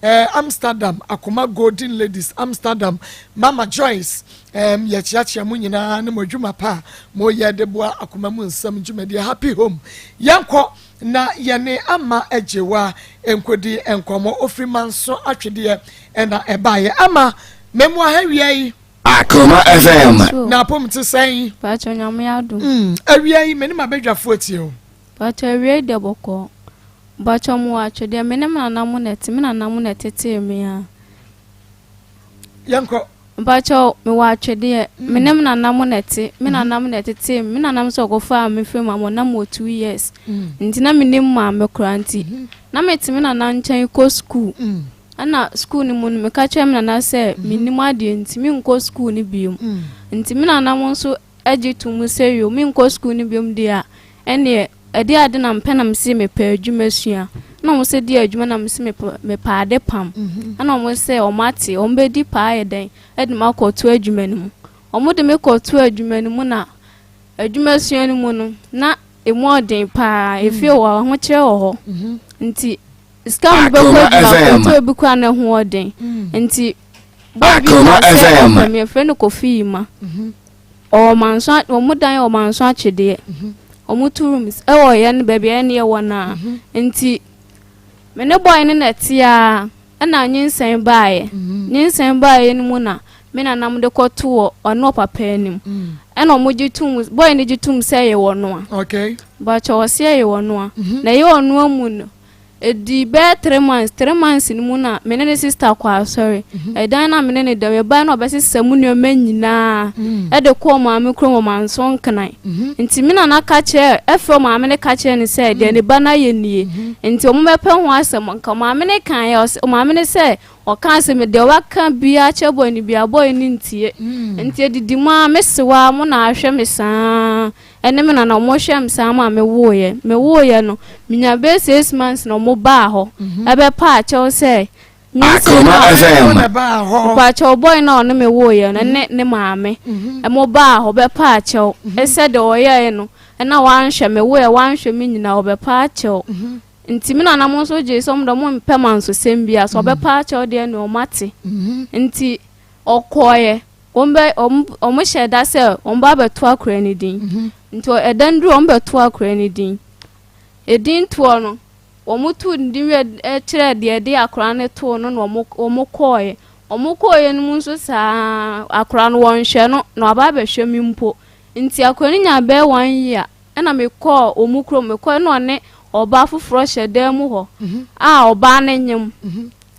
Amsterdam Akoma Golden Ladies Amsterdam Mama Joyce um, yɛkyeakyea mo nyinaa ne mo adwuma pa a moyɛ de boa akoma mu nsɛm dwumadie Happy Home. Yɛnkɔ na yɛne Ama Agyewa nkɔdi nkɔmmɔ. Ofiri Manso Atwedeɛ ɛna ɛbaeɛ. Ama, mɛmu aha wia yi. Akoma FM. Na apom te sɛn? Pacho, Nyame adom. Awia yi, me ne m'abadwafoɔ tie o. Pacho, awia yi deɛ bɔkɔɔ. Mpakyɛw mowɔ atwedeɛ me ne me nana mo na ɛte me nana mo na ɛtetee me a. Yɛnkɔ. Mpakyɛw mewɔ atwedeɛ me ne me nana mo na ɛte me nana mo na ɛtetee me me nana mo sɛ ɔkɔfaa me firi mu ama na mewɔ 2 years nti na menim maame koraa, nti na mete me nana nkyɛn kɔ school. Ɛna school no mu no, meka kyerɛ me nana sɛ menim adeɛ nti menkɔ school no biom. Nti me nana mo nso agye to mu sɛ yo, menkɔ school no biom deɛ a, ɛneɛ ɛde ade na mpɛ. Na mese mepɛ adwuma sua, na ɔmo sɛ di adwuma, na mese mepɛ ade pam. Ɛna ɔmo sɛ ɔmo ate, ɔmo bɛdi paa yɛ dɛn ɛde me akɔto adwuma no mu. Ɔmo de me kɔto adwuma no mu, na adwuma sua no mu no na emu ɔden paa. Efie wɔ ahokyerɛ wɔ hɔ, nti sika mo bɛkɔ adwuma kɔtɔ ebi kora ne ho ɔden. Nti boy bi ka sɛ ɔpɛ me, yɛfrɛ no Kofi Yima. Ɔwɔ Manso, ɔmo dan wɔ Manso Atwedeɛ. Ɔmo two rooms ɛwɔ yɛn baabi a yɛn yɛ wɔ naa. Nti me ne boy no na ɛte a, ɛna nyinsɛn baeɛ. Nyinsɛn baeɛ no mu na me nanam de kɔto wɔ ɔne ɔpapa anim, ɛna ɔmo gye tum, boy no gye tum sɛ ɛyɛ wɔ noa. Bàtchɛ ɔsi ɛyɛ wɔ noa na ɛyɛ wɔ noa mu no, edi bɛyɛ 3 months. 3 months no mu na me ne ne sister kɔ asɔre. Ɛdan na me ne ne dɛm ɛban na ɔbɛsesa mu nneɛma nyinaa ɛde kɔɔ maame kurom wɔ Manso Nkran. Nti me nana ka kyerɛ, ɛfɛ maame ne ka kyerɛ ne sɛ deɛ ne ba no ayɛ nie, nti ɔmo bɛpɛ ho asɛm. Nka maame ne kan yɛ ɔsɛ maame ne sɛ ɔka asɛm deɛ waka bia kyerɛ boy ne bia, boy ne ntie. Nti edidi mu a, mesewa mo na ahwɛ me saa, ɛne me nana ɔmo hwɛ me saa ma me woeɛ. Me woeɛ no, menya bɛyɛ 6 months na ɔmo baa hɔ ɛbɛpa akyɛw sɛ Akoma FM. Mpakyɛw, boy na ɔne me woeɛ no ne ne maame ɛmo baa hɔ bɛpa akyɛw ɛsɛ deɛ ɔyɛɛ no, ɛna wanhwɛ me woeɛ, wanhwɛ me nyinaa, ɔbɛpa akyɛw. Nti me nana mo nso gye sɛ ɔmo dɛ ɔmo mpɛ ma nsosɛm bi a sɛ ɔbɛpa akyɛw deɛ ne ɔmo ate. Nti ɔkɔɔyɛ, wɔn bɛ ɔmo hyɛ da sɛ ɔmo ba abɛto akora ne din. Nti ɛdan duru, ɔmo bɛto akora ne din. Edin toɔ no, wɔn tu ne din wie kyerɛ deɛ ɛde akora no too no, na wɔn kɔɔɛ. Wɔn kɔɔɛ no mu nso saa, akora no wɔnhwɛ no na waba abɛhwɛ mi mpo. Nti akora no nya bɛyɛ one year, ɛna mekɔɔ wɔn kurom. Mekɔɔ na ɔne ɔbaa foforɔ hyɛ dan mu hɔ a ɔbaa no nyim.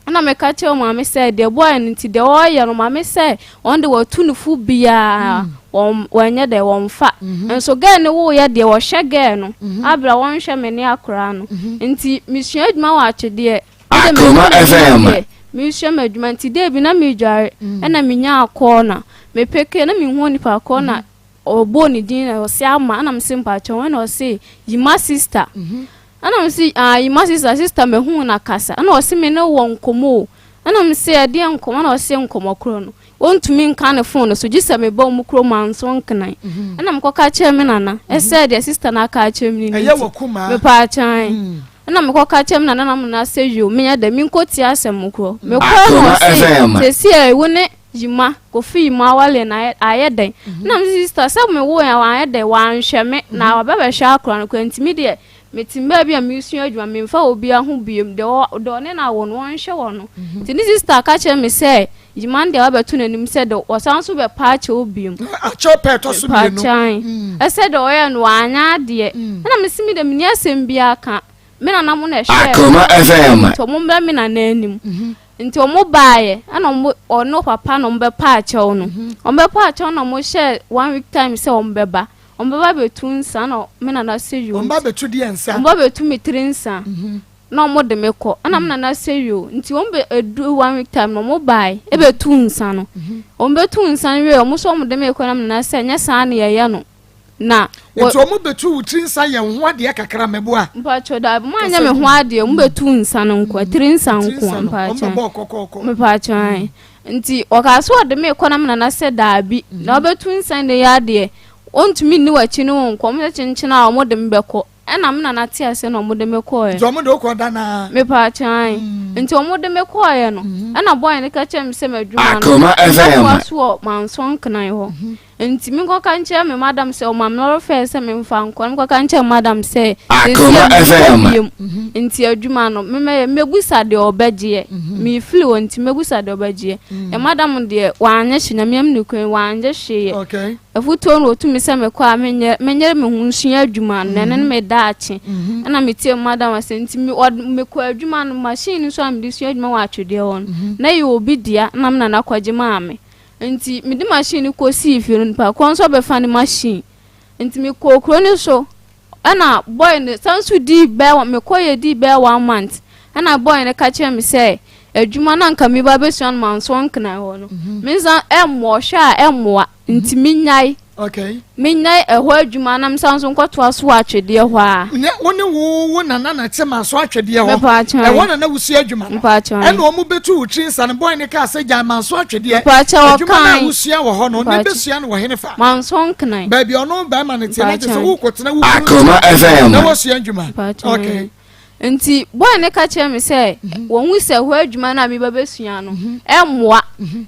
Ɛna meka kyerɛ maame sɛ deɛ boy no nti deɛ ɔreyɛ no, maame sɛ wɔn de wɔtu ne fo biara wɔn wɔnyɛ dɛ wɔmfa. Nso girl no woyɛ deɛ wɔhwɛ girl no abira, wɔnhwɛ me ne akora no. Nti mesua adwuma wɔ atwedeɛ. Akoma FM. Mesua m'adwuma nti dee bi na medware, ɛna menya akɔɔ na mepeke na mehu nipa kɔɔ na ɔbɔ ne din na ɔse Ama. Ɛna mese mpakyɛw, ɛna ɔse Yima sister. Ɛna mese, ah, Yima sister, sister mehu na kasa. Ɛna ɔse me ne wɔ nkɔmmɔ o. Ɛna mese ɛdeɛ nkɔmmɔ? Ɛna ɔse nkɔmmɔ korɔ no wɔntumi nka ne phone no so gye sɛ meba ɔmo kurom Manso Nkenan. Ɛna mekɔka kyerɛ me nana ɛsɛ deɛ sister no aka akyerɛ me no. Ɛyɛ wɔ kumaa. Mepaakyɛn, ɛna mekɔka kyerɛ me nana na mo na sɛ yo, menyɛ dɛ menkɔtie asɛm korɔ. Mekɔɛ no, Akoma FM. ɔse sɛsi a wo ne Yima Kofi Yima awale na ayɛ dɛn? Na me sister sɛ me wo yɛ wanyɛ dɛn wanhwɛ me na wabɛbɛhwɛ akora no kora. Ntumi deɛ mete mbaa bi a mesua adwuma, memfa obiara ho biem deɛ deɛ ɔne no awo no wɔnhwɛ wɔ no. Nti ne sister ka kyerɛ me sɛ Yima no deɛ wabɛto n'anim sɛ de ɔsan so bɛpa akyɛw biem. Akyɛw pɛ ɛtɔ so mmienu. Paakyan ɛsɛ deɛ ɔyɛ no wanyɛ adeɛ. Ɛna mesi mi deɛ menni asɛm biara ka, me nana mo na ɛhwɛ. Akoma FM. Nti ɔmo mbɛ me nana anim. Nti ɔmo baayɛ, ɛna ɔmo ɔne papa na ɔmo bɛpa akyɛw no. Ɔmo bɛpa akyɛw na ɔmo hyɛ one week time sɛ ɔmo bɛba bɛtu nsa, na me nana sɛ yo. Ɔmo ba bɛtu deɛ nsa? Ɔmo ba bɛtu me tiri nsa na ɔmo de me kɔ. Ɛna me nana sɛ yo. Nti ɔmo bɛ edu one week time na ɔmo baayɛ ɛbɛtu nsa no. Ɔmo bɛtu nsa no wie, ɔmo nso ɔmo de me kɔ, na me nana sɛ nyɛ saa na yɛyɛ no na Nti ɔmo bɛtu wo tiri nsa yɛ wo ho adeɛ kakra mɛboa? Mpatsɔ daabi, mo anyɛ me ho adeɛ. Ɔmo bɛtu nsa no nko, tiri nsa Tiri nko. nsa no ɔmo Mpatsɔ. bɛbɔ kɔkɔɔkɔ. Mpatsɔ ayi, nti ɔkaa so ɔde me kɔ na me nana sɛ daabi, na ɔbɛtu nsa ne yɛ adeɛ ɔntumi nni w'akyi ne wo nkɔ. Ɔmo sɛ kyenkyen a ɔmo de me bɛkɔ. Ɛna me nana te aseɛ na ɔmo de me kɔɔɛ. Nti ɔmo de wo kɔ da naa? Mepaakyɛw ae. Nti ɔmo de me kɔɔɛ no, ɛna boy no ka kyerɛɛ me sɛ m'adwuma no, Akoma FM. mɛtoa so wɔ Manso Nkran hɔ. Nti menkɔka nkyerɛ me madam sɛ ɔma me lɔre fare sɛ memfa nkɔ, na mekɔka nkyerɛ me madam sɛ seesei Akoma menkɔ FM. biom. Nti adwuma no, me mɛyɛ, mɛbusa deɛ ɔbɛgyeɛ. Mefiri hɔ nti mɛbusa deɛ ɔbɛgyeɛ. Me madam deɛ, wanyɛ hwee, Nyame anim nokorɛ ni, wanyɛ hwee. Okay. Afotuo no ɔtumi sɛ mekɔ a menyɛ menyere me ho nsua adwuma no na ɛno ne me daakye ɛna metie madam asɛm nti me ɔd mekɔ adwuma no machine no nso a mede sua adwuma wɔ atwedeɛ hɔ no na ɛyɛ obi dea na me nana kɔgye maa me nti mede machine no kɔsii fie no nipa korɔ nso bɛfa ne machine nti mekɔɔ kuro no so Ɛna boy no san nso dii bɛyɛ mekɔ yɛ dii bɛyɛ one month ɛna boy no ka kyerɛ me sɛ adwuma no anka meba abɛsua no manso nkena hɔ no mhm. me nsa ɛmmoa ɔhwɛ a ɛmmoa mhm. nti menyae okay. menyae ɛhɔ adwuma na mesan so nkɔtoa so wɔ atwedeɛ hɔ a wo ne wo wo nana na te ma so atwedeɛ hɔ ɛhɔ na na wosua adwuma no ɛna wɔn bɛtu wo tiri nsa no boy ne kaa sɛ gyae manso atwedeɛ adwuma no a wosua wɔ hɔ no ne bɛsua no wɔ hene fa Manso nkran. Baabi a ɔno bɛrima no teɛ na kyerɛ sɛ wokɔtena wo kunu Akoma nkyɛn FM. na woasua adwuma. Okay. Nti boy no ka kyerɛ me sɛ wɔhu sɛ hɔ adwuma no a meba bɛsua no ɛmmoa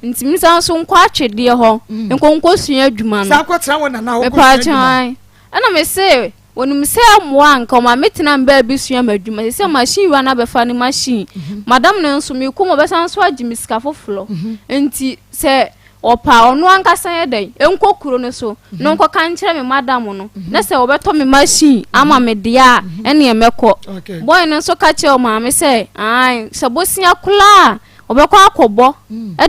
nti mensan so nkɔ atwedeɛ hɔ nkɔ nkɔsua adwuma no. San kɔtena wo nana hɔ kɔsua Mepaakyɛw adwuma. ae. Ɛna me se wɔnim sɛ ɛmmoa a nka ɔma metena me baabi sua m'adwuma sɛ sɛ machine wura no abɛfa ne machine madam no nso mekɔ mu ɔbɛsan so agye me sika foforɔ nti sɛ Ɔpɛ a, ɔno ankasa nyɛ dɛn? Nkɔ kuro no so na ɔnkɔka nkyerɛ me madam no, na sɛ wɔbɛtɔ me machine ama me deɛ a, ɛnneɛ mɛkɔ. Boy no nso ka kyerɛɛ ɔmaame sɛ, ae, sɛ bosea koraa a, ɔbɛkɔ akɔbɔ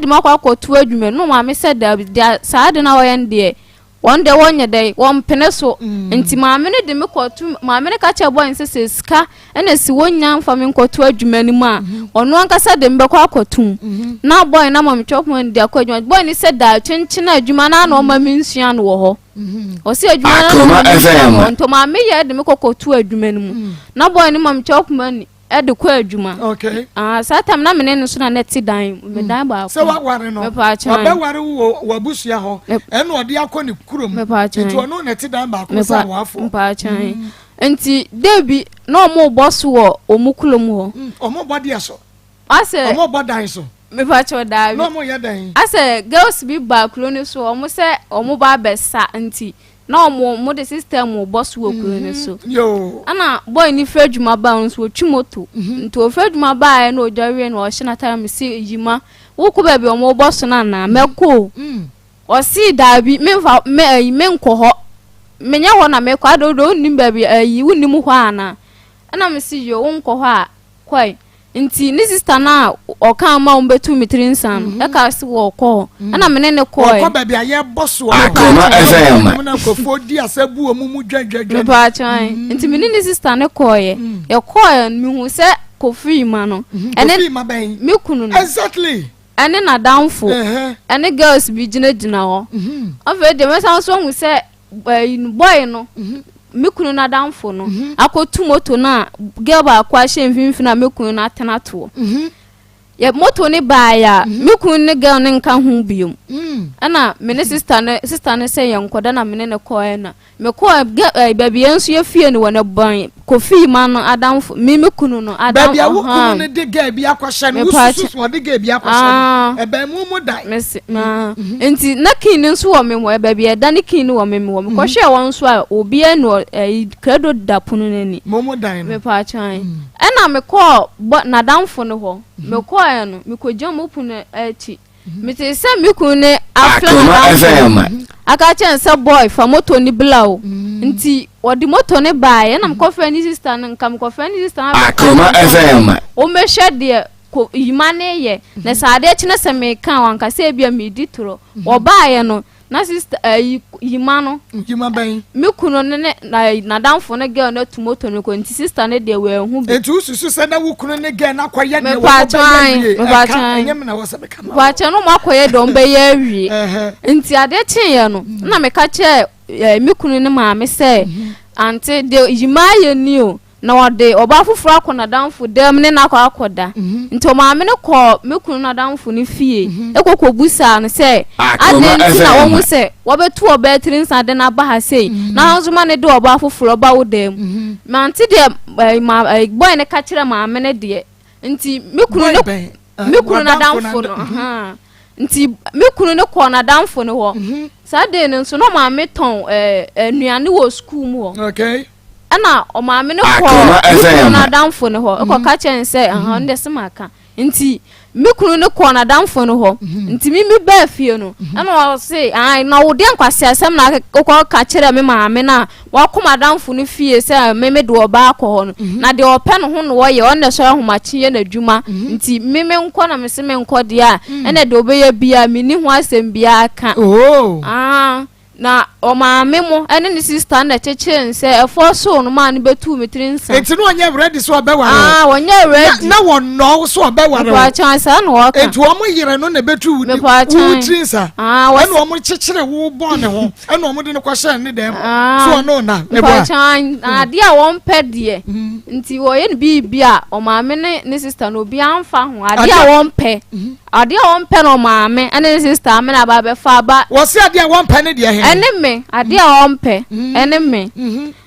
de me akɔ akɔto adwuma mu. Na ɔmaame sɛ, daabi, deɛ saa ade no a ɔyɛ no deɛ, Wɔn deɛ wɔnyɛ dɛn, wɔmpene so. Nti maame no de me kɔto, maame no ka kyerɛɛ boy no sɛ sɛ sika na si wɔnnya mfa me nkɔto adwuma no mu a, ɔno ankasa de me bɛkɔ akɔto mu. Na boy no ama me chop money de akɔ adwuma. Boy no sɛ daa kyenkyen adwuma no ara na ɔma me nsua no wɔ hɔ. Ɔse adwuma no ara na ɔma me nsua no wɔ hɔ. Nti maame yɛ de me kɔkɔto adwuma no mu. Na boy no ma me chop money. de kɔ adwuma. Okay. Ah, saa time na me ne no so na na ɛte dan me mm. dan baako. Sɛ waware no. Wabɛware wo wɔ w'abusua hɔ. Ɛna ɔde akɔ ne kurom. Nti ɔno na ɛte dan baako sɛ awaafo. Mpakyɛn. Mm. Nti debi na ɔmo bɔ so wɔ ɔmo kurom hɔ. Mm, ɔmo bɔ deɛ so. Asɛ. Ɔmo bɔ dan so. Mepakyɛw daabi. Na ɔmo yɛ dɛn? Asɛ girls bi ba kuro no so ɔmo sɛ ɔmo ba abɛsa nti na ɔmo ɔmo de system bɔ so wɔ kuro no so. Yoo. Ɛna boy no firi adwuma baa ɔno nso ɔtwi moto. Nti ɔfiri adwuma baeɛ na ɔdware wie na ɔhyɛ n'ataare mese Yima wokɔ baabi a ɔmo bɔ so no anaa? Mɛkɔ o. Ɔsee daabi memfa me ayi menkɔ hɔ menyɛ hɔ na mekɔ adɛ wodeɛ wonnim baabi ayi wonnim hɔ anaa? Ɛna mese yoo wonkɔ hɔ a kɔe. Nti ne sista no a ɔkaa ma wɔbɛtuu me tiri nsa no mm-hmm. ɛkaa se wɔkɔ hɔ mm. ɛna me ne ne kɔe. Wɔkɔ baabi a yɛbɔ soɔ. Akoma FM. Na nkurɔfoɔ di asa bu wɔn mu dwadwadwa. Mepaakyɛn mm. nti me ne ne sista no kɔeɛ mm. yɛkɔeɛ no mehu sɛ Kofi ma no. Mm-hmm. Kofi ma bɛn. Me kunu no. Exactly. Ɛne n'adamfo ɛne girls bi gyinagyina hɔ. Mm-hmm. Afei deɛ mɛsan so ahu sɛ ɛyi no boy no me kunu n'adamfo no akɔtu moto no a girl baako ahyɛ mfimfini a me kunu no atena toɔ yɛ moto no baeɛ a me kunu ne girl no nka ho biom ɛna me ne sister no sister no sɛ yɛn nkɔda na me ne no kɔɛ na mekɔɔ gɛ baabi yɛn nso yɛfie no wɔ ne bɔn Kofi ma no adamfo me me kunu no adamfo. Baabi a wo kunu no de girl bi akɔhyɛ no, wosusu so ɔde girl bi akɔhyɛ no, ɛbɛn mu mu dan. Mese maa nti na kin no nso wɔ me hɔ, baabi a ɛda ne kin no wɔ me hɔ. Mekɔhwɛɛ wɔn nso a obiara ni hɔ, ɛyi krado da pono no ani. Mo mu dan no. Mepatwan. Ɛna mekɔɔ bɔ n'adamfo no hɔ. Mekɔɔɛ no, mekɔgyina mo pono akyi. Metee sɛ me kunu ne afrɛ Akoma n'adamfo FM. aka kyerɛ no sɛ boy fa moto no bla o. Nti wɔde moto no baeɛ ɛna mekɔfrɛ ne sista no nka mekɔfrɛ ne sista no abɛka Akoma kyerɛ no sɛ FM. wɔmmɛhwɛ deɛ ko yima no reyɛ na sɛ adeɛ kye na sɛ meka a wanka sɛ ebia meredi torɔ. Wɔbaeɛ no na sista ayi yima no Yima bɛn? me kunu no ne na n'adamfo no girl no atu moto no kɔ nti sista no deɛ wanhu bi. Enti wosusu sɛ na wo kunu ne girl no akɔyɛ deɛ wɔn Mepaakyɛw bɛyɛ ae, awie? Ɛka, mepaakyɛw ae. ɛnyɛ me na ɛwɔ sɛ meka ma wo. Mepaakyɛw no wɔn akɔyɛ deɛ wɔn bɛyɛ awie. Ɛhɛ. Nti adeɛ kyeeɛ no na meka kyerɛɛ eh, me kunu ne maame sɛ ante deɛ yima ayɛ ni o. Na ɔde ɔbaa foforɔ akɔ n'adamfo dan mu ne no akɔ akɔda. Nti ɔmaame no kɔɔ me kunu no adamfo no fie kɔ kɔbusaa no sɛ, adɛn nti na wahu sɛ wabɛtu ɔbaa tiri nsa de no aba ha sei, na wo nso ma no de ɔbaa foforɔ ba wo dan mu? Mante deɛ boy no ka kyerɛɛ maame no deɛ. Nti me kunu no me kunu n'adamfo no nti me kunu no kɔɔ n'adamfo no hɔ. Mhm. Saa day no nso na ɔmaame tɔn nnuane wɔ sukuu mu hɔ. Okay. Ɛna ɔmaame no kɔɔ me kunu n'adamfo no hɔ ɛkɔ ka kyerɛ no sɛ ɛhɔn mhm. de se ma ka. Nti me kunu no kɔɔ n'adamfo no hɔ mhm. nti me me baa fie no mhm. ɛna ɔse ae na wo deɛ nkwaseasɛm na wokɔ ka kyerɛ me maame no a wakɔ m'adamfo no fie sɛ me me de ɔbaa kɔ hɔ no mhm. na deɛ ɔpɛ no ho na ɔyɛ ɔno na ɛsɔre ahomakye yɛ n'adwuma nti me me nkɔ na me se me nkɔ deɛ a ɛna deɛ ɔbɛyɛ biara menni ho asɛm biara ka oh. ah. Na ɔmaame mo ne ne sista na ɛkyekyere no sɛ ɛfɔ soo no maa no bɛtuu me tiri nsa. Nti na ɔnyɛ ready sɛ ɔbɛware wo? Ah, ɔnyɛ ready. Na wɔnnɔ wo sɛ ɔbɛware wo? Mepaakyɛw, saa na ɔka. Nti wɔn yere no na ɛbɛtu wo tiri nsa? Ah, ɛna wɔn kyekyere wo bɔɔ ne ho, ɛna wɔn de no kɔhyɛɛ ne dɛm ah, so ɔno na. Mepaakyɛw, adeɛ a wɔn pɛ deɛ, mm. nti wɔyɛ no biribi a ɔmaame ne ne sista no obiara mfa ho, adeɛ a wɔn pɛ. Mm. Adeɛ a wɔmpɛ no ɔmaame ne ne sista amena aba abɛfa aba. Wɔse adeɛ a wɔmpɛ ne deɛ he? Ɛne me, adeɛ a wɔmpɛ ɛne me.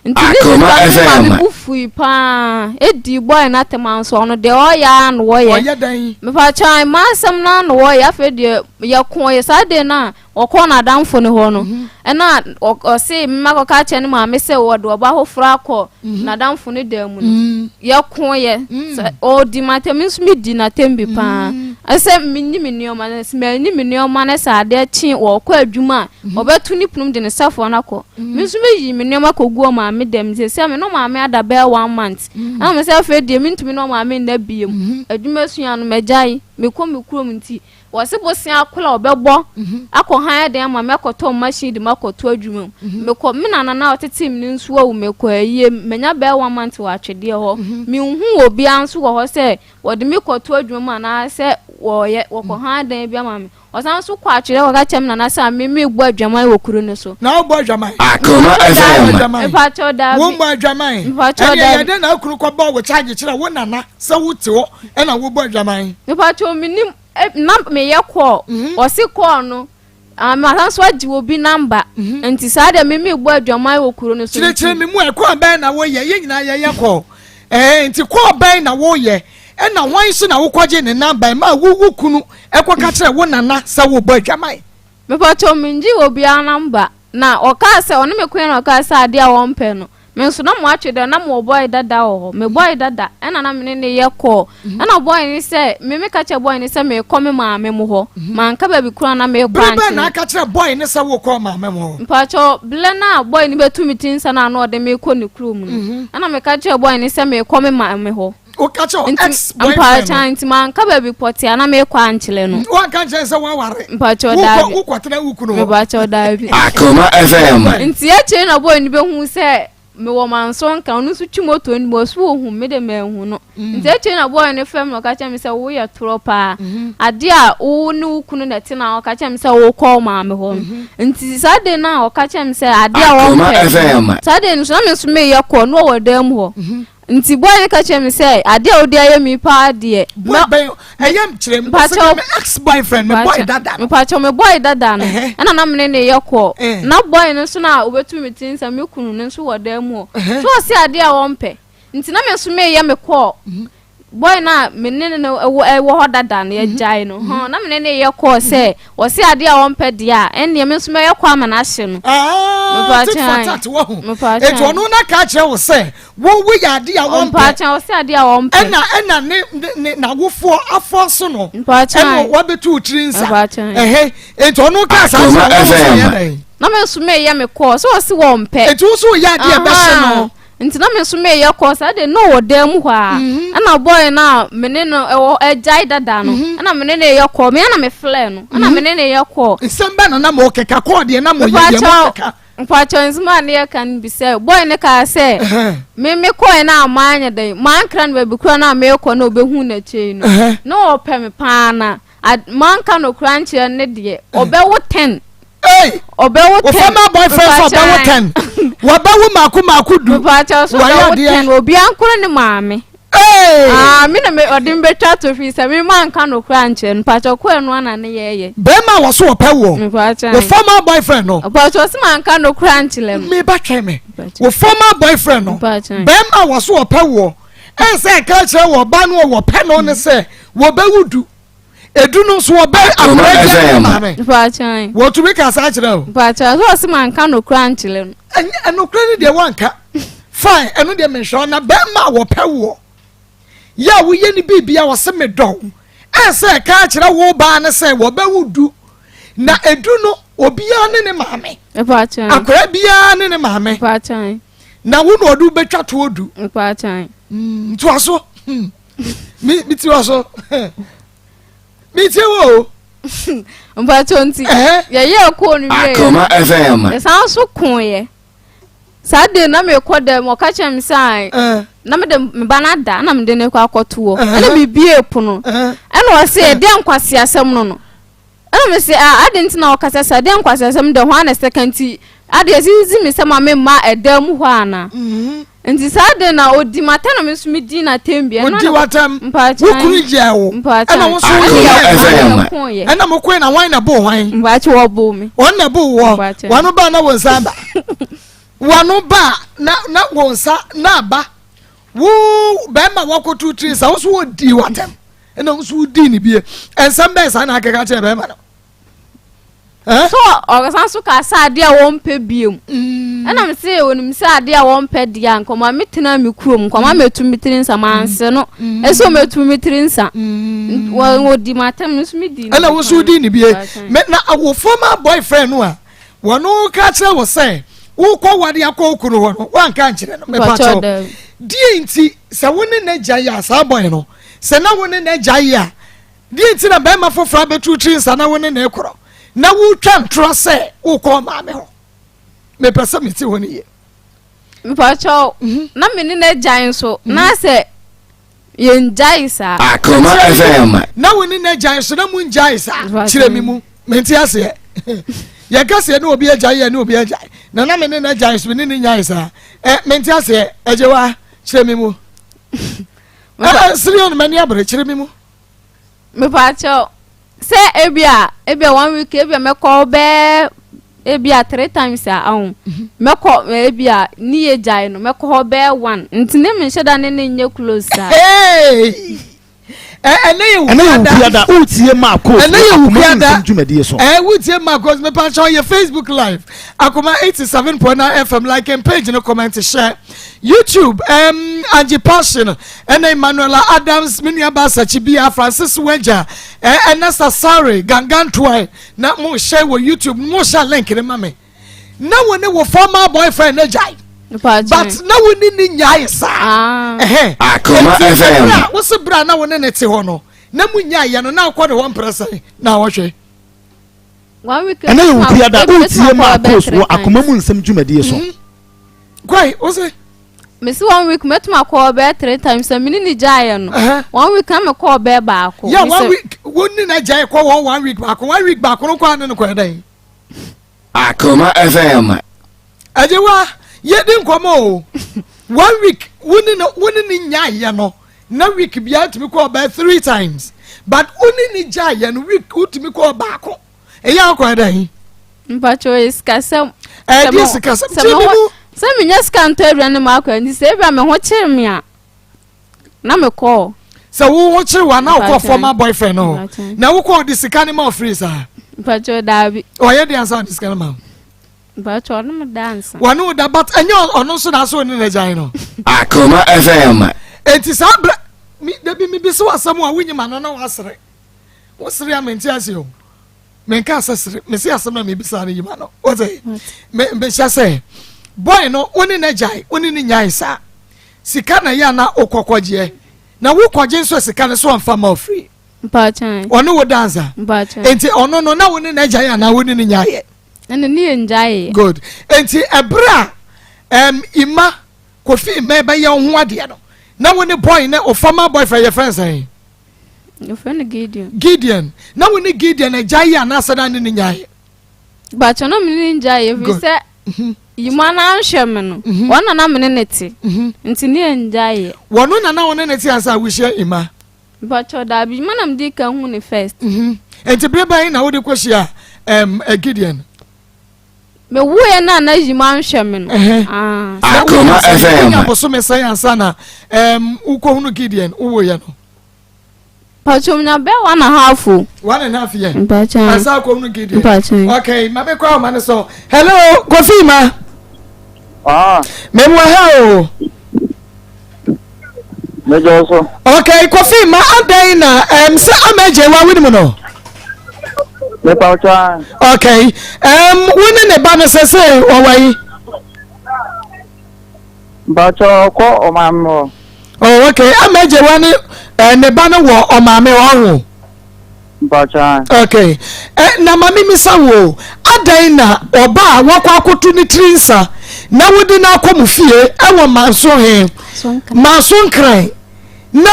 Nti ne sista no maame bo fui paa, edii boy no atɛm anso ɔno deɛ ɔyɛ ara na wɔyɛ. Ɔyɛ dɛn? Mepakyɛw m'asɛm no ara na wɔyɛ, afei deɛ yɛkoeɛ saa day no a ɔkɔɔ n'adamfo no hɔ no, ɛna ɔse mmakɔka akyerɛ ne maame sɛ wɔde ɔba foforɔ akɔ n'adamfo no dan mu no, yɛkoeɛ. Sɛ ɔdi m'atɛm, me nso medi n'atɛm bi paa. Ɛsɛ menyi me nneɛma no, sɛ manyi me nneɛma no sɛ adeɛ kye wɔkɔ adwuma a, ɔbɛto ne pono mu de ne safoa no akɔ. Me nso meyi me nneɛma kɔgu ɔmaame dɛm. Sɛ sɛ me ne ɔmaame ada bɛyɛ one month. Ɛna me sɛ afei deɛ mentumi ne ɔmaame nna biom. Adwuma sua no magyae, mekɔ me kurom nti. Wɔse bosea koro a ɔbɛbɔ akɔ han dan ama me akɔtɔ machine de makɔto adwuma mu. Mekɔ, me nana no a ɔtetee me no nso awu, mekɔ ayie, manya bɛyɛ one month wɔ atwedeɛ hɔ. Menhuu obiara nso wɔ hɔ sɛ wɔde me kɔto adwuma mu anaasɛ wɔyɛ, wɔkɔ han dan bi ama me. Ɔsan nso kɔ atwedeɛ kɔka kyerɛ me nana sɛ me mebɔ adwaman wɔ kuro no so. Na wobɔ adwaman? Akoma FM. Mepakyɛw daabi. Wommɔ adwaman? Mepakyɛw Ɛneɛ daabi. yɛ dɛn na akunu kɔbɔɔ wo charge kyerɛ wo nana sɛ wote hɔ ɛna wobɔ adwaman? Mepakyɛw menim. Na meyɛ call mhm. ɔse call no ah, masan so agye obi namba mhm. nti saa deɛ me mebɔ adwaman wɔ kuro no so kyerɛkyerɛ me mu ɛkɔɔ bɛn na woyɛ yɛ nyinaa yɛyɛ kɔɔ ɛɛ nti kɔɔ bɛn na woyɛ ɛna hwan so na wokɔgye ne namba ma wowu kunu ɛkɔka kyerɛ wo nana sɛ wobɔ adwaman mepatɔ mengye obiara namba Na ɔkaa sɛ, ɔne me koe na ɔkaa sɛ adeɛ a wɔmpɛ no, me nso na moatwe dɛ, na mewɔ boy dada wɔ hɔ, me boy dada, ɛna na me ne no yɛ call, ɛna boy no sɛ, me meka kyerɛ boy no sɛ merekɔ me maame mo hɔ, manka baabi korɔ a na merekɔ Bere bɛn ankyerɛ na no. aka kyerɛ boy no sɛ worekɔ maame mo hɔ? Mpakyɛw, berɛ no a boy no bɛtu me ti nsa no a na ɔde me rekɔ ne kurom no, ɛna meka kyerɛɛ boy no sɛ merekɔ me maame hɔ. Woka kyerɛ Nti ex boyfriend mpakyɛw nti manka baabi pɔtee a na merekɔ ankyerɛ no. Wanka nkyerɛ sɛ woaware. Mpakyɛw daabi. Wokɔtena wo kunu hɔ. Mepakyɛw daabi. Akoma FM. Nti akyire na boy no bɛhu sɛ mewɔ manso nka ɔno nso twi moto no mu ɔso ɔhu me de manhu no. Mm. Nti akyire na boy no frɛ me na ɔka kyerɛ me sɛ woyɛ torɔ paa. Mm-hmm. Adeɛ a wo ne wo kunu na ɛte na ɔka kyerɛ me sɛ wokɔ wo maame hɔ no. Mm-hmm. Nti saa de no a ɔka kyerɛ me sɛ adeɛ a wɔmpɛ. Saa de no so na me nso meyɛ kɔ na ɔwɔ dan mu hɔ. Mm-hmm. Nti boy no ka kyerɛ me sɛ adeɛ a wode ayɛ me yi paa deɛ. Boy bɛn ɛyɛ kyerɛ me ɔsɛ me ex boyfriend me boy dada no. Mepakyɛw me boy dada no ɛna na mene ne yɛ kɔ na boy no nso na obetu me ti nsa me kunu no nso wɔ dan mu hɔ so ɔse adeɛ a wɔmpɛ nti na me nso meyɛ me kɔɔ boy no a me ne no wɔ hɔ dada no yɛgyae no hɔn na me ne ne yɛ kɔɔ sɛ Wɔse adeɛ a wɔmpɛ deɛ a, ɛnneɛ me nso mɛyɛ kɔ ama no ahye no. Ah, tit for tat wɔ ho. Eti ɔno na ka kyerɛ wo sɛ wo wo yɛ adeɛ a wɔmpɛ. Mpakyɛn ɔse adeɛ a wɔmpɛ. Ɛna ɛna ne ne n'awofoɔ afɔ so no. Mpakyɛn. Ɛna wabɛtu wo tiri nsa. Mpakyɛn. Ɛhɛ eti ɔno ka saa kyerɛ wo nso yɛ dɛn. Na me nso meyɛ me kɔɔ sɛ ɔse wɔmpɛ. Eti wo nso yɛ adeɛ ɛbɛhye no. Nti na me nso meyɛ kɔ saa de na ɔwɔ dan mu hɔ a mhm. ɛna boy no a me ne no ɛwɔ ɛgyae dada no mhm. ɛna me ne no yɛ kɔ me ɛna me flɛ no ɛna me ne no yɛ kɔ. nsɛm bɛ na na mo keka kɔɔ deɛ na mo yɛ deɛ mo keka. mpakyɛw nsɛm a ne yɛ ka no bi sɛ boy no kaa sɛ me me kɔɛ na maa nyɛ dɛn maa nkra no baabi kura na mekɔ na ɔbɛhu n'akyiri no na ɔpɛ me paa na manka no kura nkyerɛ ne deɛ ɔbɛwo ten. Hey! Ɔbɛwo ten. Wo former boyfriend sɛ ɔbɛwo ten. Wɔbɛwo mako mako du. Mepaakyɛw so Wɔayɛ ɔbɛwo adeɛ. 10, obiara nkoro ne maame. Ee! Ah, me na me ɔde me bɛtwa to firi sɛ me ma nka no kora nkyerɛ no. Mpakyɛw kɔ ɛno ana ne yɛyɛ. Bɛrima a wɔso wɔpɛ woɔ. Mpakyɛw. Wo former boyfriend no. Mpakyɛw ɔse ma nka no kora nkyerɛ no. Me ba twɛn me. Mpakyɛw. Wo former boyfriend no. Mpakyɛw. Bɛrima a wɔso wɔpɛ woɔ. Ɛnsɛ nka kyerɛ wɔ ɔbaa no a wɔpɛ no ne sɛ wɔbɛwo du. Edu no nso wɔbɛ akora gya ne maame. Mpakyɛw. Wɔtumi ka saa kyerɛ o. Mpakyɛw sɛ ɔse ma nka no kora nkyerɛ no. Ɛnyɛ ɛnokorɛ no deɛ wanka. Fine, ɛno deɛ menhwɛ na bɛrima a wɔpɛ woɔ. Yɛ a woyɛ ne biribi a wɔse medɔ wo. Ɛnsɛ ɛka kyerɛ wo baa ne sɛ wɔbɛwo du. Na edu no obiara ne ne maame. Mpakyɛw. Akora biara ne ne maame. Mpakyɛw. Na wo na ɔde wobɛtwa toɔ du. Mpakyɛw. Ntoa so. Mi mi ti wa so. Mi tie wo o. Mpakyɛw nti yɛyɛ kɔɔ no wie. Akoma FM. Yɛsan so koeɛ. Saa de na mekɔ dɛm ɔka kyerɛ me sɛ na mede me ba no ada na mede no kɔ akɔto hɔ ɛna mebie pono ɛna ɔse ɛdeɛ nkwasi asɛm no no ɛna me se ah ade nti na ɔkasa sɛ ɛdeɛ nkwasi asɛm de ho ana sɛ ka nti ade ɛsisi me sɛ ma me mma ɛdan mu hɔ ana nti saa de na odi m'atɛm na me nso me di n'atɛm bi odi w'atɛm wo kunu yɛ wo ɛna wo nso wo yɛ ɛna mo koe na hwan na bo hwan mpakyɛ wɔbo me wɔn na bo wɔ wɔn ba na wɔn nsa aba wɔn ba na na wɔn nsa na aba wo bɛrima wɔkoto tiri nsa wo nso wɔdi w'atɛm ɛna wo nso wodi ne bie nsɛm bɛn saa na akeka kyerɛ bɛrima no. So ɔsan so ka sɛ adeɛ a wɔmpɛ biom ɛna me sɛ onim sɛ adeɛ a wɔmpɛ deɛ a nkɔma me tena me kurom nkɔma mɛtu me tiri nsa manse no ɛsɛ ɔmɛtu me tiri nsa wɔdi m'atɛm nso me di ɛna wo nso di ne bie na wo former boyfriend no a wɔn ka kyerɛ wo sɛ wokɔ wade akɔ wo kunu hɔ no wanka nkyerɛ no mepakyɛw deɛ nti sɛ wo ne n'agya yɛ a saa bɔe no sɛ na wo ne n'agya yɛ a Deɛ nti na barima foforɔ abɛtu tiri nsa na wo ne no rekorɔ na wotwa ntorɔ sɛ wokɔ maame hɔ? Mepɛ sɛ mete hɔ no yie. Mpakyɛw, mhm. na me ne no agyae nso, mhm. na sɛ yɛngyae saa. Akoma FM. Na wo ne no agyae nso na mongyae saa. Kyerɛ me mu, mente aseɛ. Yɛka sɛ ne obi agyae yɛ ne obi agyae. Na na me ne no agyae nso me ne no nyae saa. Ɛ mente aseɛ, agyewa, kyerɛ me mu. Ɛ siri no m'ani abere, kyerɛ me mu. Mepaakyɛw, sɛ ebia ebia one week ebia mɛkɔ bɛɛ ebia three times a ɔho mɛkɔ ebia ne yɛ gyae no mɛkɔ hɔ bɛɛ one nti ne menhyɛ da ne ne nyɛ close saa. Ɛnɛ yɛ wukuada wotie Marcos ɛnɛ yɛ wukuada dwumadie so. Ɛ wotie Marcos mepaakyɛw yɛ Facebook live Akoma 87.9 FM like and page no comment share YouTube Angie Passion ɛna Emmanuela Adams me nua ba Sachi Bia Francis Weja ɛna Sasare Gangantoa na mo hyɛ wɔ YouTube mo hyɛ link ne ma me na wo ne wo former boyfriend na gyae but na wo ne ne nyae saa ɛhɛn Akoma FM wo se bra na wo ne ne te hɔ no na mo nyae no na akɔ ne hɔ mprɛ sɛn na wɔhwɛ. Ɛnɛ yɛ wukuada wotie Marcos wɔ akoma mu nsɛm dwumadie so. Kwai, wo se? Mesi one week mɛtumi akɔ ɔbɛyɛ three times sɛ mene ne gyaeɛ no. One week na mekɔ ɔbɛyɛ baako. Yeah, one week wo ne na gyae kɔ hɔ one week baako one week baako no kɔ ane no kɔ ɛdɛn. Akoma FM. Agyewa yɛdi nkɔmɔ o one week wo ne no wo ne ne nyaeɛ no na week biara tumi kɔ ɔbɛyɛ three times but wo ne ne gyaeɛ no week wotumi kɔ baako. Ɛyɛ akɔ ɛdɛn? Mpakyɛ ɔyɛ sikasɛm. Ɛdi sikasɛm kyerɛ mi mu. Sɛ menya sika ntɔ aduane ma akɔ nti sɛ ebia me ho kyere me a na mekɔɔ. Sɛ wo ho kyere wa na wokɔ former boyfriend no na wokɔ ɔde sika ne ma ɔfiri saa. Mpakyɛ daabi. Ɔyɛ de ansa ɔde sika no ma wo. Mpakyɛ ɔno me da ansa. Wɔne wo da but ɛnyɛ ɔno nso na asɛ ɔne n'agyan no. Akoma FM. Enti saa brɛ mi dabi mi bi so asɛm a wonyim ano na wasere. Wosere a mente ase o. Menka sɛ sere, mese asɛm na mebisa no yima no. Wose me mehyɛ sɛ boy no wo ne n'agyae, wo ne ne nyae saa. Sika na yɛ na wokɔkɔgyeɛ. Na wokɔgye nso sika no so ɔmfa ma ofiri. Ɔne wo dansa. Enti ɔno no na wo ne n'agyae anaa wo ne ne nyaeɛ? Ɛna ne yɛ ngyaeɛ. Good. Enti ɛberɛ a Ima Kofi Ima ɛbɛyɛ wo ho adeɛ no na wo ne boy ne wo former boyfriend yɛfrɛ no sɛn? Yɛfrɛ no Gideon. Gideon. Na wo ne Gideon agyae anaasɛ na ne ne nyaeɛ? Bàtchɛ na me ne ne ngyaeɛ ɛfiri sɛ. Yima no anhwɛ me no, wɔn na na me ne ne te. Nti ne yɛngyaeɛ. Wɔno na na wo ne ne te ansa a wohyia Ima? Mpakyɛw, daabi. Yima na mede kan hu ne first. Nti bere bɛn na wode kɔhyia um, Gideon? Mewuiɛ no a na Yima nhwɛ me no. Ah. Akoma FM. Wonya bosome sɛn ansa na um, wokɔhunu Gideon wowoeɛ no? Mpakyɛw menya bɛyɛ one and a half o. One and a half year. Mpakyɛw. Ansa akɔhunu Gideon. Mpakyɛw. Okay, ma me kɔ ahoma no so. Hello, Kofi ma. Ah. Mewɔ ha o. Mejɔ so. Okay, Kofi ma adɛn na um, sɛ ama agye wa wonim no? Mepa ɔtwa. Okay, um, wo ne ne ba no sɛ sɛ ɔwɔ yi? Mpatsɔ ɔkɔ ɔmaame hɔ. Oh, okay, ama agye wa ne eh, ne ba no wɔ ɔmaame hɔ ho. Mpatsɔ. Okay, eh, na ma mimisa wo, adɛn na ɔba a wakɔ akoto ne tiri nsa na wode no akɔ mo fie ɛwɔ manso he manso nkran na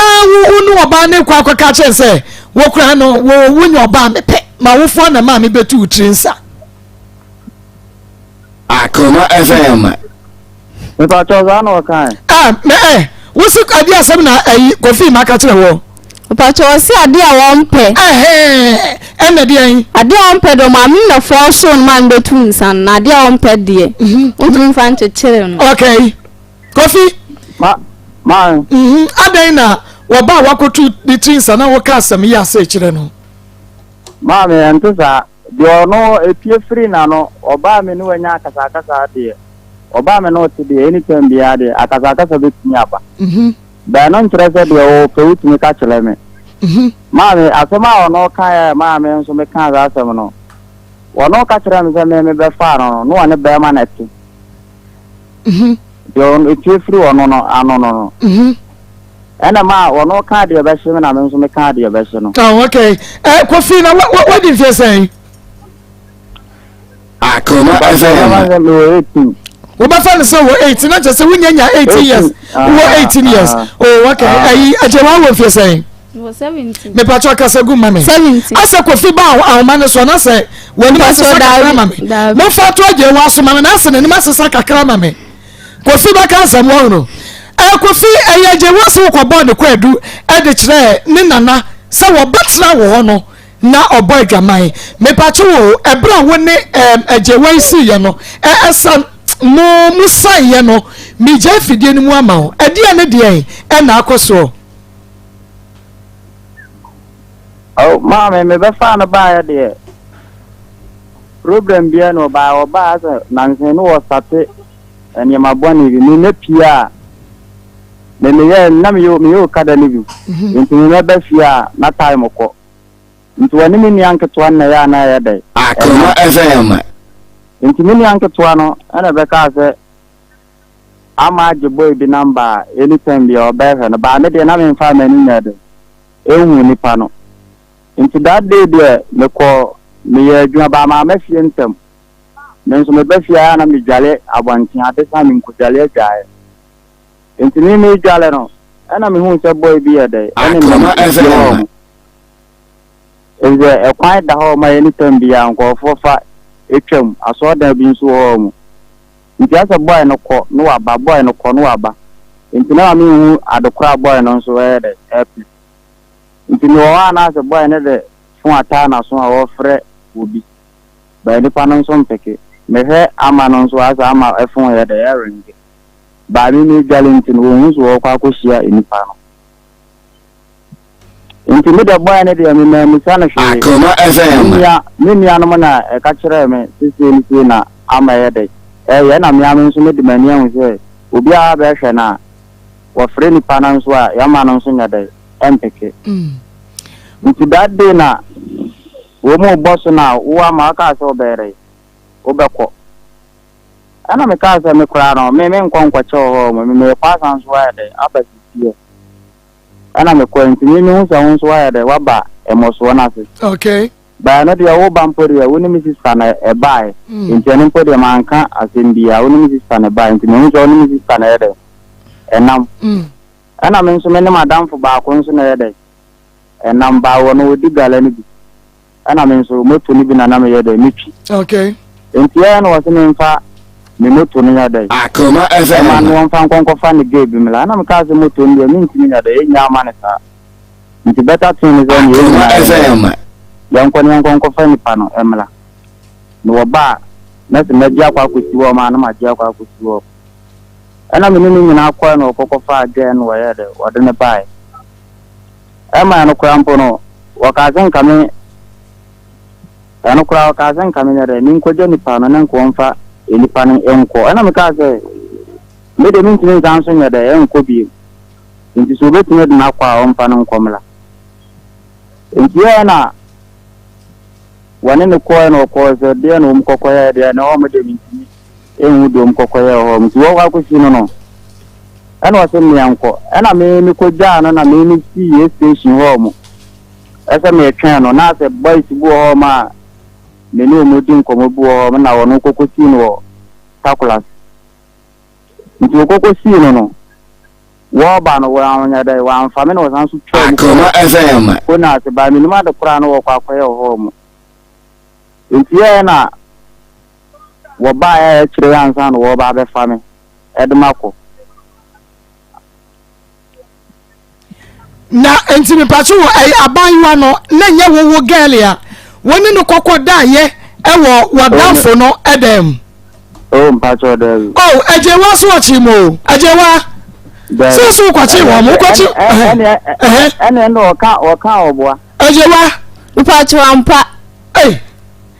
wo ne ɔbaa no kɔ akɔka kyerɛ sɛ wo koraa no wo wonyɛ ɔbaa mepɛ ma wofoɔ na maa mebɛtu wo tiri nsa. Akoma FM. Mepakyɛw saa na ɔkae. Ah, mɛ ɛ, eh, wosi adi asɛm na ɛyi Kofi ma ka kyerɛ wɔ. Mepakyɛw ɔsi ade a wɔmpɛ. Ɛhɛn, ɛna deɛ yi. Ade a wɔmpɛ deɛ maame na fɔɔso no maa no bɛtu nsa no na ade a wɔmpɛ deɛ. Mhm. Wontumi nfa nkyekyere no. Okay. Kofi. Ma, ma. Mhm, adɛn na wɔba a wakotu ne tiri nsa na wɔka asɛm yi ase kyerɛ no. Maame, ɛnte saa. Deɛ ɔno epie firi n'ano, ɔbaa me ne wanya akasakasa deɛ, ɔbaa me ne ɔte deɛ, anytime biara deɛ, akasakasa bɛtumi aba. But ɛno nkyerɛ sɛ deɛ ɔpɛ wotumi ka kyerɛ me. Maame, asɛm a ɔno kaeɛ a ɛmaa me nso mekaa saa asɛm no, ɔno ka kyerɛɛ me sɛ me mebɛfaa no no, na ɔne bɛrima na ɛte. Deɛ ɔno epie firi ɔno no ano no no. Ɛna ma ɔno kaa deɛ ɛbɛhye me na me nso mekaa deɛ ɛbɛhye no. Oh, okay. Eh, Kofi, na wadi mfeɛ sɛn? Akoma FM. Mewɔ 18. Wobɛfa no sɛ wɔ 18 na kyerɛ sɛ wonya nya 18 years. Wɔ 18 years. Oh, okay. Ayi, agye wa wɔ mfeɛ sɛn? Mepatwa kasa gu ma me. Asɛ Kofi ba ahoma no so na sɛ w'anim asesa kakra ma me. Momfa to agye wa so ma me na asɛ n'anim asesa kakra ma me. Kofi bɛka asɛm wɔn no. Ɛɛ Kofi ɛyɛ gye wɔ sɛ wokɔbɔɔ ne kwaadu de kyerɛɛ ne nana sɛ wɔbɛtena wɔ hɔ no na ɔbɔ adwaman. Mepakye wo ɛberɛ a wo ne ɛɛm Agyewa yi siiɛ no ɛ ɛsa mo mo saeɛ no megya afidie no mu ama wo. Ɛdeɛn ne deɛn ɛna akɔ soɔ? Oh, maame mebɛfaa no baeɛ deɛ Problem biara ni ɔbaa ɔbaa asɛ nansa no wɔ sate nneɛma bɔne bi me mɛ pie a me meyɛ na meyɛ meyɛ okada no bi mhm. nti me mɛba fie a na time kɔ nti wɔne me nua nketewa no na ɛyɛ a na ɛyɛ dɛ Akoma FM nti me nua nketewa no ɛna ɛbɛkaa sɛ ama agye boy bi namba a anytime bi a ɔbɛhwɛ no baa me deɛ na memfa m'ani nyɛ dɛ ehu nipa no Nti that day deɛ mekɔ meyɛ adwuma but mamma fie ntɛm. Me nso meba fie a na medwale abɔnten ade sa menkɔdwale adwaeɛ. Nti me medwale no ɛna mehuu sɛ boy bi yɛ dɛ ɛne nam Akoma efie hɔ FM. mo. Efisɛ ɛkwan da hɔ ma anytime biara nkurɔfoɔ fa twam, asɔɔdan bi nso wɔ hɔ mo. Nti asɛ boy no kɔ na waba, boy no kɔ na waba. Nti na ma menhu ade korɔ a boy no nso ɛyɛ dɛ ɛpɛ. Nti mewɔ hɔ a na asɛ boy no de phone ataa n'aso a ɔɔfrɛ obi but nipa no nso mpeke. Mehwɛ Ama no nso asɛ Ama phone yɛ dɛ ɛringe but me medwale nti no ɔnhu sɛ ɔɔkɔ akɔhyia nipa no. Nti me deɛ boy no deɛ me mammisa no hwee. Akoma Me FM. nua me nuanom na ɛka kyerɛɛ me sɛ sei ne sei na Ama yɛ dɛ ɛɛyɛ ɛna me ara me nso mede m'ani ahu sɛ obiara bɛhwɛ no a wɔfrɛ nipa no nso a yɛma no nso nyɛ dɛ. ɛmpeke. Nti that day na wɔn rebɔ so na wo ama wokaa sɛ wobɛyɛ dɛn? Wobɛkɔ. Ɛna mekaa sɛ me koraa no me menkɔ nkɔkyɛ wɔ hɔ me merekɔ asan so ayɛ dɛn aba sisiɛ. Ɛna mekɔɛ nti me mehu sɛ wo nso woayɛ dɛn woaba mmɔsoɔ no ase. Okay. But ɛno deɛ wo ba mpo deɛ wo ne me sista na ɛbaeɛ nti ɛno mpo deɛ manka asɛm biara wo ne me sista na ɛbaeɛ nti mehu sɛ wo ne me sista na ɛyɛ dɛn ɛnam. Ɛna me nso me ne m'adamfo baako nso na ɛyɛ dɛn? Ɛnam baa wɔ no ɔdi gala no bi. Ɛna me nso moto no bi na na meyɛ dɛn? Metwi. Okay. Nti ɛyɛ na wɔse memfa me moto no nyɛ dɛn Akoma ɛma no FM. wɔmfa nkɔ nkɔfa ne girl bi mmra. Ɛna mekaa sɛ moto no deɛ mentumi nyɛ dɛn ɛnnya ama no saa. Nti better thing ne sɛ neɛ yɛn Akoma nyinaa yɛnyɛ dɛn FM. yɛnkɔ na yɛnkɔ nkɔfa nipa no mmra. Na wɔba a na sɛ mɛgye akɔ akɔsi hɔ ma a na magye akɔ akɔsi hɔ. Ɛna me ne no nyinaa kɔɛ na ɔkɔ kɔfaa girl no wɔyɛɛ dɛ wɔde no baeɛ. Ɛma ɛno koraa mpo no wɔkaa sɛ nka me ɛno koraa wɔkaa sɛ nka menyɛ dɛ menkɔgya nipa no na nka wɔmfa nipa no nkɔ. Ɛna mekaa sɛ me deɛ mentumi nsan so nyɛ dɛ ɛnkɔ bio. Nti sɛ wɔbɛtumi de no akɔ a ɔmfa no nkɔ mmra. Nti ɛɛ na wɔne no kɔɛ na ɔkɔɔ sɛ deɛ na wɔn kɔkɔyɛɛ deɛ na wɔn deɛ mentumi nhu deɛ wɔn kɔkɔyɛɛ hɔ. Nti wɔkɔ akɔsi no no ɛna ɔsɛ mmea nkɔ. Ɛna me mekɔgyaa no na me mesii yɛ station hɔ mo ɛsɛ metwɛn no na sɛ boys bi wɔ hɔ ma a me ne wɔn di nkɔmmɔ bi wɔ hɔ na wɔn kɔkɔsii no wɔ Takolas. Nti wɔkɔkɔsii no no wɔreba no wɔanyɛ dɛ wɔamfa me na wɔsan so twaa mu Akoma kɔɔ FM. Konas baa menim ade koraa na wɔkɔ akɔyɛ wɔ hɔ mo. Nti yɛɛ na wɔbaeɛ a akyire yi ansa na wɔreba abɛfa me ɛde makɔ. Na nti mepatwo wɔ ɛyɛ abaayewa no na nyɛ wowo girl a wɔne no kɔkɔ daayɛ ɛwɔ wadamfo no ɛdɛm. Oh mpakyɛw daabi. Oh agyewa so ɔkye mu o agyewa. Daabi. Sɛ so wokɔkye wɔn mo wokɔkye. Ɛne ɛne ɛne ɔka ɔka ɔboa. Agyewa. Mpakyɛw ampa. Ei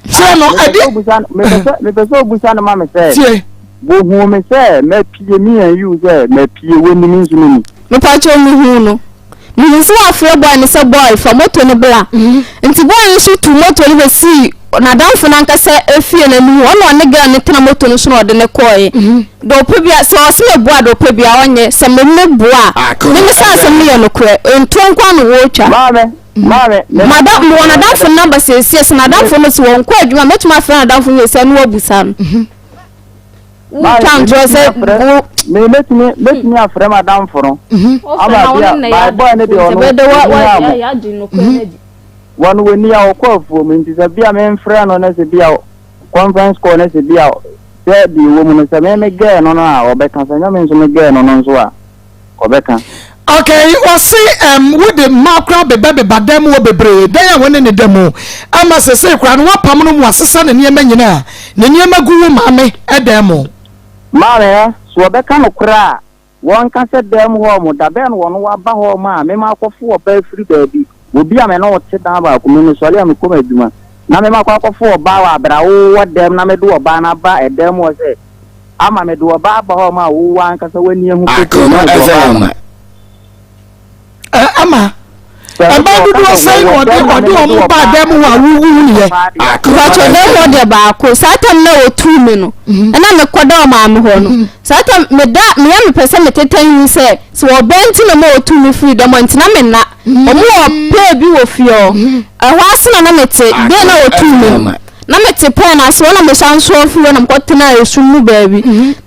kyerɛ no ɛde. Mepɛ sɛ obusa no ma me sɛ. Tie. Wohuu me sɛ mapie me and you sɛ mapie w'anim nso no ni. Mepakyɛw mehuu no. Mehuu sɛ wafrɛ boy no sɛ boy fa moto no bra. Nti boy no nso tuu moto no bɛsii n'adamfo no ankasa efie no anim hɔ. Ɔna ɔne girl no tena moto no so na ɔde no kɔɔeɛ. Deɛ ɔpɛ bia sɛ ɔse meboa deɛ ɔpɛ bia ɔnyɛ sɛ me meboa a me me sɛ asɛm no yɛ nokorɛ. Ntoɔ nko ara na wɔretwa. Maame, maame, me. Madam, mewɔ n'adamfo no number seesie sɛ n'adamfo no sɛ wɔnkɔ adwuma a mɛtumi afrɛ n'adamfo no seesie na wabusa no. Wotwa ntorɔ sɛ wo. Me mɛtumi mɛtumi afrɛ m'adamfo no. Ama bi a my boy no deɛ ɔno ɔni a mo. Wɔn wɔni a ɔkɔ afuom nti sɛ bi a memfrɛ no na sɛ bi a conference call na sɛ bi a sɛ deɛ ɛwɔ mu no sɛ me me gɛɛ no no a ɔbɛka sɛ nyɛ me nso me gɛɛ no no nso a ɔbɛka. Okay, wɔse um, wode mmaa koraa bebɛbeba dan mu hɔ bebree, dan a wɔne ne da mu, ama sesei koraa no woapam no mu asesa ne nneɛma nyinaa, ne nneɛma gu wo maame dan mu. Maame ɛ, so ɔbɛka nokorɛ a, wɔnka sɛ dan mu hɔ mo, da bɛn na wɔno waba hɔ mo a me makɔfo ɔbaa firi baabi, obi a me ne wo te dan baako mu, mesɔre a mekɔ m'adwuma, na me makɔ akɔfo ɔbaa wɔ aberɛ a wowɔ dan mu na mede ɔbaa no aba ɛdan mu hɔ sɛ, Ama mede ɔbaa aba hɔ ma wo ankasa w'ani ahu pefee sɛ Akoma mede ɔbaa aba. FM. Ɛ ama ɛbaa dodoɔ sɛn na ɔde ɔde wɔn baa dan mu hɔ a wohunuiɛ? Akoma Mpakyɛ dan mu hɔ FM. deɛ baako saa tam na wɔtuu me no ɛna mekɔda ɔmaame hɔ no saa tam meda meyɛ mepɛ sɛ meteta nyi sɛ sɛ wɔbɛn nti na ma wɔtuu me firi dɛm hɔ nti na menna wɔn wɔ pɛɛ bi wɔ fie hɔ ɛhɔ ase na na mete bere na wɔtuu me no Na mete pɛn no ase hɔ na mesan sɔre firi hɔ na mekɔtenaa esum mu baabi.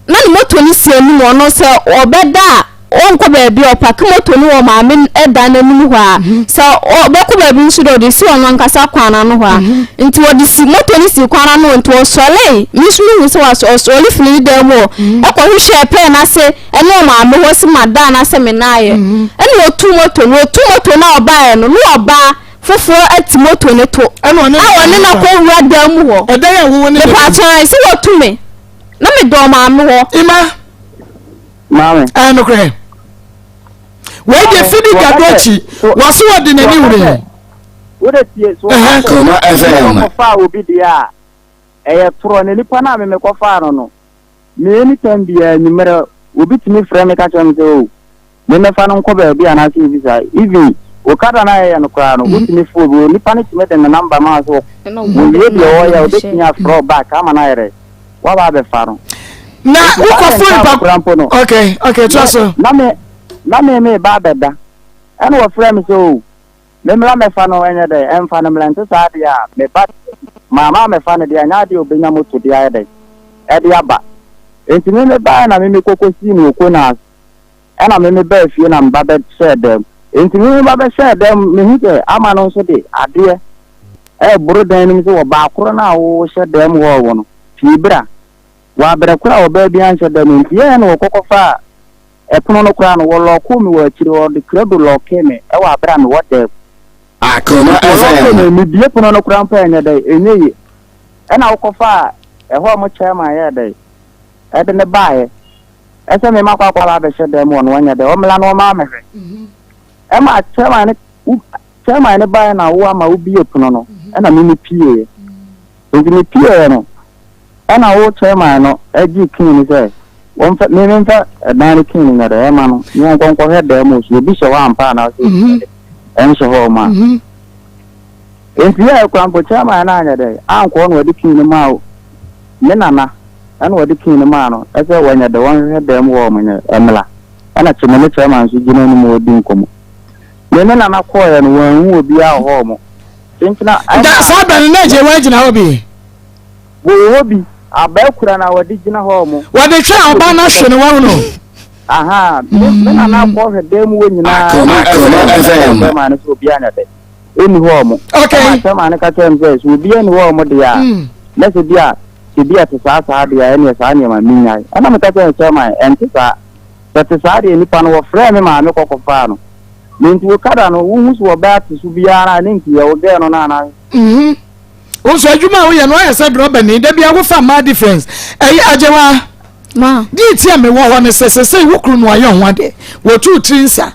Na ne moto no si anim hɔ no, sɛ ɔbɛda a, ɔnkɔ baabi a ɔpake moto no wɔ maame dan no anim hɔ a. Sɛ ɔbɛkɔ baabi nso deɛ, ɔde si ɔno ankasa kwan ano hɔ a. Nti wɔde si moto no si kwan ano hɔ nti ɔsɔree. Me nso mehu sɛ wasɔ ɔsɔre firi ne dan mu hɔ ɛkɔhwehwɛɛ pɛn no ase ɛne ɔmaame hɔ sɛ mada anaasɛ menaeɛ. Ɛna ɔtuu moto no, ɔtuu moto no a ɔbaeɛ no, na ɔbaa. Foforɔ ati moto no to a Ɛna ɔne ɔne no akɔ wura dan mu hɔ. Ɛdan a wowɔ ne Mepaakyɛw sɛ wɔtu me na medɔ maame hɔ. Ima. Maame. Ɛyɛ nokorɛ. Wei deɛ fidi gado akyi wɔso wɔde n'ani wura yi. Wode tie so wɔka sɛ wɔkɔfaa obi deɛ a ɛyɛ torɔ na nipa no a me mekɔfaa no no me anytime biara anwummerɛ obi tumi frɛ me ka kyerɛ me sɛ o Me mɛfa no nkɔ baabi anaasɛ biribi saa. Even okada no a yɛyɛ no koraa no, wotumi fa obi, onipa no tumi de ne number ma wo sɛ wɔwie deɛ ɔreyɛ a, obetumi afrɛ wo back ama no ayɛ dɛ, woaba abɛfa no. Na Nti wokɔ that fo time nipa koraa mpo no, okay okay tra so. na me na me meba abɛda, ɛna wɔfrɛ me sɛ o, Memmra mmɛfa no ɛnyɛ dɛn, ɛmfa no mmra, ɛnte saa deɛ a, me ba deɛ, mamma ammɛfa no deɛ, ɛnyɛ adeɛ a ɔbɛnya moto de ayɛ dɛn, ɛde aba. Enti me mebaeɛ na me mekɔkɔsii no wɔ Konas, ɛna me mebaa fie na me ba bɛhyɛɛ dɛm. Enti me meba bɛhyɛɛ dɛm, mehu sɛ ama no nso de adeɛ ɛreboro dan no mu sɛ ɔbaa korɔ no a wohyɛ dɛm hɔ wɔ no, pie bra. Wɔ abrɛ koro a ɔbaa biara nhyɛ da mu nti yɛɛ na wɔkɔkɔfaa ɛpono no koraa no wɔlɔɔkoo me wɔ akyire wɔde krado lɔɔkee me wɔ abrɛ a mewɔ dan mu. Akoma Nti wɔlɔɔkee FM. me mebue pono no koraa mpo a ɛnyɛ dɛn ɛnyɛ yie. Ɛna wokɔfaa ɛhɔ a mo chairman yɛɛ dɛn ɛde no baeɛ ɛsɛ me makɔ akɔ aba abɛhyɛ dan mu hɔ no wɔnyɛ dɛn ɔmmra na ɔmma mehwɛ. Ɛma chairman no wo chairman no baeɛ na wo ama wobue pono no ɛna me mepieeɛ. Nti mepieeɛ no Ɛna wo chairman no gye key no sɛ wɔmfa me memfa ɛdan no key no nyɛ dɛ ɛma no ne ɔnkɔ nkɔhwɛ dan mu so obi hyɛ hɔ ampa anaasɛ obi nyɛ dɛ ɛnhyɛ hɔ ɔma. Enti yɛ kura mpo chairman no anyɛ dɛ ankɔ na ɔde key no maa me nana ɛna ɔde key no maa no ɛsɛ wɔnyɛ dɛ wɔnhwehwɛ dan mu hɔ ɔmo nyɛ ɛmla ɛna kye me ne chairman nso gyina anim ɔdi nkɔmmɔ. Me ne nana kɔɔɛ no wɔanhu obiara wɔ hɔ ɔmo. Kyenkyena ɛna. Saa bɛn no na agye wɔn agyina hɔ bi. Wɔwɔ hɔ bi, abaa kura na wɔde gyina hɔ mo. Wɔde hwɛ a ɔbaa no ahwe no wahu no. Aha, me me nana akɔ hwɛ dan mu hɔ nyinaa. Akoma FM. Chairman no sɛ obi anyɛ dɛ. Ɛnni hɔ mo. Okay. Ɛma chairman no ka kyerɛ me sɛ sɛ obi anni hɔ mo deɛ a, na sɛ bi a sɛ bi a te saa saa deɛ a ɛneɛ saa nneɛma menyae. Ɛna meka kyerɛ no chairman ɛnte saa. Sɛ te saa deɛ nipa no wɔfrɛɛ me maame kɔ kɔfaa no. Na nti wo kada no wohu sɛ ɔbaa te so biara a ne nti yɛ wo gɛɛ no no anaa. Mhm. Wo nso adwuma a woyɛ no ayɛ sɛ drɔbani da bia wofa mmaa difference ɛyɛ agyewa Ma. Deɛ nti a mewɔ hɔ ne sɛ sɛsɛi wo kunu no ayɛ ho ade wɔtu tiri nsa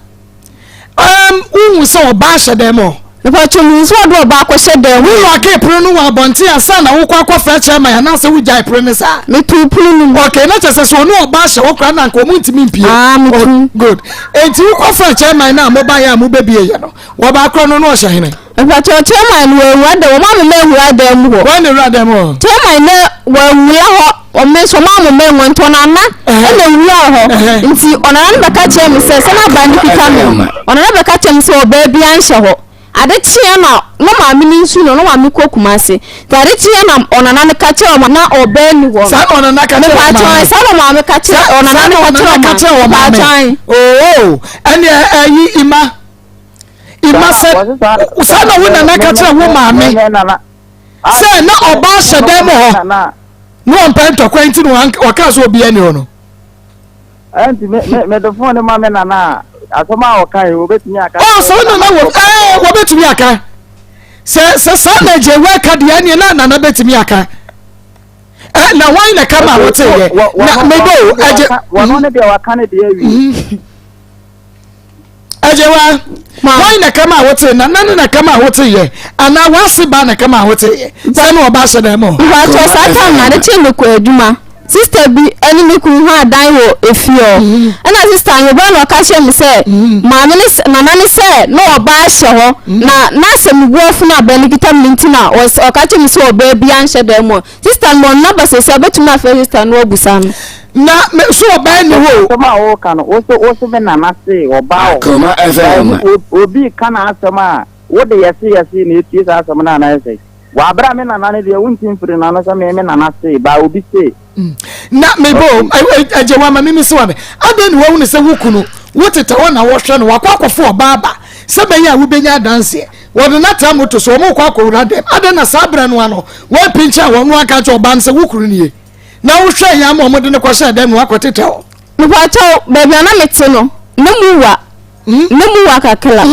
um, wohu sɛ ɔbaa hyɛ dɛm hɔ. Mepatwo mehu sɛ ɔde ɔbaa kɔhyɛ dɛm hɔ. Wo lɔke pono no wɔ abɔnten ansa na wokɔ akɔfrɛ chairman anaasɛ wogyae pono no saa? Metuu pono no mu. Okay, na kyerɛ sɛ sɛ ɔne ɔbaa hyɛ hɔ koraa na anka ɔmo ntumi mpie. Ah, metu. Oh, good. Enti wokɔfrɛ chairman no a mobaeɛ a mobɛbie yɛ no, wɔbaa korɔ no na ɔhyɛ hene? Mpakyɛw chairman no wawura dan wɔn amoma awura dan mu hɔ. Wɔn na ewura dan mu hɔ. Chairman no wawura hɔ wɔn nso wɔn amoma enwa nti ɔnana ɛna ewura hɔ nti ɔnana no bɛka kyerɛ mi sɛ sɛ n'aban no kita mi ɔnana bɛka kyerɛ mi sɛ ɔbaa bi anhyɛ hɔ ade kyeɛ na na maame no nsu no na maame kɔ Kumasi nti ade kyeɛ na ɔnana no ka kyerɛ wɔn na ɔbaa ni hɔ. Saa na ɔnana ka kyerɛ wɔn maame. Saa na maame ka kyerɛ ɔnana no ka kyerɛ wɔn maame. Oo ɛnna ɛyi ima. Ima sɛ saa na wo nana ka kyerɛ wo maame sɛ na ɔbaa hyɛ dan mu hɔ na ɔmpɛ ntɔkwa nti na ɔka sɛ obiara ni hɔ no. Ɛnti me me mede fon ne ma me nana a asɛm a ɔka yi wɔbɛtumi aka. Ɔ sɛ wo nana wɔ ɛɛ wɔbɛtumi aka sɛ sɛ saa na agye wɔ ɛka deɛ ɛneɛ na nana bɛtumi aka ɛ na wɔn na ka ma wote yɛ na mebɔ o agye. Wɔn ne deɛ waka ne deɛ awie. Agyewa, wɔn na kama a wote na nane na kama a wote yɛ anaa w'ase ba na kama a wote yɛ sɛ na ɔba ahyɛ dɛm hɔ. Mpatsɔ saa time na ade kye me kɔ adwuma sister bi ɛne me kunu ho adan wɔ efie hɔ mhm. ɛna sister no ba na ɔka kyerɛ me sɛ mhm. maame ne nana ne sɛ na ɔba ahyɛ hɔ mhm. na na sɛ me bu afunu abɛn no kita me nti na ɔka kyerɛ me sɛ ɔbaa bi anhyɛ dɛm hɔ Sister no ɔno naba sɛsi a wobɛtumi afrɛ sister no abusa no. Na me so ɔbaa nni hɔ o. Asɛm a woka no wo se wo se me nana se ɔbaa wɔ Akoma FM. hɔ obi ka n'asɛm a wode yɛse yɛse na etie saa asɛm no anaa ɛsɛ wɔ abere a me nana no deɛ wonti mfiri n'ano sɛ me me nana se baa obi se. Na me bo agye wa ma mimi se wa me adɛn na wahu ne sɛ wo kunu wo tete hɔ na wɔhwɛ no wakɔ akɔfo ɔbaa ba sɛ bɛyɛ a wobɛnya adanseɛ Wɔde no atra moto so, wɔrekɔ akɔwura dɛm. Adɛn na saa berɛ no ano wɔapinkyan wɔn na wɔaka akyerɛ ɔbaa no sɛ, Wo kunu nie? Na wohwɛɛ yɛn ama wɔde no kɔhyɛɛ dɛm na wɔakɔtetɛ hɔ. Mepakyɛw, baabi a na mete no, na mu wa. Na mu wa kakra.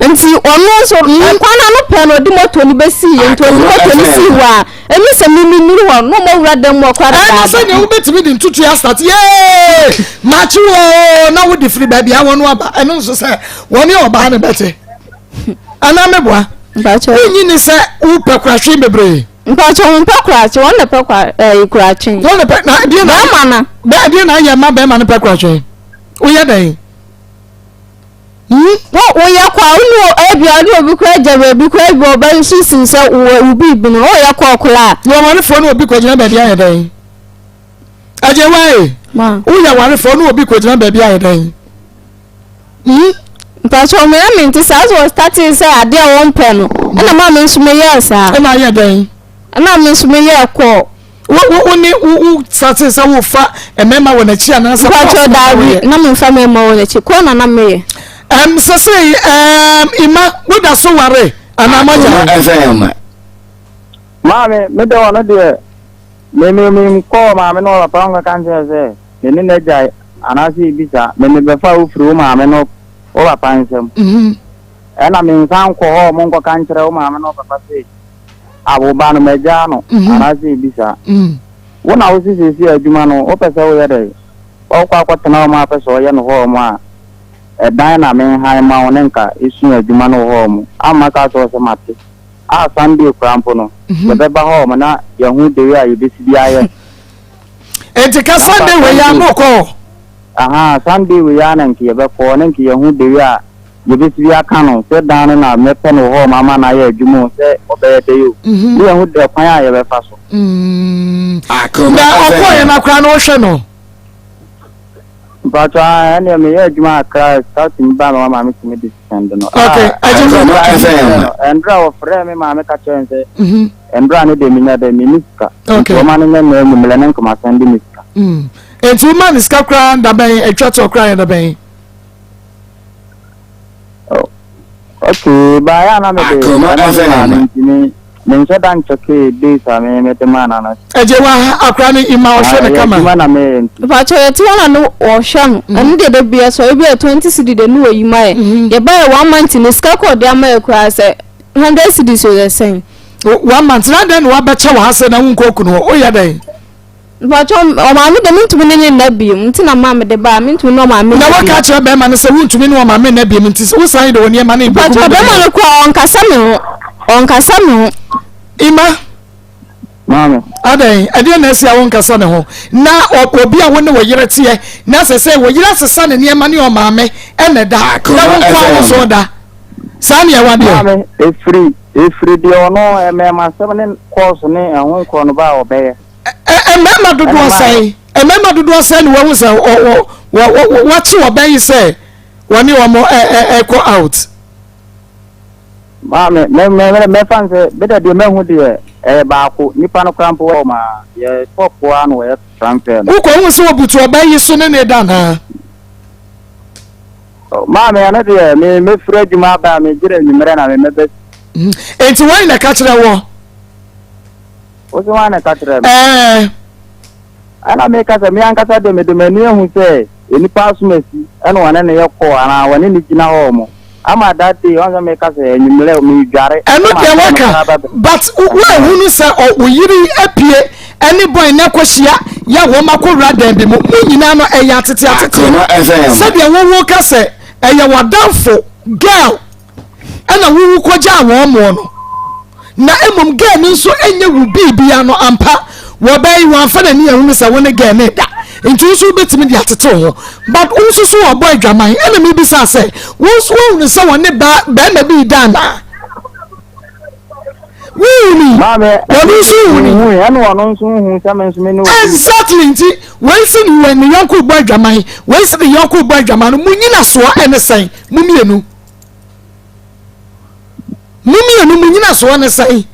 Nti ɔno nso, kwan no ano pɛɛ na ɔde moto no bɛsii. Nti ɔde moto no sii hɔ a, Emi sɛ me menuru hɔ no na ɔmawura dan mu hɔ koraa Ɛne dedaada. sɛdeɛ wobɛtumi de ntutuo astate yee makye woo na wode firi baabi a wɔn aba ɛno nso sɛ wɔne ɔbaa no bɛte anaa meboa Mpakyɛ. wonyi ne sɛ wopɛ koratwe bebree Mpakyɛ wɔn pɛ koratwe wɔn na pɛ kwa ɛɛ koratwe. wɔn na pɛ na ɛdeɛ na Bɛrima no. bɛ ɛdeɛ na ayɛ ma bɛrima no pɛ koratwe woyɛ dɛn hmm? Wo woyɛ kɔ a wone ebia wone obi kora gya baabi kora ebia ɔbɛ nso sin sɛ wo wo biribi no woyɛ kɔ koraa. Yɛ ɔwarefoɔ ne obi kɔgyina baabi ayɛ dɛn agye wae woyɛ warefoɔ ne obi kɔgyina baabi ayɛ dɛn hmm? Mpakyɛ me na mente saa sɛ ɔstartee sɛ adeɛ a wɔmpɛ no ɛna maa me nso meyɛɛ saa. Ɛna ayɛ dɛn? Ɛna me nso meyɛɛ kɔɔ. Wo wo wo ne wo wo startee sɛ wofa mmarima wɔ n'akyi anaasɛ kɔɔ Mpakyɛ daabi na memfa mmarima wɔ n'akyi kɔɔ na na meyɛ. Ɛm sɛsɛyi ɛm Ima woda so ware anaa Akoma moagyae? FM. Maame, me dɛ ɔno deɛ. Me me me nkɔɔ maame ne ɔpapa ho nkɔka nkyerɛ sɛ me ne n'agya anaasɛ biribi saa. Me mebɛfa wo firi wo maame ne wo papa nsam. Ɛna me nsan nkɔ hɔ ɔmo nkɔka nkyerɛ wo maame ne wo papa sɛ a wo ba no magyaa no anaasɛ biribi saa. Wo na wo se seesei adwuma no wopɛ sɛ woyɛ dɛn? Ɔkɔ akɔtena ɔmo a pɛ sɛ ɔyɛ no hɔ ɔmo a ɛdan na menhan ma wo ne nka esua adwuma no wɔ hɔ ɔmo amma ka kyerɛ wo sɛ mate. A Sunday koraa mpo no yɛbɛba hɔ ɔmo na yɛho the way a yɛbɛsi bi ayɛ. Enti ka Sunday wei a mokɔ hɔ? Ahaa Sunday wei ara na nka yɛbɛkɔ na nka yɛho the way a yɛbɛsi bi aka no sɛ dan no na mɛpɛ no wɔ hɔ ɔmo ama no ayɛ adwuma o sɛ ɔbɛyɛ dɛ o ne yɛho dɛ kwan a yɛbɛfa so. Na ɔkɔɔyɛ no akora no wohwɛ no? Mpatsɔ ah ɛnneɛ meyɛ adwuma akra sika tumi ba ma maame tumi de send no. Okay, ɛgye mi. Ɛndra wɔfrɛ me maame ka kyerɛ sɛ ɛndra ne deɛ menya dɛ menni sika. Okay. Nti ɔma no nyɛ nnɛ anwummerɛ ne nkɔma send me sika. Nti woma ne sika koraa dabɛn atwa to koraa yɛ dabɛn? Oh, okay, baayɛ a na mede ɛma me maame nti me menhyɛ da nkyɛkee days a me mede maa no no. Ɛgye wa akora no ima ɔhwɛ no kama. Adwuma na meyɛ nti. Mpakyɛ yɛte hɔ na no wɔhwɛ no ɛno deɛ da bia sɛ ebi yɛ 20 cedi de no wɔyi ma yɛ yɛba yɛ one month ne sika kɔ ɔde ama yɛ koraa sɛ 100 cedis o yɛ sɛn. One month na dɛn na wabɛkyɛ wɔ ha sɛ na wonkɔ okunu hɔ woyɛ dɛn. Mpakyɛ ɔmaame de mentumi ne ne nna biom nti na maa mede baa mentumi ne ɔmaame na waka akyerɛ bɛrima no sɛ wontumi ne ɔmaame nna biom nti wosan de wo nneɛma no bɛgu mpakyɛ bɛrima no koraa ɔnkasa me ho ɔnkasa me ho. Ima. Maame. Adɛn ɛdeɛ na asi a wonkasa ne ho na obi a wo ne wo yere teɛ na sɛ sɛ wo yere asesa ne nneɛma ne ɔmaame ɛna da na wo nko a wo so da saa ne ɛwa deɛ. Maame efiri efiri deɛ ɔno mmɛɛmasɛm ne kɔɔso ne ɛho nkorɔ no ba a ɔbɛyɛ. Mmarima dodoɔ sɛn mmarima dodoɔ sɛn na wɔahu sɛ wɔakye wɔn yi sɛ wɔne wɔn ɛkɔ out. Maame mɛ mɛ mɛfa n sɛ bɛda deɛ mahu deɛ ɛyɛ baako nipa no koraa mpo wɔ ma yɛ shop a na wɔyɛ transfer no. Wokɔ hu sɛ wɔbutu ɔbaa yi so ne ne da anaa? Maame ɛno deɛ me mɛfiri adwuma aba a megyere anwummerɛ na me mɛbɛ. Enti wɔn na ɛka kyerɛ wɔ? Wo se hwan na ɛka kyerɛɛ me? Ɛɛ. Ɛna meka sɛ, me ankasa de, mede m'ani ahu sɛ nnipa asomasi ɛna wɔne no yɛ kɔɔ anaa wɔne no gyina hɔ wɔn ama that day wɔn sɛ meka sɛ anwummerɛ medware. Ɛno deɛ waka but woahunu sɛ wo yere apue ɛne boy no akɔhyia yɛ wɔn akɔwura dan bi mu mo nyinaa no ɛyɛ atete atete sɛdeɛ wowo ka sɛ ɛyɛ w'adamfo girl ɛna wowu kɔgyaa wɔn moɔ no na mmom gɛɛ no nso nyɛ wo biribia no ampa wɔbɛyi wɔamfa n'ani ahunu sɛ wo ne gɛɛ no da nti wo nso wobɛtumi de atete wo ho but wo nso so wɔbɔ adwaman ɛna mebisa sɛ wo nso woahunu sɛ wɔne bɛrima bi da anaa wohuni wɔno nso huni exactly nti wei si ne ne yɔnko bɔ adwaman wei si ne yɔnko bɔ adwaman no mo nyina soɔ ɛne sɛn mo mmienu Mo mmienu mo nyinasoɔ ne sɛn?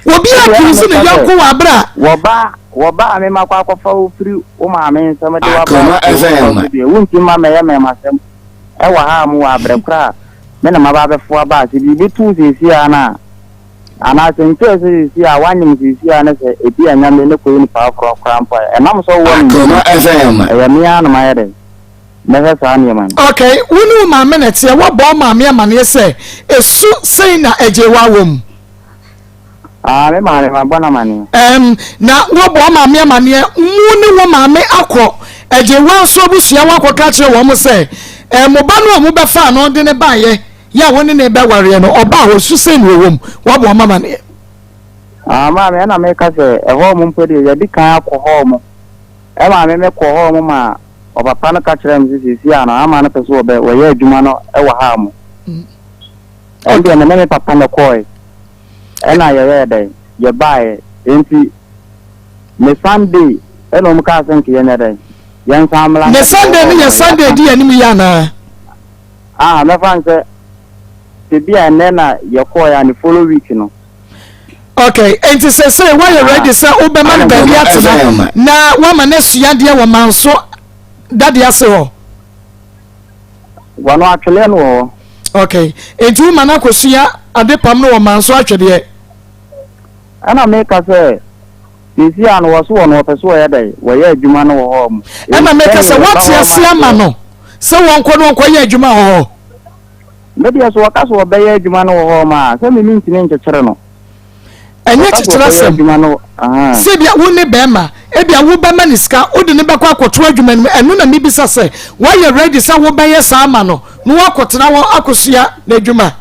Obi accuse ne yɔnko wɔ abere a. Wɔba wɔba a mema kɔ akɔfa wo firi wo maame nsam de waba wo deɛ wontumi ma mɛyɛ mɛmasɛm ɛwɔ ha a mo wɔ abrɛ koraa a me na maba abɛfo aba a sɛ biribi to wo seesie a na anaa sɛ nkyɛɛ sɛ seesie a woanyem seesie a ne sɛ ebi a nyame ne kɔyɛ nipa aforɔ koraa mpo a ɛnam sɛ wowɔ me nti ɛyɛ me ara na mayɛ dɛn mɛhwɛ saa nneɛma no. Ok, wo ne wo maame na ɛteɛ, woabɔ wo maame amaneɛ sɛ ɛsu sei na agyewa wɔ mu? Ah, me maame mabɔ no amaneɛ. Ɛm, na woabɔ wo maame amaneɛ, mo ne wo maame akɔ agyewa nso abusua hɔ akɔka akyerɛ wɔn sɛ, eh, mo ba no a mobɛfaa no de no baeɛ, yɛ a wo ne no bɛwareɛ no, ɔbaa hɔ, su sei na ɔwɔ mu, woabɔ wɔn amaneɛ? Ah, maame, ɛna meka sɛ, ɛhɔ mo mpo deɛ, yɛadi kan akɔ hɔ mo. Ɛmaa me mekɔɔ hɔ mo maa Ɔpapa no ka kyerɛɛ me sɛ seesei a no ama no pɛ sɛ wɔbɛ wɔyɛ adwuma no wɔ ha mo. Ɛno deɛ me ne me papa na ɛkɔɔe. Ɛna yɛyɛɛ dɛn? Yɛbaeɛ. Enti me Sunday ɛna wɔn kaa sɛ nka yɛnyɛ dɛn? Yɛnsan mmra. Ne Sunday no yɛ Sunday di anim yi anaa? Ah, mɛfa no sɛ sɛ bi a ɛnɛ na yɛkɔɔe a ne follow week no. Okay, enti sɛsɛ woayɛ ready sɛ wobɛma no baabi atena na woama no asua adeɛ wɔ manso dade ase hɔ? Wɔn atweleɛ no wɔ hɔ. Okay, enti woma no akɔsua adepam no wɔ manso atwedeɛ? Ɛna meka sɛ. Seesei a no wɔ so wɔ no wɔpɛ so wɔyɛ dɛn wɔyɛ adwuma no wɔ hɔ mo. Ɛna meka sɛ woate ase ama no sɛ wɔnkɔ no wɔnkɔyɛ adwuma wɔ hɔ. Me deɛ so wɔka so wɔbɛyɛ adwuma no wɔ hɔ ma a sɛ me mentumi nkyekyere no. Ɛnyɛ kyekyere asɛm. Sɛ ebia wo ne bɛrima ebia wobɛma ne sika wode ne bɛkɔ akɔto adwuma no mu ɛno na mebisa sɛ woayɛ ready sɛ wobɛyɛ saa ama no na wakɔtena hɔ akɔsua n'adwuma.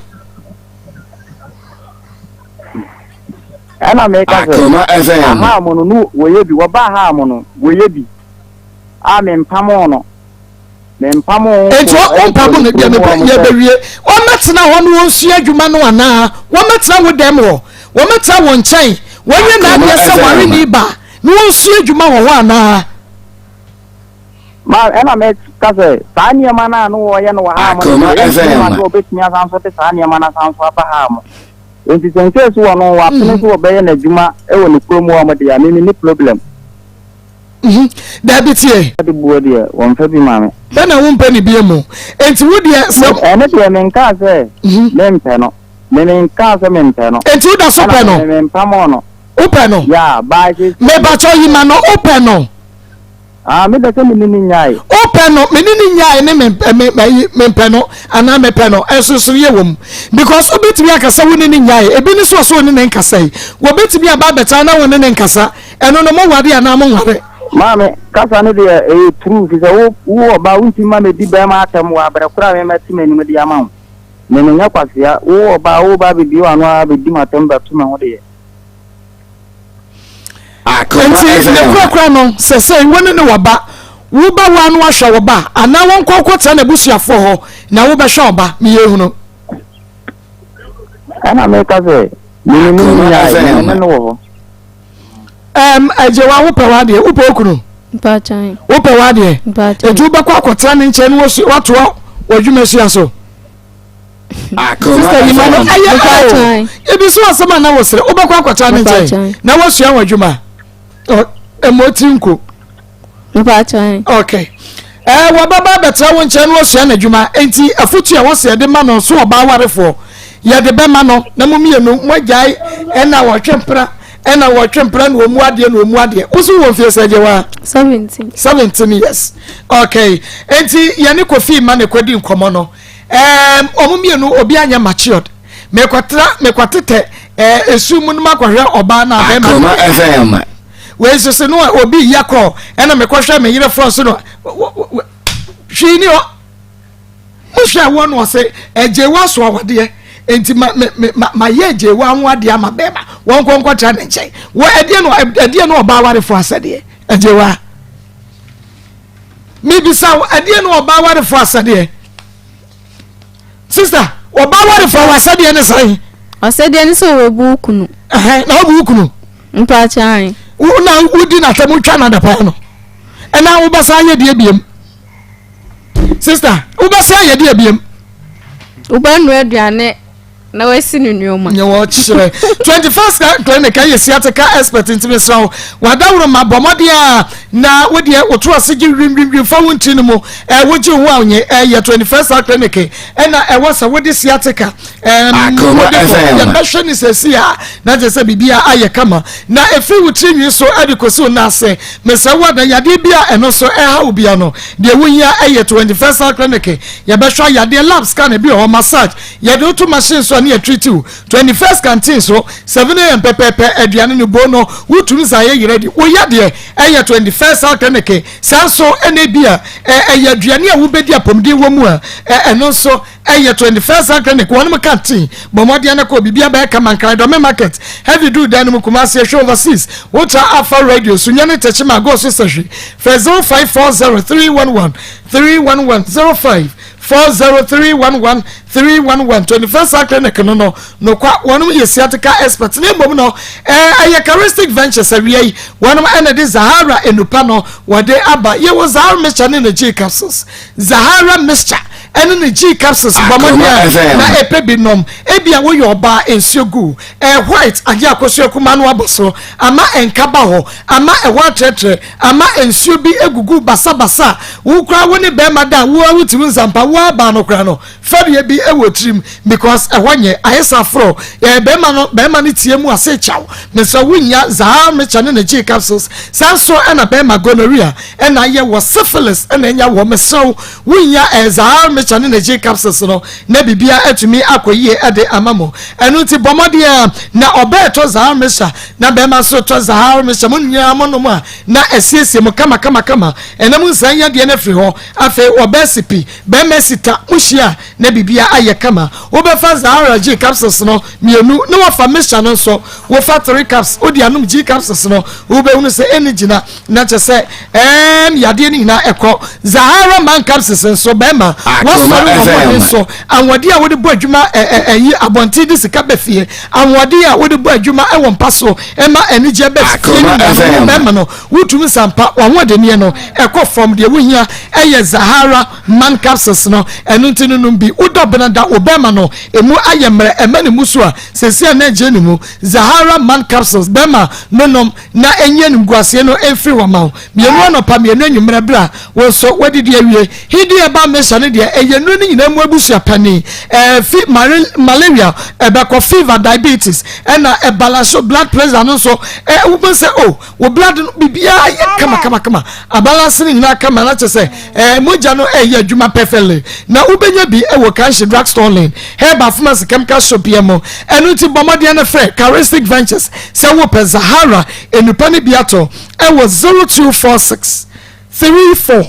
Ɛna meka sɛ aha mo no no wɔyɛ bi wɔba ha mo no wɔyɛ bi a mempamoo no mempamoo. Nti wompamo no deɛ mepɛ yɛbɛwie wɔmɛtena hɔ no wɔnsua adwuma no anaa wɔmɛtena wo dɛm hɔ wɔmɛtena wo nkyɛn wɔnyɛ n'adeɛ sɛ wareni ba na wɔnsua adwuma wɔ hɔ anaa. Ma ɛna meka sɛ saa nneɛma no a no wɔyɛ no wɔ ha mo no deɛ ɛntumi ma sɛ wɔbɛtumi asan so de saa nneɛma no asan so aba ha mo. Nti sɛ nkɛɛ so wɔ no wɔapene so wɔbɛyɛ n'adwuma wɔ ne kurom hɔ mo deɛ a me menni problem. Dabi tie. De buo deɛ wɔmfa bi ma me. Ɛna wompɛ ne bie mu. Nti wo deɛ sɛ. Ɛno deɛ menkaa sɛ mempɛ no. Me menkaa sɛ mempɛ no. Nti woda so pɛ no. Ɛna me mempamoo no. Wopɛ no? Yeah, bye. Mepakyɛw yi ma no wopɛ no. Ah, me dɛ sɛ me ne no nyae. Wopɛ no, me ne no nyae ne me me me mempɛ no anaa mepɛ no, nsonsonoeɛ wɔ mu. Because wobɛtumi aka sɛ wo ne no nyae, ebi ne so ɔsɛ wo ne no nkasa yi, wɔbɛtumi aba abɛtena na wo ne no nkasa, ɛno no moware anaa monware? Maame, kasa no deɛ ɛyɛ true, fi sɛ wo wo ɔbaa wontumi ma medi bɛrima atɛm wɔ abrɛ koro a me mɛte m'anim de ama wo. Me menyɛ kwasea, wo ɔbaa wo ba abɛbue w'ano ara bɛdi m'atɛm bɛto me ho deɛ. Nti ne korakora no sɛsɛi wo ne ne wɔ ba wo bɛ wa no ahwɛ wo ba anaa wɔn kɔ kɔ tena n'abusuafoɔ hɔ na wo bɛhwɛ wo ba meyɛ hunu. Ɛna meka sɛ mene ne nyae mene ne no wɔ hɔ. Ɛm ɛgye wa wopɛ w'adeɛ wopɛ okunu wopɛ w'adeɛ nti wobɛkɔ akɔtena ne nkyɛn no watoa w'adwuma sua so. Sista Yima no ɛyɛ o ebi so asɛm a na wɔsrɛ wobɛkɔ akɔtra ne nkyɛn na wasua wɔn adwuma ɛmɔ tiri nko. Okay ɛɛ wɔbɛba abɛtra wo nkyɛn na wasua n'adwuma nti afotu a wɔsɛ yɛde ma no so ɔbaa awarefoɔ yɛde bɛma no na mo mmienu mo agyae ɛna wɔtwe mpena ɛna wɔtwe mpena na wɔn mu adeɛ na wɔn mu adeɛ woso wɔ mfie sɛ gye wa. 17. 17 years okay nti yɛne Kofi ma ne kɔdi nkɔmɔ no. Ɛɛm wɔn mmienu obi anyɛ matured. Mekɔtra mekɔtetɛ ɛɛ esu mu no makɔhwɛ ɔbaa na abɛɛma. Akoma FM. Wei nso se no obi yɛ kɔ ɛna mekɔhwɛ me yere fɔn so no hwee ni hɔ. Mohwɛ wɔ no ɔse ɛgyewa so awadeɛ nti ma me me ma ma yɛ gyewa ho adeɛ ama bɛɛma wɔn nkɔ nkɔtra ne nkyɛn. Wɔ ɛdeɛ no ɛdeɛ no ɔbaa awarefo asɛdeɛ ɛgyewa. Mebisa wo, ɛdeɛ ne ɔbaa warefo asɛdeɛ? Sista, ɔbaa warefo wɔ asɛdeɛ ne sɛn? Asɛdeɛ ne sɛ wɔbu wo kunu. Ɛhɛn, na wobu wo kunu? Mpakyɛ Wo na wodi n'atɛm wotwa n'adapaa no. Ɛna wobɛsan ayɛ deɛ biem. Sista, wobɛsan ayɛ deɛ biem. Wobɛnoa aduane na wasi ne nneɛma. Nyɛ wɔ kyerɛ. 21st clinic ɛyɛ sciatica expert nti mesrɛ wo wadaworo ma bɔ mmɔden a na wodeɛ woto ase gye wimwimwim fa wo ntiri no mu wogye ho a onye ɛyɛ 21st clinic ɛna ɛwɔ sɛ wode sciatica wode kɔ yɛbɛhwɛ ne sɛsi a na kyerɛ sɛ biribi a ayɛ kama na ɛfiri wo tiri nwi so ɛde kɔsi wo nan ase mesrɛ wo ada yadeɛ bi a ɛno so ɛha wo bia no deɛ wohia ɛyɛ 21st clinic yɛbɛhwɛ yadeɛ lab scan ebi wɔ hɔ massage Yɛde wo to machine so a ne yɛ treat wo. 21st canteen so, 7am pɛpɛɛpɛ, aduane no bowl no, wo tumi san yɛ yerɛ de. Wo yɛ deɛ, ɛyɛ 21st South Clinic. Saa nso ɛna ebi a, ɛyɛ aduane a wobɛdi apɔmuden wɔ mu a, ɛno nso ɛyɛ 21st South Clinic. Wɔnom canteen, bɔ mmɔden na kɔ, biribiara bɛyɛ kama. Nkran Dɔme Market, Heavy Duru dan no mu, Kumasi, Ehwɛ Overseas, Wotra Alpha Radio, Sunyani Techiman, Gosu Sahwi. Frɛ 0540 311 311 05 40311 311 21st Heart Clinic no no nokwa wɔnom yɛ sciatica expert na mmom no ɛyɛ Charistic Ventures awia yi wɔnom ɛna de Zahara enupa no wɔde aba yɛwɔ Zahara mixture ne ne G capsules Zahara mixture. ɛne ne G capsules bɔ mmɔden a na ɛpɛ bi nom. Ebia woyɛ ɔbaa nsuo gu ɛɛ white agye akosua kumaa no abɔ so ama ɛnka ba hɔ ama ɛhɔ atrɛtrɛ ama nsuo bi egugu basabasa a wo koraa wo ne bɛrima da a wo a wotumi nsampa wo abaa no koraa no fɛreɛ bi wɔ tirim because ɛhɔ nyɛ ayɛ sɛ aforɔ ɛɛ bɛrima no bɛrima no tie mu ase kyaw mesɛ wonya zaa mekyɛ ne ne G capsules saa nso ɛna bɛrima gonorrhea ɛna ayɛ wɔ syphilis ɛna ɛnya wɔ mesrɛ wonya ɛɛ zaa mekyɛ ne ne G capsules no na bibia atumi akɔ yie ɛde ama mo. Ɛno nti bɔ mmɔden a na ɔbɛɛ tɔ zaa mehyɛ na bɛrima nso tɔ zaa mehyɛ mo nyinaa mo nom a na ɛsiesie mo kama kama kama. Ɛnam nsan yadeɛ no afiri hɔ. Afei ɔbɛɛ si pi bɛrima si ta mo hyia na bibia ayɛ kama. Wobɛfa Zahara G capsules no mmienu na wafa mixture no nso wofa 3 cups wode anom G capsules no wobɛhunu sɛ ɛnni gyina na kyɛ sɛ ɛɛm yadeɛ no nyinaa ɛkɔ. Zahara man capsules nso bɛrima wasɔre wɔ mmɔden so ahoɔden a wode bɔ adwuma ɛyi abɔnten de sika bɛ fie ahoɔden a wode bɔ adwuma ɛwɔ mpa so ɛma anigyeɛ bɛ fie no nyinaa no bɛrima no wotumi sampa wahoɔdenneɛ no ɛkɔ fam. Deɛ wohia ɛyɛ Zahara man capsules no. Ɛno nti no nom bi wodɔ benada wo bɛrima no emu ayɛ mmerɛ ɛma ne mu so a sɛsi a na agye ne mu. Zahara man capsules bɛrima no nom na ɛnyɛ animguaseɛ no ɛmfiri hɔ ma wo. Mmienu anɔpa mmienu anwummerɛ berɛ a wo nso woadidi awie. Hidi ɛba mesa no deɛ ɛyɛ nnuro no nyinaa mu abusua panin. Ɛfi malaria ɛbɛkɔ fever diabetes ɛna ɛbalance blood pressure no nso. Wobɛhu sɛ o wo blood no biribiara yɛ kama kama kama abalance no nyinaa kama na kyerɛ sɛ mogya no ɛyɛ adwuma perfectly. Na wobɛnya bi ɛwɔ Kanshi drugstore lane herbal pharmacy chemical shop yɛ mu. Ɛno nti bɔ mmɔden no frɛ Charistic Ventures sɛ wopɛ Zahara nnupa no bi atɔ ɛwɔ 0246 34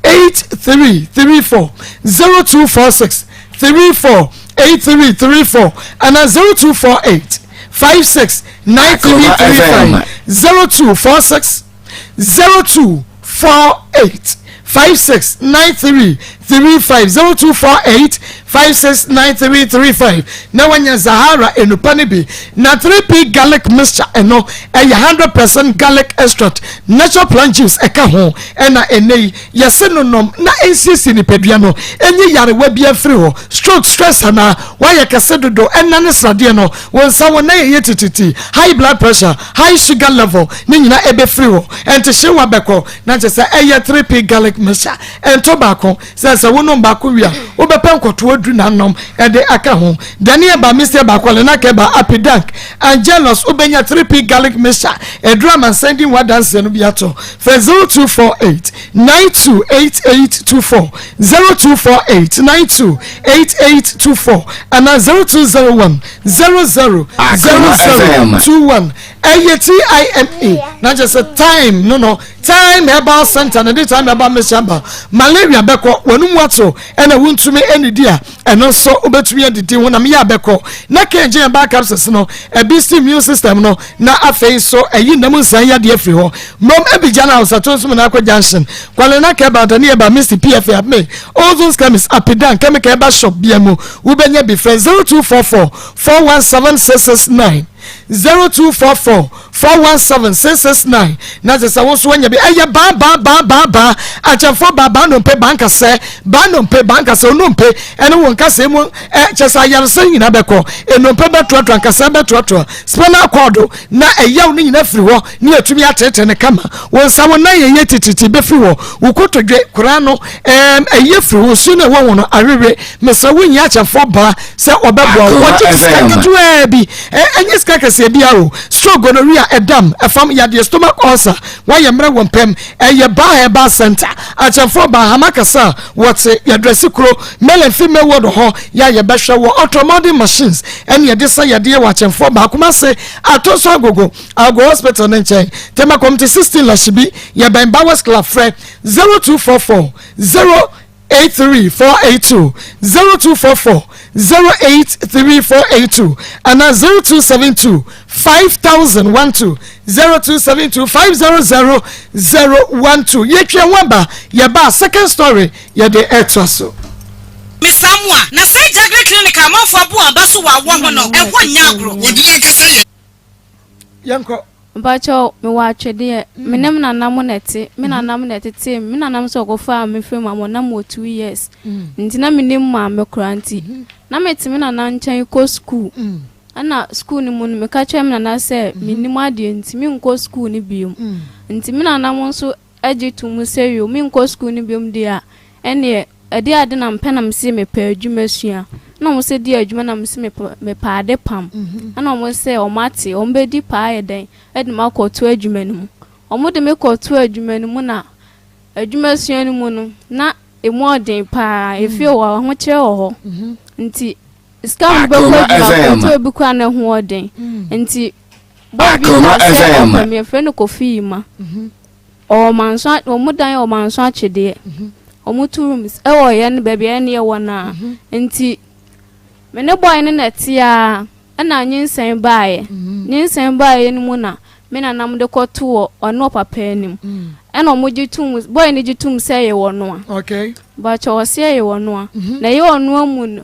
8334, 0246 34 8334 ana 0248 56 9335, 0246 0248 56 9335, 0248 56 9335 na wanya Zahara enupa no bi. Na 3P garlic mixture ɛno ɛyɛ 100% garlic extract, natural plant juice ɛka ho. Ɛna ɛnɛ yi yɛse no nom na ɛnsiesie nipadua no ɛnyi yarewa bi afiri hɔ. Stroke, stress anaa wayɛ kɛse dodo ɛna ne sradeɛ no wo nsa wo nan ɛyɛ tititi, high blood pressure, high sugar level ne nyinaa ɛbɛfiri hɔ. Ɛnte hyewa bɛkɔ na kyerɛ sɛ ɛyɛ 3P garlic mixture. Ɛntɔ baako sɛ wonom baako wie a wobɛpɛ nkɔtoɔ du nanom ɛde aka ho. Daniel ba mr baako lena kɛba apidank angelos wobɛnya 3P garlic mixture ɛduru amansan di ho adanseɛ no bi ato. Fɛ 0248 928824, 0248 928824 ana 0201 00 0021. Ɛyɛ TIME na kyerɛ sɛ time no Time Herbal Center na de Time Herbal Mixture ba. Malaria bɛkɔ wɔn mu ato ɛna wuntumi ɛnidi a ɛno nso wobɛtumi adidi honam yɛ abɛkɔ. Na kɛngye herbal capsules no ɛbi si immune system no na afei nso ɛyi nam nsan yadeɛ firi hɔ. Mmom ebigya na ahosato nso mu na akɔ junction kwalena kɛba dani ɛba misty pfa abme Ozone Chemist apidan chemical ɛba shop bia mu wobɛnya bi. Frɛ 0244 417 669, 0244 417 669 na kyerɛ sɛ wo nso woanya bi. Ɛyɛ baa baa baa baa baa akyɛmfoɔ baa baa nnompe baa nkasɛ baa nnompe baa nkasɛ onompe ɛne wo nkasɛ mu ɛ kyerɛ sɛ ayaresa nyinaa bɛkɔ nnompe bɛtoatoa nkasɛ bɛtoatoa spinal cord na ɛyaw no nyinaa firi hɔ ne yɛtumi atetete ne kama. Wo nsa wo nan yɛyɛ tititi bɛfiri hɔ wo kotodwe koraa no ɛyɛ firi hɔ nsuo no ɛwɔ ho no awewe. Mesrɛ wo nyia akyɛmfoɔ baa sɛ ɔbɛboa wo wɔgye sika ketewaa bi ɛnyɛ sika kɛseɛ bia o. Stroke, gonorrhea, ɛdam ɛfam yadeɛ, stomach ulcer, wayɛ mmerɛ wɔ mpɛm ɛyɛ Baa Herbal Center akyɛmfoɔ baa hama kasa a wɔte yɛdrɛse kuro mɛlɛn fi mɛwɔ do hɔ yɛ a yɛbɛhwɛ wɔ ultramodern machines ɛne yɛde sa yadeɛ wɔ akyɛmfoɔ baa Kumase ato so agogo Ago Hospital ne nkyɛn, Tema Community 16 Lashibi yɛbɛn Bowers Club. Frɛ 0244 083 482, 0244 083 482 ana 0272 5012, 0272 500 012. Yɛtwa ho aba yɛba second story yɛde ɛtoa so. Mesamoa na sɛ Jagre Clinic amanfoɔ abo aba so wɔ awɔ ho no ɛhɔ nyɛ agorɔ. Wɔde ankasa yɛ. Yɛnkɔ. Mpakyɛw, mewɔ atwedeɛ. Me ne me nana mo na ɛte. Me nana mo na ɛtetee me. Me nana mo sɛ ɔkɔfaa me firi mu a na mewɔ 2 years. Nti na mennim maame koraa nti na mete me nana nkyɛn kɔ sukuu. Ɛna sukuu no mu no, meka kyerɛ me nana sɛ mennim adeɛ nti menkɔ sukuu no biom. Nti me nana mo nso agye to mu sɛ yo, menkɔ sukuu no biom deɛ a, ɛneɛ ɛde ade na mpɛ na mese mepɛ adwuma sua. Na ɔmo sɛ di adwuma na mese mepɛ ade pam. Ɛna ɔmo sɛ ɔmo ate, ɔmo bɛdi paa yɛ dɛn ɛde me akɔto adwuma no mu. Ɔmo de me kɔto adwuma no mu na adwuma sua no mu no, na emu ɔden paa. Efie wɔ ahokyerɛ wɔ hɔ. Nti sika a mede bɛkɔ Akoma adwuma FM. kɔtɔ ebi koraa na ɛho ɔden. Nti boy bi Akoma ka sɛ FM. ɔpɛ me, yɛfrɛ no Kofi Yima. Ɔwɔ Manso, ɔmo dan wɔ Manso Atwedeɛ. Ɔmo two rooms ɛwɔ yɛn baabi a yɛne yɛwɔ no a. Nti me ne boy no na ɛte a, ɛna nyinsɛn baeɛ. Nyinsɛn baeɛ no mu na me nanam de kɔto wɔ ɔne ɔpapa anim. Ɛna ɔmo gye tom, boy no gye tom sɛ ɛyɛ ɔno a. Bakyɛ ɔse ɛyɛ ɔno a. Na ɛyɛ ɔno a mu no,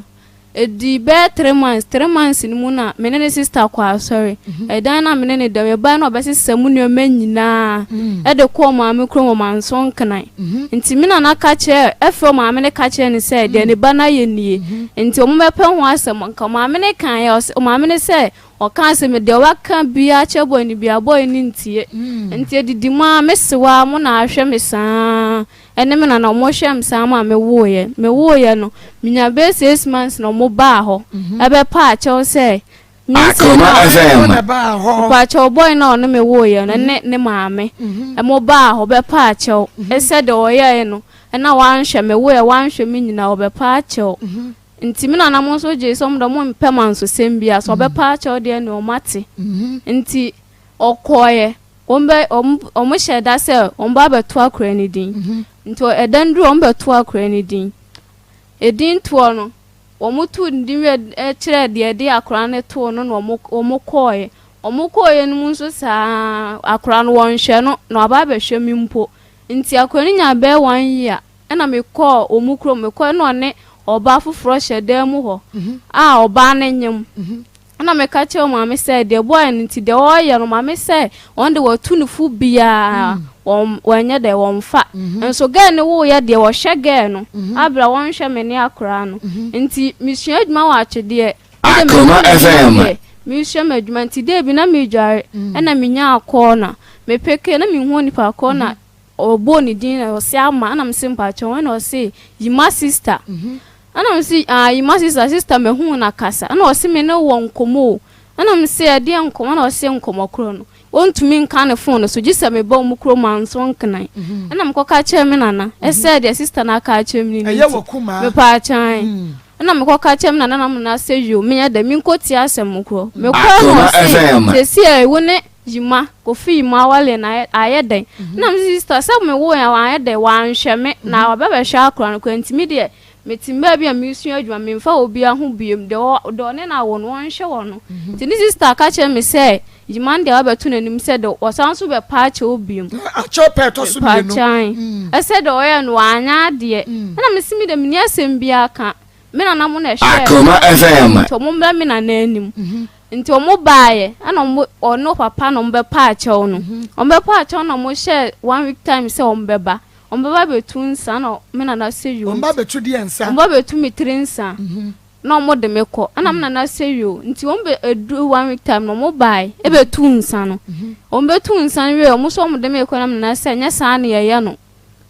ɛdi bɛyɛ 3 months. 3 months no mu na me ne ne sister kɔ asɔre. Ɛdan na me ne ne dam, yɛbae na ɔbɛsesa mu nneɛma nyinaa ɛde kɔɔ maame kurom wɔ Manso Nkran. Nti me nana ka kyerɛ, ɛfrɛ maame no ka kyerɛ no sɛ deɛ ne ba no ayɛ nie. Nti ɔmo bɛpɛ ho asɛm. Nka maame no kaeɛ, ɔsɛ maame no sɛ ɔka asɛm deɛ waka biara kyerɛ boy no biara, boy no ntie. Nti edidi mu a, mesewa mo na ahwɛ me saa, ɛne me nana ɔmo hwɛ me saa ma mewoeɛ. Mewoeɛ no, menya bɛyɛ 6 months na ɔmo baa hɔ ɛbɛpa akyɛw sɛ nyinsɛn Akoma a FM. Na baa hɔ. Mpakyɛw, boy na ɔne me woeɛ no ne ne maame ɛmo baa hɔ bɛpa akyɛw ɛsɛ deɛ ɔyɛɛ no, ɛna wanhwɛ me woeɛ, wanhwɛ me nyinaa, ɔbɛpa akyɛw. Nti me nana mo nso gye sɛ ɔmo de ɔmo mpɛ mansosɛm bi a sɛ ɔbɛpa akyɛw deɛ ne ɔmo ate. Nti ɔkɔɔɛ, wɔn bɛ ɔmo hyɛ da sɛ ɔmo ba abɛto akora ne din. Nti ɛdan duru, ɔmo bɛto akora ne din. Edin toɔ no, wɔn to ne din wie kyerɛ deɛ ɛde akora no too no na wɔn kɔɔɛ. Wɔn kɔɔɛ no mu nso saa, akora no wɔnhwɛ no na waba abɛhwɛ mi mpo. Nti akora no nya bɛyɛ one year ɛna mekɔɔ wɔn kurom. Mekɔɔ na ɔne ɔbaa foforɔ hyɛ dan mu hɔ a ɔbaa no nyim. Ɛna meka kyerɛ maame sɛ deɛ bɔɔl no nti deɛ ɔreyɛ no, maame sɛ wɔn de wɔtu ne fo biara wɔn wɔnyɛ dɛ wɔmfa. Nso girl no woyɛ deɛ wɔhwɛ girl no abira, wɔnhwɛ me ne akora no. Nti mesua adwuma wɔ atwedeɛ. Akoma FM. Mesua m'adwuma nti dee bi na medware, ɛna menya akɔɔ na mepeke na mehu nipa kɔɔ na ɔbɔ ne din na ɔse Ama. Ɛna mese mpakyɛw, ɛna ɔse Yima sister. Ɛna mese, ah, Yima sister, sister mehu na kasa. Ɛna ɔse me ne wɔ nkɔmmɔ o. Ɛna mese ɛdeɛ nkɔmmɔ? Ɛna ɔse nkɔmmɔ korɔ no ɔntumi nka ne phone no so gye sɛ meba ɔmo kurom anso nkenan. Ɛna mekɔka kyerɛ me nana ɛsɛ deɛ sister no aka akyerɛ me no. Ɛyɛ wɔ kumaa. Mepɛ akyɛn. Ɛna mekɔka kyerɛ me nana na mo na sɛ yo, menyɛ dɛ menkɔtie asɛm korɔ. Mekɔɛ Akoma na ɔse FM. sɛsi a wo ne Yima, Kofi Yima awale na ayɛ dɛn? Na me sister sɛ mewo yɛn wanyɛ dɛn wanhwɛ me na wabɛbɛhwɛ akora no kora. Nti me deɛ mete mbaa bi a mesua adwuma, memfa obiara ho biem deɛ deɛ ɔne no awo no wɔnhwɛ wɔ no. Nti ne sister ka kyerɛ me sɛ Yima no deɛ wabɛto n'anim sɛ de ɔsan so bɛpa akyɛw biem. Akyɛw pɛ ɛtɔ so mmienu. Pakyan ɛsɛ deɛ ɔyɛ no wanyɛ adeɛ. Ɛna mesi mi deɛ menni asɛm biara ka, me nana mo na ɛhwɛ. Akoma FM. Nti ɔmo mbra me nana anim. Nti ɔmo baayɛ, ɛna ɔmo ɔno papa na ɔmo bɛpa akyɛw no. Ɔmo bɛpa akyɛw na ɔmo hyɛ one week time sɛ ɔmo bɛba bɛtu nsa na me nana sɛ yo. Ɔmo ba bɛtu deɛ nsa? Ɔmo ba bɛtu me tiri nsa na ɔmo de me kɔ. Ɛna me nana sɛ yo. Nti ɔmo bɛ edu one week time na ɔmo baayɛ ɛbɛtu nsa no. Ɔmo bɛtu nsa no wie, ɔmo nso ɔmo de me kɔ na me nana sɛ nyɛ saa na yɛyɛ no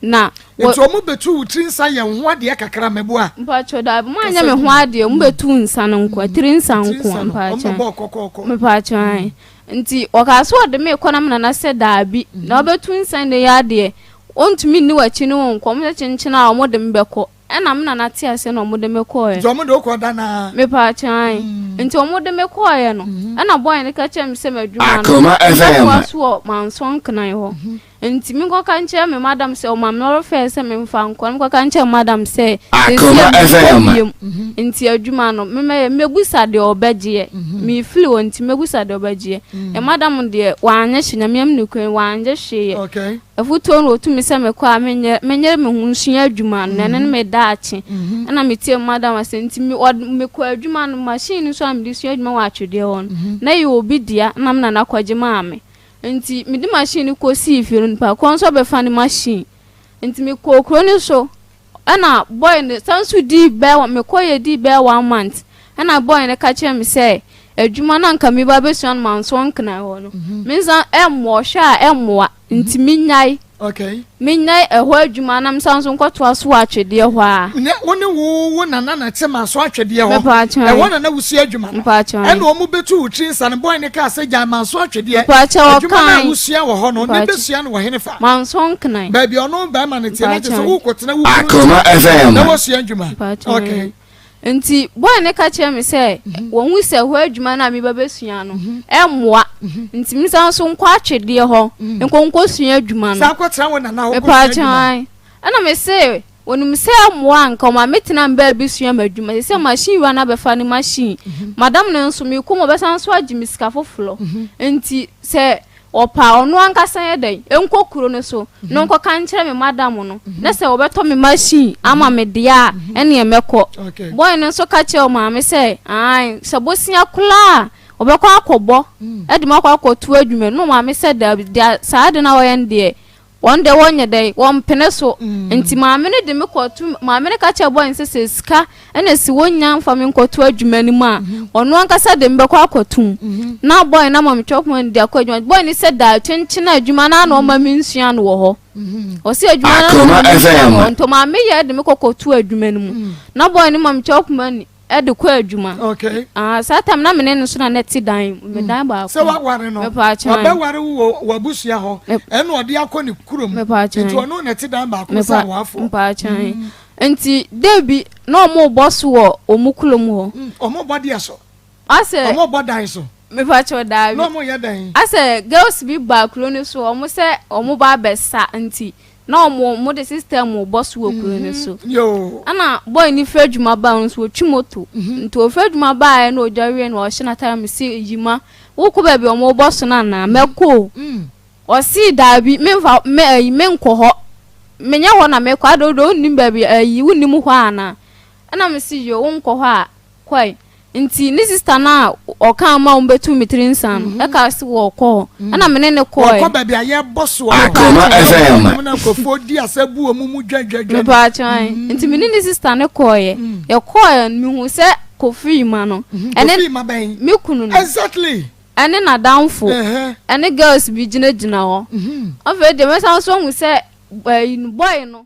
na. Nti ɔmo bɛtu wo tiri nsa yɛ wo ho adeɛ kakra mɛboa? Mpatsɔ daabi, mo anyɛ me ho adeɛ, ɔmo bɛtu nsa no nko, tiri nsa Tiri nko. nsa no, ɔmo Mpatsɔ. bɛbɔ kɔkɔɔkɔ. Mepakyɛ ae. Nti ɔkaa sɛ ɔde me kɔ na me nana sɛ daabi na ɔbɛtu nsa ne yɛ adeɛ ɔntumi nni w'akyi ne wo nkɔ. Ɔmo sɛ kyenkyen a ɔmo de me bɛkɔ. Ɛna me nana te ase na ɔmo de me kɔɔɛ. Nti ɔmo de wokɔ da naa? Mepakyɛ ae. Nti ɔmo de me kɔɔɛ no, ɛna boy no ka kyerɛ me sɛ m'adwuma no Akoma FM. mɛtoa so wɔ Manso Nkran hɔ. Nti menkɔka nkyerɛ me madam sɛ ɔma me ɔrefɛɛ sɛ memfa nkɔ no, menkɔka nkyerɛ me madam sɛ Akoma seesei FM. menkɔ biom. Nti adwuma no memɛyɛ mɛbusa deɛ ɔbɛgyeɛ mefiri hɔ. Nti mɛbusa deɛ ɔbɛgyeɛ ɛ madam deɛ wanyɛ hye. Nyame am ne kwan wanyɛ hweeɛ. Afotuo no wɔtumi sɛ mekɔ a menyɛ menyere me ho nsua adwuma no na ɛno ne me daakye. Ɛna metie madam asɛ. Nti mekɔ adwuma no, machine no nso a mede sua adwuma wɔ atwedeɛ hɔ no na yɛ obi dea na me nana kɔgye maa me. Nti mede machine no kɔsii fie no nipa korɔ nso abɛfa ne machine. Nti mekɔɔ kuro no so ɛna boy no san nso dii bɛyɛ mekɔeɛ dii bɛyɛ one month ɛna boy no ka kyerɛɛ me sɛ adwuma no a nka meba abɛsua no mansoɔ nkran hɔ no mensan ɛmmoa ɔhwɛ a ɛmmoa nti menyae. Okay. Menyae ɛhɔ adwuma na mesan nso nkɔtoa so wɔ atwedeɛ hɔ a. Ne wo ne wo wo nana na te manso atwedeɛ hɔ. Mepaakyɛw. Ɛhɔ na na wosua adwuma no. Mepaakyɛw. Ɛna wɔn bɛtu wo tiri nsa no boy no kaa sɛ gyae manso atwedeɛ. Mepaakyɛw Adwuma no a ɔkae. wosua wɔ hɔ no ne Mepaakyɛw. bɛsua no wɔ hene fa. Manso nkran. Baabi a ɔno barima no teɛ na kyerɛ sɛ Mepaakyɛw. wokɔtena wo kunu Akoma nkyɛn FM. na woasua adwuma. Mepaakyɛw. Okay. Nti boy no ka kyerɛɛ me sɛ wahu sɛ hɔ adwuma no a meba bɛsua no ɛmmoa nti mensan nso nkɔ atwedeɛ hɔ nkɔ nkɔsua adwuma no. San kɔtena wo nana hɔ kɔsua Mepaakyɛw adwuma. ae. Ɛna me se onim sɛ ɛmmoa a nka ɔma metena me baabi sua m'adwuma. Sɛ sɛ machine wura no abɛfa ne machine. Madam no nso mekɔ mu ɔbɛsan nso agye me sika foforɔ. Nti sɛ Ɔpɛ a, ɔno ankasa nyɛ dɛn? Nkɔ kuro no so na ɔnkɔka nkyerɛ me madam no, na sɛ wɔbɛtɔ me machine ama me deɛ a, ɛnneɛ mɛkɔ. Boy no nso ka kyerɛɛ ɔmaame sɛ, aane, sɛ bosea koraa a, ɔbɛkɔ akɔbɔ de me akɔ akɔto adwuma mu. Na ɔmaame sɛ, daabi, deɛ saa ade no a wɔyɛ no deɛ, Wɔn deɛ wɔnyɛ dɛn, wɔmpene so. Nti maame no de me kɔto, maame no ka kyerɛɛ boy no sɛ sɛ sika na si wɔnnya mfa me nkɔto adwuma no mu a, ɔno ankasa de me bɛkɔ akɔto mu. Na boy no ama me chop money de akɔ adwuma. Boy no sɛ daa kyenkyen adwuma no ara na ɔma me nsua no wɔ hɔ. Ɔse adwuma no ara na ɔma me nsua no wɔ hɔ. Nti maame yɛ de me kɔkɔto adwuma no mu. Na boy no ma me chop money. de kɔ adwuma. Okay. Ah, saa time na me ne no so na na ɛte dan mu, me dan baako. Sɛ waware no, wabɛware wo wɔ w'abusua hɔ, ɛna ɔde akɔ ne kurom. Nti ɔno na ɛte dan baako sɛ awaafo. Mpakyɛn. Nti da bi na ɔmo bɔ so wɔ ɔmo kurom hɔ. Ɔmo bɔ deɛ so. Asɛ. Ɔmo bɔ dan so. Mepakyɛw daabi. Na ɔmo yɛ dɛn? Asɛ girls bi baa kuro no so, ɔmo sɛ ɔmo ba abɛsa nti na ɔmo ɔmo de system bɔ so wɔ kuro no so. Yoo. Ɛna boy no firi adwuma baa ɔno nso ɔtwi moto. Nti ɔfiri adwuma baeɛ na ɔdware wieɛ na ɔhyɛ n'atadeɛ mese Yima wokɔ baabi a ɔmo bɔ so no anaa? Mɛkɔ o. Ɔsee daabi memfa me ayi menkɔ hɔ. Menyɛ hɔ na mekɔ adɛn wodeɛ wonnim baabi ayi wonnim hɔ anaa? Ɛna mese yoo wonkɔ hɔ a kɔe. Nti ne sista no a ɔkaa ma wɔbɛtuu me tiri nsa no ɛkaa se wɔɔkɔ hɔ. Ɛna me ne no kɔɔe. Wɔkɔ baabi a yɛbɔ soɔ no. Akoma FM. Wɔn na nkurɔfoɔ di asa bu wɔn mu dwadwadwa. Mepaakyɛw nti me ne ne sista no kɔɔeɛ. Yɛkɔɔeɛ no mehuu sɛ Kofi Yima no. Kofi Yima bɛn? Me kunu no. Exactly. Ɛne n'adamfo ɛne girls bi gyinagyina hɔ. Afei deɛ mɛsan nso ahu sɛ ɛyi boy no.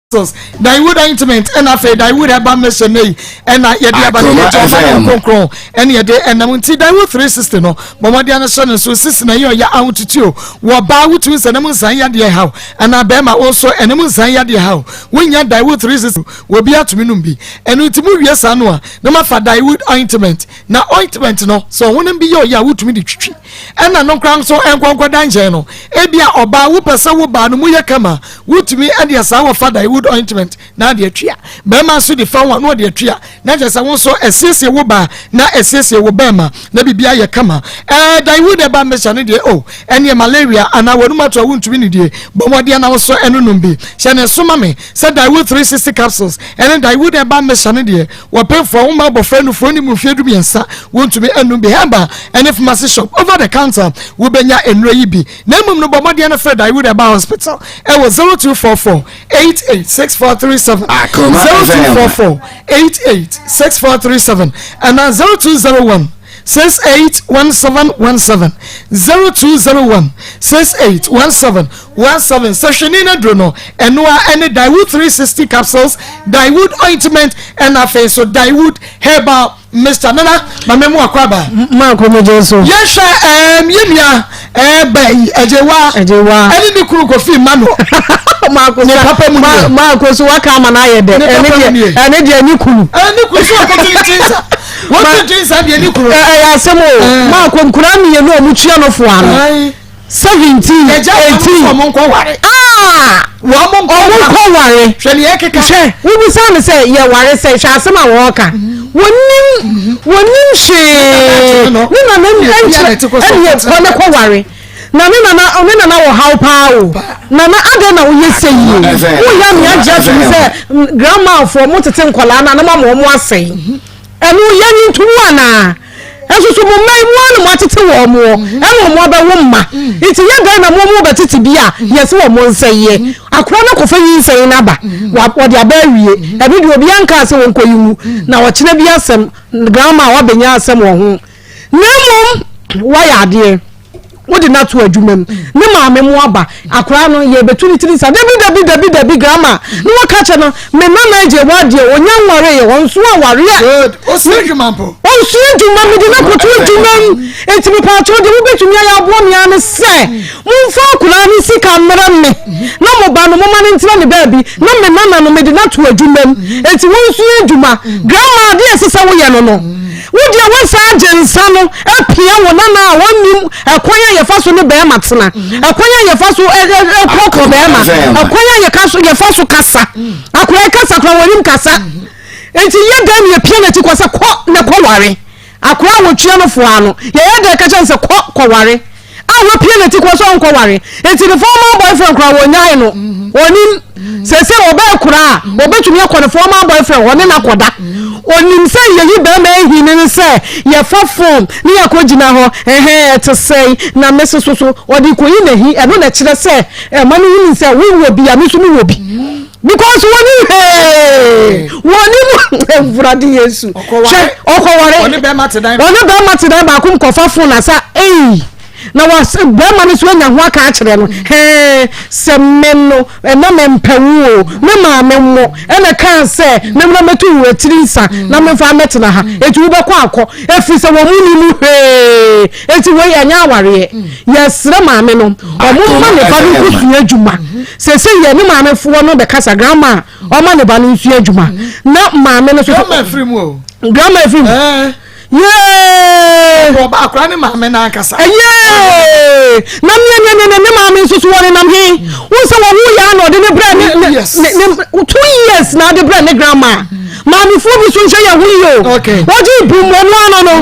Daewood ointment ɛna afei Daewood herbal mixture ne yi ɛna yɛde aba ne yɛgye ɔma ne kronkron ɛna yɛde ɛnam nti Daewood 360 no bɔmmɔden ano hyɛ ne so sisi na ɛyɛ ɔyɛ ahotutuo wɔ baa wotumi sɛ ɛnam nsan yadeɛ haw anaa bɛrima wo nso ɛnam nsan yadeɛ haw wonya Daewood 360 wɔ bi atumi nom bi ɛno nti mu wie saa no a na mafa Daewood ointment na ointment no sɛ ɔhonam bi yɛ ɔyɛ a wotumi de twitwi ɛna no koraa nso nkɔnkɔda nkyɛn no ebia ɔbaa wopɛ sɛ wo baa no mu yɛ kama wotumi ɛdeɛ saa wɔfa dyewood ointment na adeɛ atua bɛrima nso de fa ho a na ɔde atua na kyerɛ sɛ wo nso ɛsiesie wo baa na ɛsiesie wo bɛrima na biribi ayɛ kama ɛɛ dyewood ɛba mmɛhyɛ no deɛ o oh, ɛneɛ malaria anaa wɔnum ato a wontumi ne die bɔ mmɔden na wo nso ɛno nom bi hyɛ ne nso ma me sɛ dyewood 360 capsules ɛne dyewood ɛba mmɛhyɛ no deɛ Wɔpemfoɔ nwoma abɔfra nufoɔ nni mu mfeɛ 13 wɔntumi nnom bi. Herbal ne pharmacy shop, over the counter, wobɛnya nnuro yi bi. Na mmom no bɔ mmɔden na frɛ Daewood Herbal Hospital ɛwɔ 0244 88 6437, 0244 88 6437 anaa 0201 681717, 0201 6817 17 sɛ hwene no aduro no ɛno a ɛne Daewood 360 capsules, Daewood ointment ɛna afei nso Daewood herbal mixture. Nana maame mu akɔ aba. Maako mo gye so. Yɛhwɛ ɛɛm yɛ nua ɛɛba yi ɛgyewa ɛgyewa ɛne ne kunu Kofi Emmanuel. Maako ne papa mu nie. Maako so waka ama no ayɛ dɛ. Ne papa mu nie. Ɛne deɛ ne kunu. Ɛne kunu so akɔto ne ti nsa. Wɔto ti nsa deɛ ne kunu. Ɛyɛ asɛm o. Maako nkura mmienu a wɔn tua no fo ano. 17 18 wɔn nkɔ ware. Aa wɔn nkɔ ware. Hwɛ nea ɛkeka. Hwɛ wobisa no sɛ yɛ ware sɛ hwɛ asɛm a wɔreka. Wɔnim wɔnim hwee. Ne nana nkyerɛ ɛne kɔ ne kɔ ware. Na ne nana ne nana wɔ haw paa o. Nana adɛn na woyɛ sɛ yie? Woyɛ amea agye atom sɛ grandma foɔ mo tete nkwadaa no a na mo ama wɔn asɛe. Ɛno yɛnyi ntomu anaa? Nso so mo mma yi mo ara na moatete wɔn mo ɛna wɔn abɛwo mma. Nti yɛ dɛn na mo mo bɛtete bi a yɛse wɔn nsɛeɛ. Akora no akɔfa nyinsɛn no aba, wɔde aba awie. Ɛno deɛ obiara nkaa sɛ wɔnkɔyi ngu. Na ɔkyena bi asɛm, grandma wabɛnya asɛm wɔ ho. Na mmom woayɛ adeɛ. Wode no ato adwuma mu. Ne maame mo aba. Akwaraa no, yɛrebɛtu ne tiri nsa. Dabi, dabi, dabi, dabi, grandma. Na waka kyerɛ no, me nana agye wɔ adeɛ, ɔnya nwareeɛ, ɔnso awareɛ. Good. Ɔsua adwuma mpo. Ɔnsua adwuma, mede no akɔto adwuma mu. Enti mepaakyɛw deɛ mobɛtumi ayɛ aboa me ara ne sɛ, momfa akwaraa no sika mmrɛ me, na mo ba no, momma no ntena ne baabi, na me nana no, mede no ato adwuma mu. Enti wɔnsua adwuma. Grandma, adeɛ a ɛsɛ sɛ woyɛ no no. Wo deɛ woasan agye nsa no apia wo nana a ɔnnim ɛkwan a yɛfa so ne bɛrima tena, ɛkwan a yɛfa so kɔkɔ bɛrima, ɛkwan a yɛka so yɛfa so kasa. Akora yi kasa kora wɔnim kasa. Nti yɛ dɛn na yɛpia n'akyi kɔ sɛ kɔ na kɔ ware. Akora a wɔtua no foa no, yɛyɛ dɛn ka kyerɛ no sɛ kɔ kɔ ware. A wapia n'ati kɔ sɛ ɔnkɔware nti ne former boyfriend koraa wɔnyae no ɔnim sɛsɛ ɔbɛɛ koraa a ɔbɛtumi akɔ ne former boyfriend hɔ ne no akɔda ɔnim sɛ yɛyi bɛrima ahi ne ne sɛ yɛfa phone ne yɛakɔ gyina hɔ ɛhɛn ɛte sɛn na me soso so ɔde kɔyi n'ahi ɛno na ɛkyerɛ sɛ ɛma no hunu sɛ wowɔ bi a me nso mewɔ bi because wɔnim hwee wɔnim awurade yesu hwɛ ɔkɔware ɔne bɛrima te dan ɔne bɛrima te dan baako mu kɔfa fon asa ei na was bɛrima no so anya ho aka akyerɛ no hɛn sɛ me no ɛna me mpɛ wo o me maame mo ɛna kaa sɛ me mmra mɛtu wo atiri nsa na memfa mɛtena ha eti wobɛkɔ akɔ ɛfiri sɛ wɔn mu ni mu hwee eti wei ɛnyɛ awareɛ yɛsrɛ maame no ɔmo mma ne ba no nkosua adwuma Sesei yɛ ne maame foɔ no bɛkasa grandma a ɔma ne ba no nsua adwuma na maame no soso. Grandma efiri mu o. Grandma efiri mu. Ɛɛ. Yee. Ɔba akora ne maame n'ankasa. Yee. Na ne ne ne ne ne maame nso so wɔn nam he. Wɔn sɛ wɔn wo ya na ɔde ne brɛ ne ne ne ne 2 years na ɔde brɛ ne grandma. Maamefoɔ bi so nhwɛ yɛn ho yie o. Wɔgye bu mu ɔno ano no.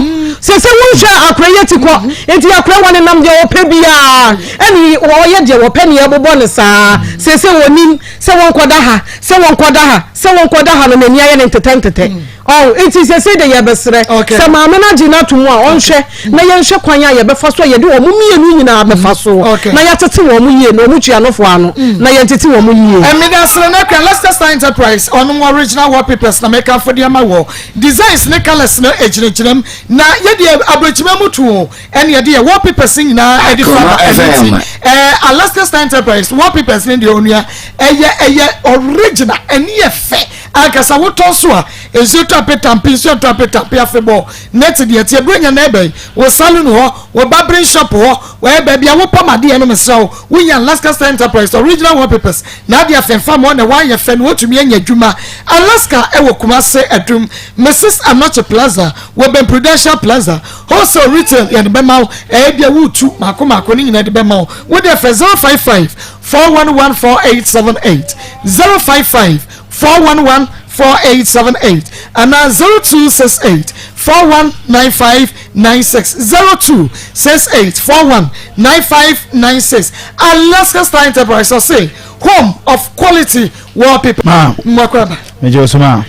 Sese wonhwɛ akora yi ti kɔ. Nti akora wɔn nam deɛ ɔpɛ biara. Ɛne wɔyɛ deɛ wɔpɛ ne yɛbobɔ no saa. Sese wɔnim sɛ wɔnkɔda ha, sɛ wɔnkɔda ha, sɛ wɔnkɔda ha no n'ani ayɛ no ntetɛ ntetɛ. Ɔn, nti sese de yɛbɛsrɛ sɛ maame no agye no ato mu a ɔnhwɛ na yɛnhwɛ kwan a yɛbɛfa so a yɛde wɔn mmienu nyinaa bɛfa so na yɛatete wɔn yie na wɔn tua nofoɔ ano na yɛntete wɔn yie. Ɛmeda sere no kura Leicester Star Enterprise ɔnom original wallpapers na mekamfo de ama wɔ designs ne colours no egyinagyina mu na yɛde aburokyima mu to o ɛne yɛde yɛ wallpapers nyinaa ɛde fa ba ɛno ti ɛɛ Alaska Star Enterprise wallpapers ne deɛ onua ɛyɛ ɛyɛ original ɛne yɛ fɛ ankasa wotɔ so a nsuo tɔ apetampe nsuo tɔ apetampe afebɔɔ net deɛ tie buronya na ɛbɛn wɔ saloon hɔ wɔ barbering shop hɔ wɔyɛ baabi a wopam adeɛ no mesrɛ wo wonya Alaska Star Enterprise original wallpapers na adeɛ afɛnfam hɔ na wɔayɛ fɛ na wɔtumi anya adwuma Alaska ɛwɔ Kumase Adum Mrs Anokye Plaza wɔ bɛn Prudential Plaza Wholesale, retail, yɛde bɛma wo. Ɛyɛ bia woretu mako mako ne nyinaa de bɛma wo. Wo deɛ fɛ 055 411 4878 055 411 4878 anaa 0268 419596 0268 419596 Alaska Star Enterprise ɔse home of quality wallpaper. Ma. Mwakwaba. Meje osuma.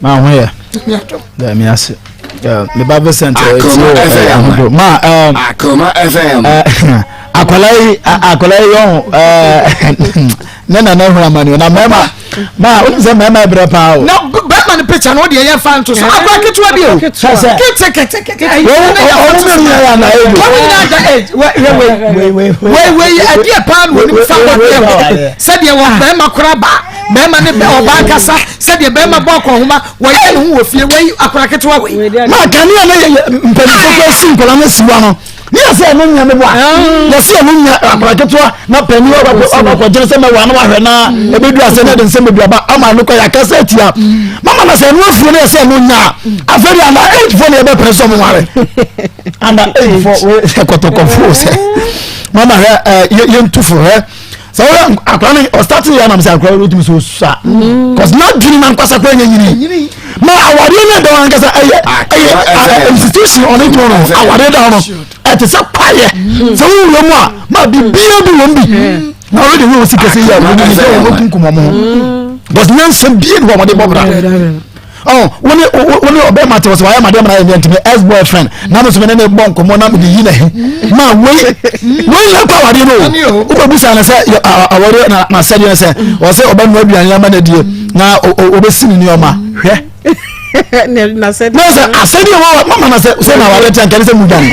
Ma ho yɛ. Dɛ mi ase. Me ba Vincent ɛti wɔ ɛhodo. Ma ɛɛ. Akoma FM. Akwadaa yi akwadaa yi ɔho ɛɛ ne nana ehun amani na mɛɛma ma o sɛ mɛɛma ɛbrɛ paa o. Na bɛɛma ni picture no o deɛ yɛn fa nto so akwadaa ketewa bi o. Kete kete kete. Wɔn wɔn mi nyinaa yɛ ana age. Wɔn nyinaa da age wei wei wei wei ɛdeɛ paa na wɔn fa bɔ deɛ sɛdeɛ wɔn bɛɛma kora ba. Bɛrima ne bɛ ɔbaa kasa sɛdeɛ bɛrima bɔ akɔnhoma wɔyɛ ne ho wɔ fie wei akora ketewa wei. Maa kanea na yɛ mpanyinfoɔ kura si nkɔla no siwa no ne yɛ sɛ ɛno nyɛ meboa yɛ sɛ ɛno nyɛ akora ketewa na panyin ɔbɛkɔ gyina sɛ mɛwa no wahwɛ na ebedu ase na ɛde nsɛm bebree aba ama no kɔ yɛ akasa atia mama na sɛ ɛno afuo no yɛ sɛ ɛno nyɛ a afei de under age foɔ na yɛbɛpere sɛ ɔmo ware under age foɔ wei kɔtɔkɔfoɔ sɛ mama hwɛ ɛ yɛntu fo hwɛ. Sɛ woyɛ akora no ɔstate yɛ anam sɛ akora no wotumi sɛ ɔsua cause na adwene no ankasa kora nyɛ nyini ma awadeɛ no ɛda hɔ ankasa ɛyɛ ɛyɛ institution ɔne to no awadeɛ da hɔ no ɛte sɛ kwaeɛ sɛ wowura mu a ma bibia bi wɔm bi na ɔrede wɔ si kɛsɛ yɛ wɔn sɛ wɔn kunkum wɔn ho because nyansa bie ne wɔn de bɔ bra. Ɔn wo ne wo ne ɔbɛrima te wɔ sɛ wayɛ ma deɛ ma na yɛ ntumi ex boyfriend na mo so me ne ne bɔ nkɔmɔ na me de yi na he ma wei wei na kɔ awadeɛ no o wobɛbusa no sɛ awadeɛ na n'asɛdeɛ no sɛ ɔsɛ ɔbɛnoa aduane ama no adie na ɔbɛsi ne nneɛma hwɛ na sɛ asɛdeɛ wɔ mama na sɛ sɛ na awadeɛ kyɛn kɛne sɛ mu dwane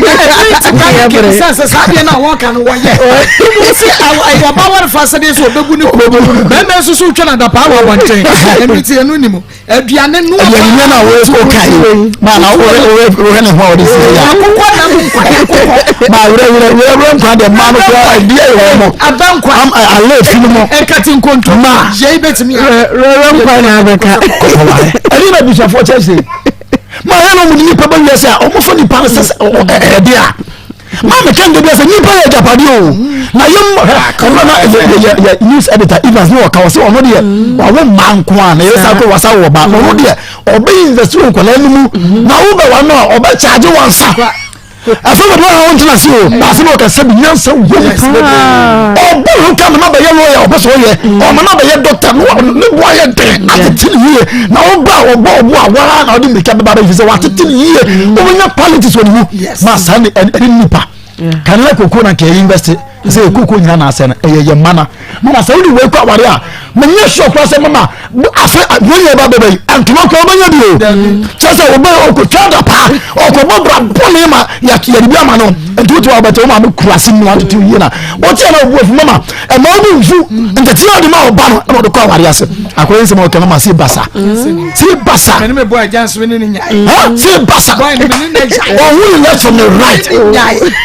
sɛ saa deɛ no a wɔka no wɔyɛ sɛ ɔba warefa sɛdeɛ sɛ ɔbɛbu ne bɛrima nso so wotwa no adapaa wɔ abɔnten ɛno nti ɛno nim aduane no aduane no na wo ka yi ma na wo wo ne ho a wɔde si ya akokɔ nam nkwa akokɔ ma wura wura wura wura nkwa de ma no kura ɛdi yɛ wɔn mo aba nkwa am ale fi no mo ɛkati nkonto ma yɛ ibetumi wura wura nkwa na abɛka kɔkɔware ɛdi na busuafoɔ kyɛ sɛ ma yɛn na wɔn nipa bɛ wiase a wɔn fɔ nipa no sɛ ɛdi a. Maa mi kɛn de bi ɛsɛ nipa yɛ agyapadeɛ o na yɛ mu ɔno na yɛ yɛ yɛ news editor Evans ne ɔka ɔsɛ ɔno deɛ wawo mmaa nko a na yɛ sa ko wasa wɔ ba ɔno deɛ ɔbɛ invest wɔ nkwadaa no mu na wo bɛ wa no a ɔbɛ charge wɔn nsa afei bɛ dɔn a wɔn tena se o baasi na ɔka sɛbi nyansa wɔ mu ɔbɔ ho ka mama bɛyɛ lawyer ɔbɛ sɛ ɔyɛ ɔma na bɛyɛ doctor ne ne bo ayɛ den atete ne yie na ɔba ɔbɔ ɔbo a waa na ɔde mirika bɛba bɛyɛ sɛ watete ne yie ɔbɛnya qualities wɔ ne mu ma saa ne ɛne nipa kanela koko na kɛyɛ invest sɛ yɛ koko nyina na asɛ no ɛyɛ yɛ mana mama sɛ wode wei kɔ aware a menyɛ sure koraa sɛ mama afe wei yɛ ba bɛbɛ yi ntoma koraa wobɛnya bi o kyerɛ sɛ wobɛ ɔkɔtwa da paa ɔkɔbɔ bra bɔne ma yɛde bi ama no nti wote wabɛtɛ wo maame kura ase mu atete yie na woteɛ na wobu afu mama ɛma wo mfu ntɛteɛ ɔde ma ɔba no ɛna ɔde kɔ aware ase akɔyɛ nsɛm a ɔka mama se basa se basa se basa ɔhu ne left from the right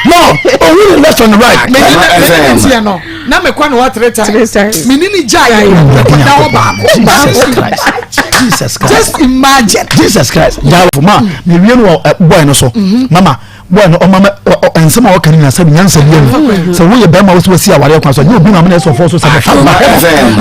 no ɔhu ne left from the right na mekɔ ne hɔ three times mene ne gyaeɛ da hɔ baako Jesus Christ just imagine Jesus Christ gyaafo ma mewie no wɔ boy no so mama boy no ɔma nsɛm a ɔka no nyina sɛ nyansa bi mu sɛ woyɛ bɛrima wo sɛ wasi awareɛ kwan so nyɛ obi na mene sɔfoɔ so sɛ bɛfa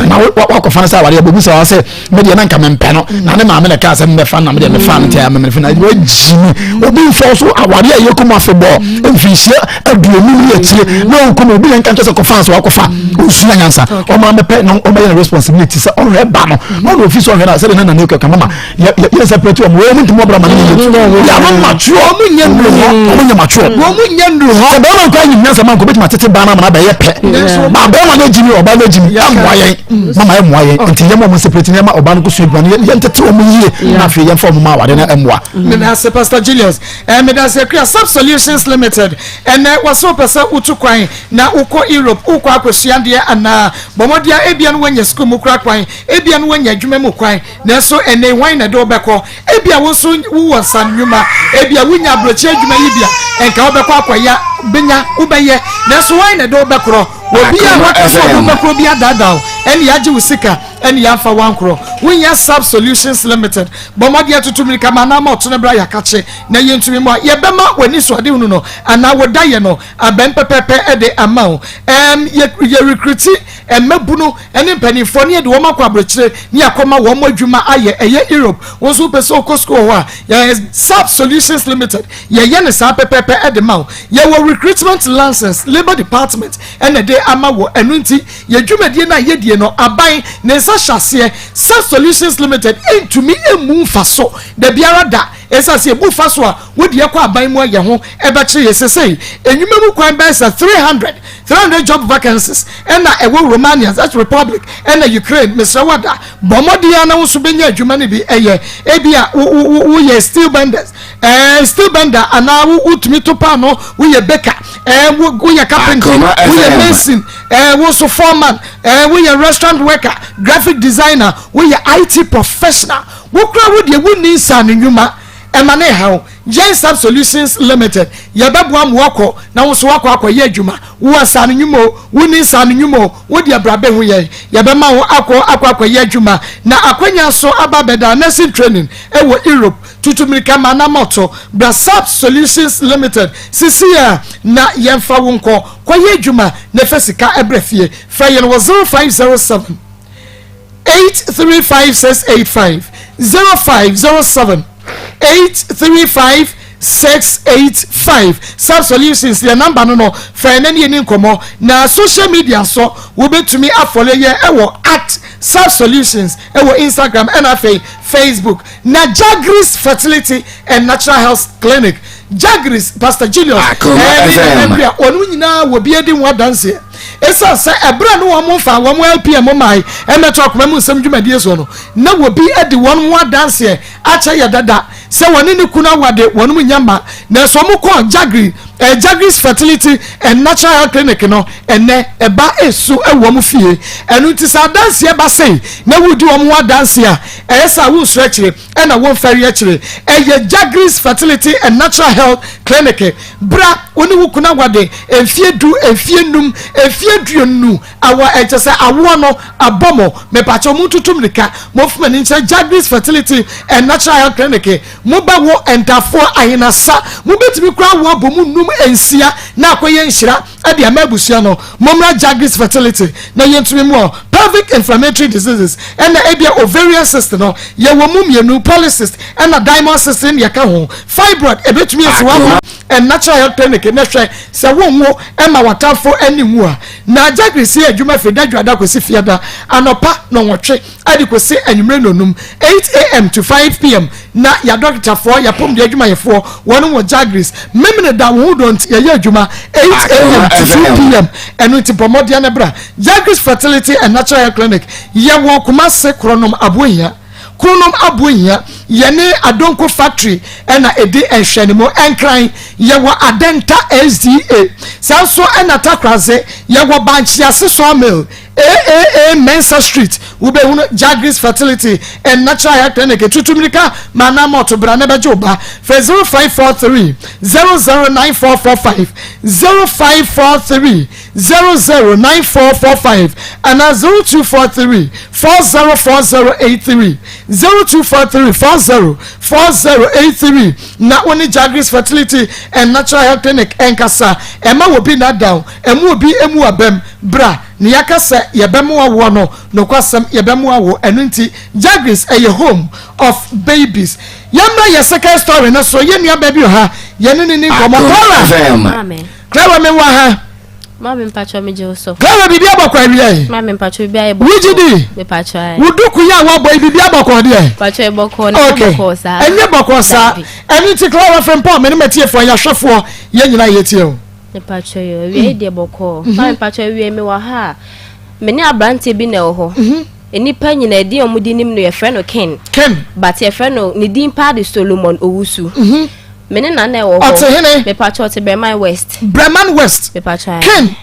na wakɔfa no sɛ awareɛ bɛbu sɛ wa sɛ medeɛ na nka mempɛ no na ne maame na kaa sɛ mmɛfa na medeɛ mefa no nti amemene na wagyi mi obi mfɔ so awareɛ a yɛkɔ mu afebɔɔ mfinhyia 50 ne akyire na ɔnkɔ mu obi na nka nkyɛ sɛ kɔfa so wakɔfa ɔnsua nyansa ɔma mepɛ na ɔmɛyɛ no responsibility sɛ ɔhwɛ ba no na ɔna ofi sɛ ɔhwɛ no sɛde na nane kɔka mama yɛ separate wɔn wɔn ntumi ɔbra ma ne yɛ yɛ ano mature wɔn nyɛ nnuru hɔ wɔn nyɛ mature wɔn nyɛ nnuru hɔ sɛ bɛrima nkɔ anyim nyansa ma nkɔ bɛtumi atete baa no ama no abɛyɛ pɛ ba bɛrima no agyimi ɔbaa no agyimi ɛmmoa yɛn mama ɛmmoa yɛn nti yɛma wɔn separate nneɛma ɔbaa no kɔ sua adwuma no yɛn tete wɔn yie na afei yɛmfa wɔn ma awade no ɛmmoa. Medase Pastor Julius. Eh, medase Akua Sub Solutions Limited. Ɛnɛ wɔsɛ wopɛ sɛ wotu kwan na wokɔ Europe, wokɔ akɔsua adeɛ anaa? Bɔ mmɔden a ebia no woanya sukuu mu kora kwan, ebia no woanya adwuma mu kwan. Nanso ɛnnɛ yi hwan na ɛde wo bɛkɔ? Ebia wo nso wowɔ nsa nnwuma, ebia wunya aburokyiri adwuma yi bi a anka wobɛkɔ akɔyɛ, benya, wobɛyɛ. Nanso hwan na ɛde wo bɛkorɔ? Obi a waka sɛ ɔde wo bɛkorɔ bi adaadaa wo, ɛnna yɛagye wo sika, ɛnna yɛamfa wo ankorɔ. Wohia Sab Solutions Limited. Bɔ mmɔden atutu mmirika ma anaa ma ɔto no bra yɛakakye na yɛntumi mmoa. Yɛbɛma w'anisoadehunu no anaa wo dayɛ no abɛn pɛpɛɛpɛ de ama wo. Ɛɛm, yɛ, yɛrekruti mmabunu ne mpanimfoɔ ne yɛde wɔn akɔ aburokyire ne yɛakɔma wɔn adwuma ayɛ, ɛyɛ Europe, wo nso wopɛ sɛ wokɔ sukuu wɔ hɔ a, yɛn Sap Solutions Limited yɛyɛ no saa pɛpɛɛpɛ de ma wo. Yɛwɔ recruitment license, Labour Department na ɛde ama wɔ, ɛno nti yɛn dwumadie no a yɛdie no aban ne nsa hyɛ aseɛ. Sap Solutions Limited ntumi mmu mfaso dabiara da, ɛsiane sɛ yɛbu fa so a wode yɛkɔ aban mu a yɛn ho bɛkyere yɛn. Seesei nnwuma mu kwan bɛyɛ sɛ 300, 300 job vacancies, na ɛwɔ Romania, Czech Republic, ɛna Ukraine. Mesrɛ wo ada, bɔ mmɔden ara na wo nso bɛnya adwuma no bi yɛ. Ebia wo, wo, wo, woyɛ steel benders, ɛɛ, steel bender, anaa wo, wotumi to paano, woyɛ baker, ɛɛ, wo, woyɛ carpenter, woyɛ mason, ɛɛ, wo nso foreman, ɛɛ, woyɛ restaurant worker, graphic designer, woyɛ IT professional. Wo koraa wo deɛ wonni nsaano nnwuma, ɛma no nha wo. Yɛn Sub Solutions Limited, yɛbɛboa ma woakɔ na wo nso woakɔ akɔyɛ adwuma. Wowɔ nsaano nnwuma o, wonni nsaano nnwuma o, wo deɛ bra bɛhu yɛn. Yɛbɛma wo akɔ akɔ akɔyɛ adwuma. Na akwanya nso aba abɛda nursing training wɔ Europe. Tutu mmirika ma anamɔto. Bra Sub Solutions Limited seesei ara na yɛmfa wo nkɔ kɔyɛ adwuma na fa sika brɛ fie. Frɛ yɛn wɔ 0507 835685, 0507 835685. Sub Solutions yɛ namba no no, frɛ yɛn na ne yɛni nkɔmmɔ. Na social media nso wobɛtumi afɔle yɛn wɔ at. Sub Solutions ɛwɔ Instagram ɛna afei Facebook. Na Jagris Fertility and Natural Health Clinic, Jagris, Pastor Julius Akoma ɛne FM. Nana Akua, wɔn nyinaa wɔ bi adi ho adanseɛ. Ɛsiane sɛ ɛberɛ a ne wɔn mfa wɔn LPM mae ɛmɛto akoma mu nsɛm dwumadie soɔ no, na wɔ bi adi wɔn ho adanseɛ akyɛ yɛ dada sɛ wɔne ne kunu awade wɔn mu nya mma, nanso wɔn kɔɔ Jagri, eh, Jagris Fertility and Natural Health Clinic no, ɛnɛ ɛba esu ɛwɔ wɔn fie. Ɛno nti sɛ adanseɛ ba sei na wodi wɔn ho adanseɛ a, ɛyɛ sɛ a wonsuro akyire ɛna womfɛre akyire. Ɛyɛ Jagris Fertility and Natural Health Clinic. Bra, wo ne wo kunu awade mfie du, mfie num, mfie 20, awa ɛkyɛ sɛ awoɔ no abɔ mo. Mepakyɛw montutu mmirika, momfa m'ani nkyerɛ Jagris Fertility and Natural Health Clinic. Mobɛwo ntafoɔ ahenasa, mobɛtumi koraa awo abɔ mu num, nsia na akɔyɛ nhyira de ama abusua no. Mommra Jagris Fertility na yɛntumi mmoa wo. Pelvic inflammatory diseases ɛna ebia ovarian cyst no, yɛwɔ mu mmienu, polycyst ɛna diamond cyst ne ɛka ho. Fibroid ɛbɛtumi asi hɔ ama and Natural Health Clinic na hwɛ sɛ wonwo ɛma w'atamfo ani nwu a. Na Jagris yɛ adwuma firi dadwuada kɔsi fiada anɔpa nnɔnwɔtwe de kɔsi anwummere nnɔnum, 8 am to 5 pm, na yɛadɔketafoɔ, yɛapɔmuden adwumayɛfoɔ, wɔn wɔ Jagris. Memeneda wo ho dɔ nti yɛyɛ adwuma 8 am to 2 pm. Ɛno nti bɔ mmɔden no bra Jagris Fertility and Natural Health Clinic. Yɛwɔ Kumase, Korɔnom Abohia, Kronom Abohia, yɛne Adonko Factory ɛna ɛdi nhwɛnimu. Ɛnkran yɛwɔ Adenta SDA, saa nso ɛna Takraze yɛwɔ Bankyease Sawmill, AAA Mensa Street, wobɛhunu Jagris Fertility and Natural Health Clinic. Tutu mmirika ma anam ɔto bra na bɛgye wo ba. Frɛ 0543 009445, 0543 009445 anaa 0243 404083, 0243 404083 na wo ne Jagris Fertility and Natural Health Clinic ɛnkasa. Ɛma wɔ bi nadaw ɛmu obi emu abam bra ne yɛaka sɛ yɛbɛmoa woɔ no, nokwasɛm yɛbɛmoa wo. Ɛno nti Jagris ɛyɛ home of babies. Yɛmmra yɛ second story no so. Yɛn nua baabi wɔ ha, yɛne ne ni nkɔmmɔ. Akoma Clara FM. Maame. Clara, me wɔ ha. Maame, mpatwɔ, megye wo so. Clara, biribi abɔkɔ awia yi? Maame, mpatwɔ, biribi ayɛ bɔkɔ. Wogye di? Mepatwɔ ayɛ. Wo duku yi a woabɔ yi, biribi abɔkɔ deɛ? Mpatwɔ, bɔkɔ na bɔkɔ saa. Ɛnyɛ bɔkɔ saa. Dabi. Ɛno nti Clara Frimpong, me ne matiefoɔ, yɛahwɛfoɔ, yɛn nyinaa yɛtie o. Mepatwɔ yɛ awia yi deɛ bɔkɔ. Maame, mpatwɔ, awia mi wɔ ha a, me ne aberanteɛ bi na ɛwɔ hɔ. Nnipa nyinaa din a wɔde nim no, yɛfrɛ no Ken. Ken. But yɛfrɛ no ne din paa de Solomon Owusu. Me ne nana ɛwɔ hɔ. Ɔte hene? Mepatwɔ, ɔte Breman West. Breman West. Mepatwɔ ayɛ. Ken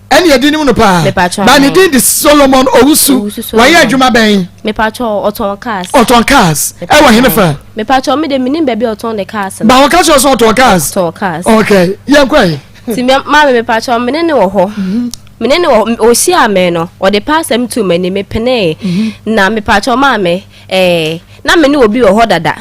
ɛne yɛde nim no paa. Mepatwɔ ba ne ayɛ. din de Solomon Owusu. Owusu Solomon. Wɔyɛ adwuma bɛn? Mepatwɔ, ɔtɔn cars. Ɔtɔn cars ɛwɔ hene fa? Mepatwɔ, me de menim baabi a ɔtɔn ne cars no. Ba wɔka kyerɛ sɛ ɔtɔn cars? Ɔtɔn cars. Okay, yɛnkɔ yi. Nti maame, mepatwɔ, me ne ne wɔ hɔ. Me ne ne wɔ hɔ, ɔhyia me no, ɔde paasɛm too m'anim, mepenee. Na mepatwɔ, maame, na me ne obi wɔ hɔ dada.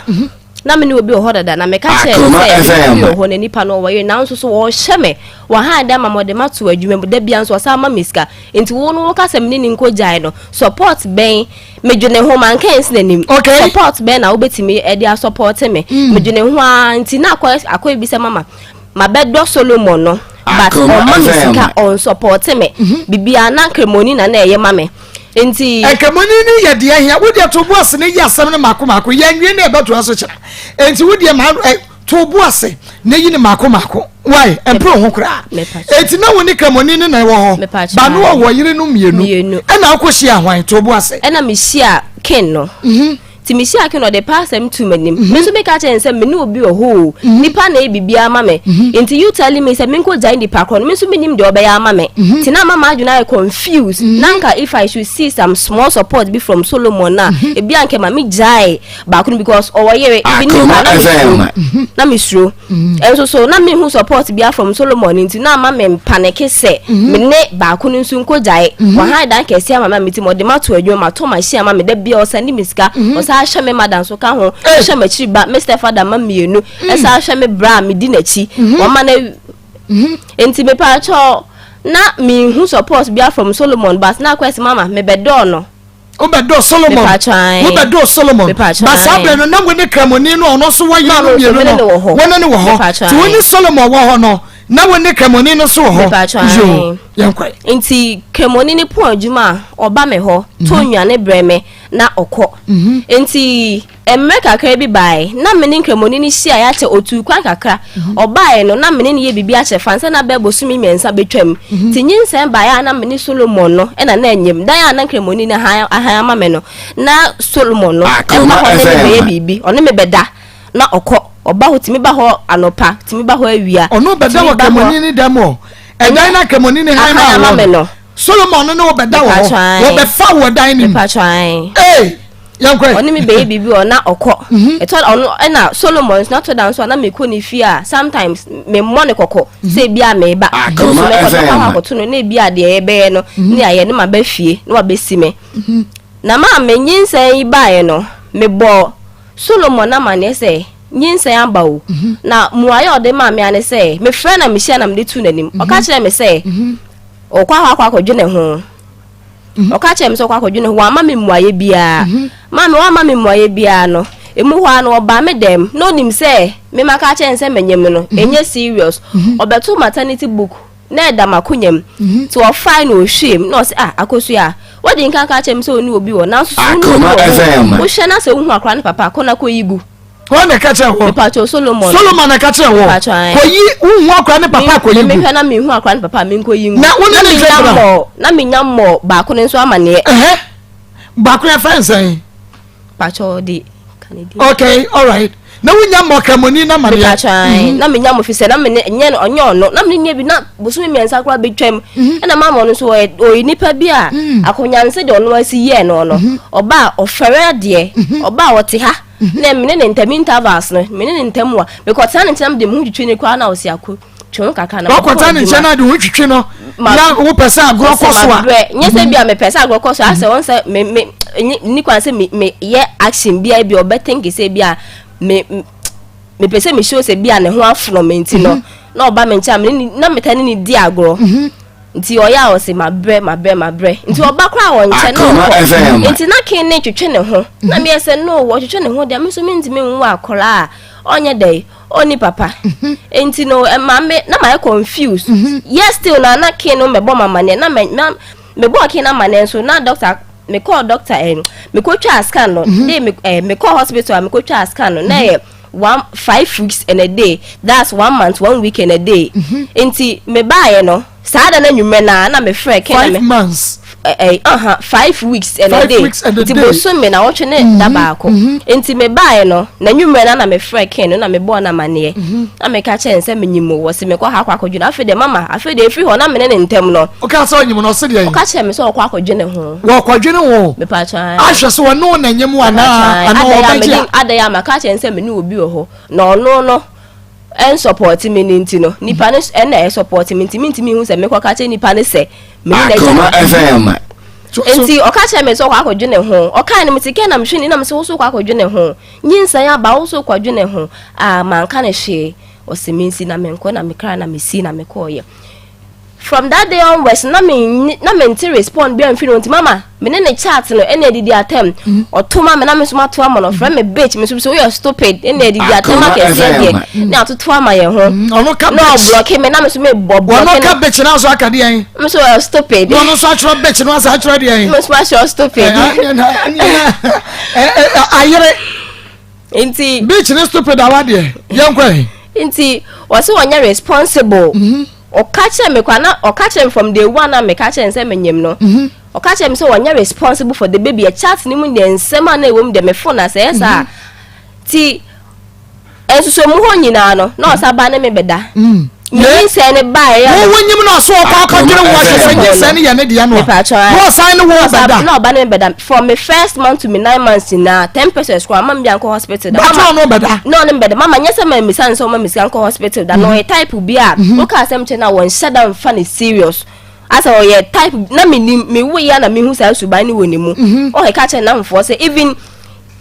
Na me ne obi wɔ hɔ dada na meka kyerɛ no Akoma sɛ me ne obi FM. wɔ hɔ na nipa no ɔwɔ yere, nanso so wɔhyɛ me wɔhan dɛ ma ma ɔde ma to adwuma mu da bia nso ɔsan ma me sika. Nti wo no woka sɛ me ne ne nkɔ gyae no, support bɛn? Medwene ho, manka nsi n'anim. Support bɛn na wobɛtumi ɛde asupport me? Medwene ho ara nti na akɔ ebi sɛ mama mabɛdɔ Solomon no, but Akoma ɔma me FM. sika, ɔnsupport me biribiara, na nkremoni na ɛyɛ ma me nti. Nkramoni no yɛ deɛ hia wodeɛ to bo ase ne yɛ asɛm no maako maako. Yɛnwie ne ɛbɛtoa so kyerɛ. Enti wodeɛ ma to bo ase na yi ne maako maako wae, ɛmpere ho koraa. Enti na wo ne kramoni no na ɛwɔ hɔ Mepatwa. ba no ɔwɔ yere no mmienu? Mmienu. Ɛna wokɔhyia hwan? To bo ase. Ɛna mehyia Ken no. Nti mehyia Ken no, ɔde paasɛm to m'anim. Me nso meka kyerɛ no sɛ me ne obi wɔ hɔ o, nipa na ɛyɛ biribiara ma me. Nti you telling me sɛ menkɔ gyae nipa korɔ no, me nso menim deɛ ɔbɛyɛ ama me. Nti na ama m'adwene ayɛ confused. Na nka if I should see some small support bi from Solomon na ebi anka ma me gyae baako no because ɔwɔ yere ebi nipa Akoma na FM. mesuro, na mesuro ɛnso so na mehu support bia from Solomon, nti na ama me mpanic sɛ me ne baako no nso nkɔ gyae. Wahan dan kɛseɛ ama me, ti ma ɔde ma to adwuma, ma tɔ machine ama me, da bia ɔsane me sika, ɔsan ahyɛ me mada nso ka ho, ɛhyɛ m'akyiri ba, me step father ma mmienu, ɛsan ahyɛ me bra a medi n'akyi wɔma no. Nti mepaakyɛw, na mehu support bia from Solomon, but na akɔyɛ sɛ mama mebɛdɔɔ no. Wobɛdɔ Solomon? Mepatwa, ae. Wobɛdɔ Solomon? Mepatwa, ba saa ae. berɛ no na wo ne kramoni no a ɔno nso wɔyere Maame no nso, mmienu me ne no no wɔ hɔ. wo ne no wɔ hɔ. Mepatwa, nti wo ne ae. Solomon wɔ hɔ no. Na wo ne kramoni no so wɔ hɔ. Yoo, yɛnkɔ. Nti kramoni no pɔn adwuma a, ɔba me hɔ, tɔ mhm. nnuane brɛ me na ɔkɔ. Mhm. Nti mmerɛ kakra bi bae, na me ne nkramoni no hyia akyɛ, otuu kwan kakra. Mhm. Ɔbae no, na me ne no yɛ biribi akyɛ fa nsa na bɛɛ bosome mmiɛnsa bɛtwam. Nti nyinsɛn bae a na me ne Solomon no ɛna na anyam. Dan a na nkramoni no ahan ama me no, na Solomon no ɛba hɔ ne me bɛyɛ biribi, ɔne me bɛda. na ɔkɔ ɔba hɔ tumi ba hɔ anɔpa tumi ba hɔ awia. Ɔno bɛda wɔ kramoni ne dɛm wɔ ɛdan na kramoni ne han ma wɔ no Solomon no ne wo bɛda wɔ hɔ wɔbɛfa wɔ dan ne mu ee yɛnkɔ ɔne mi bɛyɛ biribi wɔ na ɔkɔ mhm. ɛtɔ ɔno ɛna Solomon nso n'atɔ da nso a na mekɔ ne fie a sometimes memmɔ ne kɔkɔ mhm. sɛ ebi a meba nso mɛkɔ mɛkɔ akɔ akɔto no na ebi a deɛ yɛbɛyɛ no mhm. ne ayɛ ne ma bɛ fie na wabɛsi me na maa me nyinsɛn yi baeɛ no mebɔ Solomon amanneɛ sɛ, Nyinsɛn aba o. Na mmuae a ɔde maa me ara ne sɛ, mefrɛɛ no na mihyiaa no na mede too n'anim. Ɔka kyerɛɛ me sɛ ɔkɔ akɔ akɔdwene ho. Ɔka kyerɛɛ me sɛ ɔkɔ akɔdwene ho. Wamma me mmuaeɛ biara. Maame, wamma me mmuaeɛ biara no, emu hɔ ara no, ɔbaa me dɛm. Na onim sɛ me maka akyerɛ no sɛ manyem no, ɛnyɛ serious. Ɔbɛtoo maternity book. na ɛda m'akonya mu nti ɔfae na ɔhwiee mu na ɔse ah Akosua wadi nka aka akyerɛ me sɛ ɔne obi wɔ nanso so wo ne obi wɔ ho wohwɛ na sɛ wohu akora ne papa kɔ na kɔyi gu. Wɔn na ɛka kyerɛ wɔ. Mepatwo Solomon. Solomon na ɛka kyerɛ wɔ. Mepatwo ayi. Kɔyi wohu akora ne papa kɔyi gu. Mehwɛ na mehu akora ne papa menkɔyi ngu. Na wo ne ne twɛ bra. Na menya mmɔ baako no nso amaneɛ. Ɛhɛ baako yɛ fɛn sɛn. Pacho de kanedi. Okay, all right. Na wunya mmɔ kramoni na maneɛ. Mepacho ae. Mhm. Na menya mo fi sɛ na me nyɛ no ɔnyɛ ɔno. Na me nyɛ bi na bosome mmiɛnsa koraa betwam. Mhm. Ɛna maama ɔno nso ɔyɛ ɔyɛ nipa bi a mhm. akonyanse deɛ ɔno asi yɛɛ no no. Ɔba a ɔfɛrɛ adeɛ. Ɔba a ɔte ha. Na mene ne ntam intervals no mene ne ntam wa. Mekɔtena ne nkyɛn na mede me ho twitwi ne koraa na ɔsi ako. twe ho kakra na wakɔta ne nkyɛn na de ho twitwi no na wopɛ sɛ agorɔ kɔ so a nyɛ sɛ bi a mepɛ sɛ agorɔ kɔ so asɛ wɔn sɛ me me ni kwan sɛ me me yɛ action bi a bi ɔbɛ think sɛ bi a me mepɛ sɛ me show sɛ bi a ne ho afono me nti no mhm. na ɔba me nkyɛn a me na meta ne ne di agorɔ mhm. nti ɔyɛ a ɔsɛ mabrɛ mabrɛ mabrɛ nti mhm. ɔba koraa wɔ nkyɛn na ɔkɔ nti na ken ne twetwe ne ho na meyɛ sɛ no wɔtwetwe ne ho deɛ me nso mentumi nwo akɔlaa a ɔnyɛ dɛ ɔnni papa nti no ɛma me na mayɛ confused mm-hmm. yes still na na kin no mɛbɔ ma amaneɛ na mɛ na mebɔɔ kin amaneɛ nso na doctor mekɔɔ doctor ɛ eh, mekɔtwaa scan no mm-hmm. de me ɛ eh, mekɔɔ hospital a mekɔtwaa scan no na ɛyɛ 1 5 weeks and a day, that's one month 1 week and a day. Nti mebaeɛ no saa da no anwummerɛ no a na mefrɛ ken na me 5 months. Eh, uh-huh, 5 weeks and a Five day weeks and a nti day. Bosome na wɔtwe ne da baako nti mebaeɛ no n'anwummerɛ no na mefrɛ ken no na mebɔɔ no amanneɛ na meka kyerɛ no sɛ menyim o wɔse mekɔ ha akɔ akɔdwene. Afei deɛ mama afei deɛ ɛfiri hɔ na mene ne ntam no. Woka sɛ ɔnyim no ɔse deɛ? Ɔka kyerɛ me sɛ ɔkɔ akɔdwene ho. Wɔkɔdwene ho. Mepatwa. Ahwɛ sɛ wɔne wo na nyim anaa anaa ɔbɛgye a. Adɛn a maka kyerɛ no sɛ me ne obi wɔ hɔ na ɔno no ɛnsɔpɔte me no nti no nipa no ɛna ɛsɔpɔte me nti mentumi hu sɛ mekɔka kyerɛ nipa no sɛ me ne Akoma n'agya FM. Nti ɔka kyerɛ me sɛ ɔkɔ akɔdwene ho. Ɔkae no mete kɛ na mehwɛ ni na mesɛ wo so kɔ akɔdwene ho nyinsɛn aba wo so kɔdwene ho a manka no hwee. Ɔsɛ mensi na menkɔ na mekra na mesi na mekɔɔyɛ. From that day onwards na me na mente respond bi amfiri no nti mama me ne ne chat no ɛna adidi atɛm. Ɔto ma me na me nso mato ama no. Ɔfrɛ me bitch, me nso sɛ woyɛ stupid, ɛna adidi atɛm Akoma akɛseɛ deɛ FM. ne atoto ama yɛn ho. Ɔno ka na bitch. ɔblɔke me na me nso mebɔ Ɔno blɔke ka no. bitch na nso aka deɛ? Me nso ɔyɛ stupid. Na ɔno nso atwerɛ bitch no asa atwerɛ deɛ? Me nso mahyɛ stupid. Ayere. Nti. Bitch ne stupid awa deɛ yɛnkɔ yi. Nti wɔsi wɔnyɛ responsible. Ɔka kyerɛ me kwa na ɔka kyerɛ me from day one na meka kyerɛ no sɛ menyim no. Ɔka kyerɛ me sɛ wɔnyɛ responsible for the baby. Chat ne mu deɛ nsɛm a na ɛwɔ mu deɛ me phone na sɛ ɛyɛ saa. Ti nsusuomu hɔ nyinaa no na ɔsa ba ne me bɛda. Menyinsɛn ne baeɛ a. Wo wonyim na ɔso ɔkɔ akɔdwene wo ahwɛ sɛ nyinsɛn no yɛ ne deɛ no a. Mepatwa. Na ɔsan ne wo bɛda. Na ɔba ne me bɛda from me first month to me 9 months nyinaa 10 pesewas koraa mama bi ankɔ hospital da. Bàtà ɔno bɛda. Na ɔne me bɛda mama nyɛ sɛ maa misa ne sɛ ɔma me sika nkɔ hospital da na ɔyɛ type bi a woka asɛm kyerɛ no a wɔnhyɛ da nfa ne serious asɛ ɔyɛ type na menim mewo yɛ na mehu saa suban no wɔ ne mu. Ɔkeka kyerɛ namfoɔ sɛ even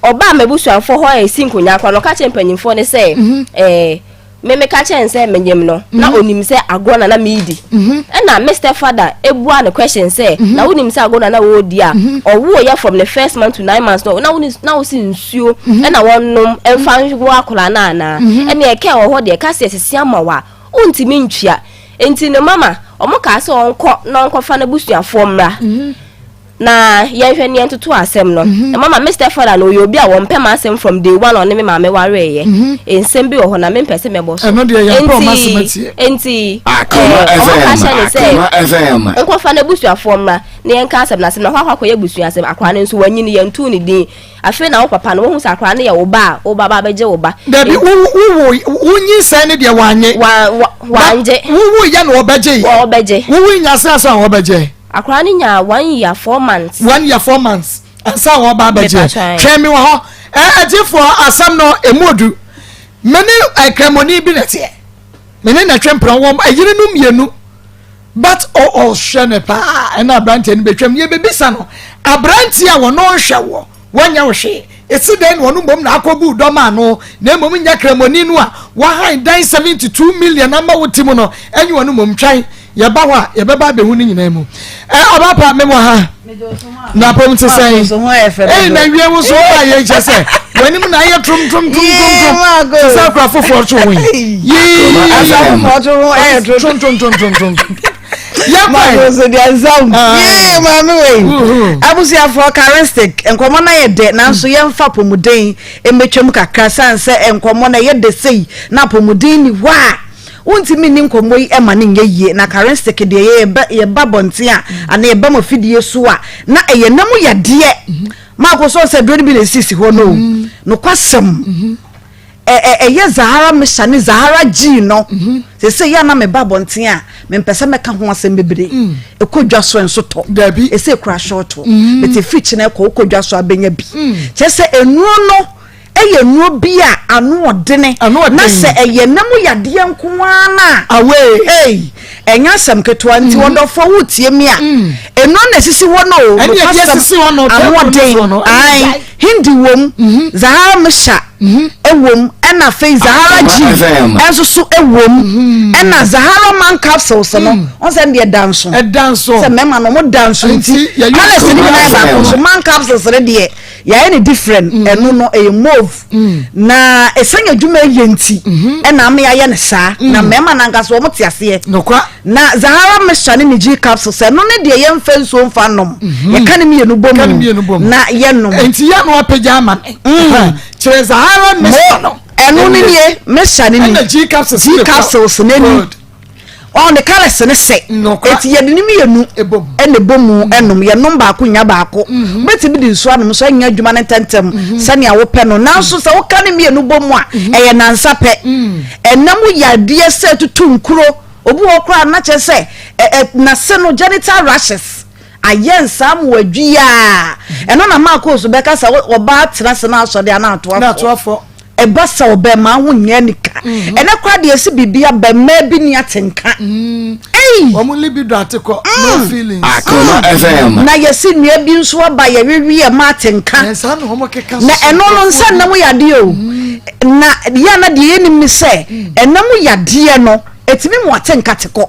ɔbaa m'abusuafoɔ hɔ a ɛsi nkonnwa koraa no ɔka kyerɛ mpanyimfoɔ no sɛ me meka kyerɛ no sɛ menyem no na onim sɛ agorɔ na na meedi. Ɛna me step father ebua no question sɛ na wonim sɛ agorɔ na na wɔredi a ɔwoo yɛ from the first month to 9 months no na woni na wosi nsuo ɛna wɔnom ɛmfa nwo akwadaa no anaa? Ɛna ɛkɛ wɔ hɔ deɛ ɛka sɛ sisi ama wa. Wontumi ntua. Enti no mama ɔmo kaa sɛ ɔnkɔ na ɔnkɔfa n'abusuafoɔ mmra. Na yɛnhwɛ ne yɛntoto asɛm no. Na mama me stepfather no ɔyɛ obi a wɔmpɛ m'asɛm from day one a ɔne me maame wareeɛ. Nsɛm bi wɔ hɔ na mempɛ sɛ mɛbɔ so. Ɛno deɛ yɛmpɛ ɔmo asɛm atie. Enti Akoma eh, ɔmo ka FM, kyerɛ ne sɛ Akoma FM. nkɔfa n'abusuafoɔ mmra na yɛnka asɛm no asɛm na hɔ akɔ akɔyɛ abusua asɛm. Akwadaa no nso wanyini yɛntoo ne din. Afei na wo papa no, wohu sɛ akwadaa no yɛ wo ba a, wo ba ba abɛgye wo ba. Dabi, wo wo wo wo nyinsɛn ne deɛ wanye. Wa wa wangye. Wo wo yɛ na ɔbɛgye yɛ. Ɔbɛgye. Wo wo nya sɛ sɛ ɔbɛgye. Akwadaa no nya 1 year 4 months. 1 year 4 months ansa a ɔba abɛgye. Twɛn mi wɔ hɔ. Ɛ ɛgyefoɔ asɛm no emu odu. Me ne ɛkramoni bi na ɛteɛ. Me ne na ɛtwe mpena wɔn ɛyere no mmienu. But ɔhwɛ no paa ɛna aberanteɛ no bɛtwam yɛbɛbisa no aberanteɛ a wɔno nhwɛ wɔ wɔnyɛ wo hwee ɛsi dɛn na ɔno mmom na akɔbu dɔm ano na mmom nyɛ kramoni no a wahan dan 72 million ama wo ti mu no ɛnyɛ ɔno mmom. Twɛn, yɛba hɔ a yɛbɛba abɛhu no nyinaa mu. Ɔba pa mewɔ ha na pɔm te sɛn? Ɛyi na wie wo so woba yɛ nkyɛ sɛ w'anim na ayɛ tromtromtromtrom te sɛ akora foforɔ to ho yi yii tromtromtromtrom. Yɛkɔe maame wei abusuafoɔ charistic nkɔmmɔ no yɛ dɛ, nanso yɛmfa apɔmuden mmɛtwam kakra sane sɛ nkɔmmɔ no ɛyɛ dɛ sei na apɔmuden ni hɔ a wontumi nni nkɔmmɔ yi ɛma no nyɛ yie. Na charistic deɛ yɛba bɔnten a anaa yɛba mo afidie so a na ɛyɛ nam yadeɛ maako so sɛ duro no bi na ɛsisi hɔ no nokwasɛm ɛyɛ Zahara Mixture ne Zahara G no sɛ yɛ na meba abɔnten a mempɛ sɛ mɛka ho asɛm bebree. Ɛkɔ dwa so nso tɔ. Dabi. Ɛsɛ kura short bɛtɛ firi kyena ɛkɔ wokɔ dwa so abɛnya bi kyerɛ sɛ nnuro no ɛyɛ nnuro bi a ano ɔdene. Ano ɔden. Na sɛ ɛyɛ nam yadeɛ nko ara na away. Ei, ɛnyɛ asɛm ketewa nti wɔdɔfoɔ wotie mi a nnuro na ɛsisi hɔ no o. Ɛne ɛdeɛ nokwasɛm, sisi hɔ no, ano table no ɔden soɔ no, ɛne ae gyae. Hindi wom, Zahara Mixture ɛwom, ɛna afei Zahara Akoma G FM. ɛnso so ɛwom, ɛna Zahara Man capsules no ɔn sɛ ɛdeɛ da nso. Ɛda nso. Sɛ mmarima no ɔmo da nso nti Nti, yɛyɛ colours no nyinaa yɛ baako FM. nso man capsules no deɛ yɛayɛ no different. Ɛno no ɛyɛ mauve na ɛsɛn adwuma ɛyɛ nti ɛna ama yɛayɛ no saa na mmarima no ankasa wɔn te aseɛ. Nokwa. Na Zahara Mixture ne ne G capsules ɛno ne deɛ yɛmfa nsuo mfa nom, yɛka ne mmienu bɔ Ka ne mu mmienu bɔ mu. na yɛnom. Nti yɛ no apagya ama me kyerɛ Zahara Mixture no. Ɛno ne nie, mixture ne ni. Ɛna G capsules G ne kɔ. capsules ne ni. Good. Ɔn ne colours ne sɛ Nokwa. eti yɛde ne mmienu Ɛbɔ mu. ɛna ɛbɔ mu ɛnom. Yɛnom baako nya baako, bɛtumi de nsuo anom so ɛnyɛ adwuma no ntɛntɛm sɛnea wopɛ no, nanso sɛ woka ne mmienu bɔ mu a ɛyɛ nansa pɛ. Ɛnam yadeɛ sɛ tutu nkuro obi wɔ koraa na kyerɛ sɛ ɛ ɛ n'ase no genital rashes ayɛ nsaa mu adwiaa ɛno na maa so bɛka sɛ ɔbaa tena se na asɔre ana Na atoafoɔ atoafoɔ. Ɛba sɛ ɔbɛrima ho nyɛ nika ɛnɛ koraa deɛ ɛsi biribi abɛmmaa bi ni atenka ei. Wɔn libido ate kɔ, no feelings. Akoma FM. Na yɛsi nnua bi nso aba yɛwewe yɛ ma atenka. Ɛn saa na wɔn keka na so. ɛno no nsa nnam yadeɛ o na yɛ na deɛ yɛnim ne sɛ ɛnam yadeɛ no ɛtumi mu atenka te kɔ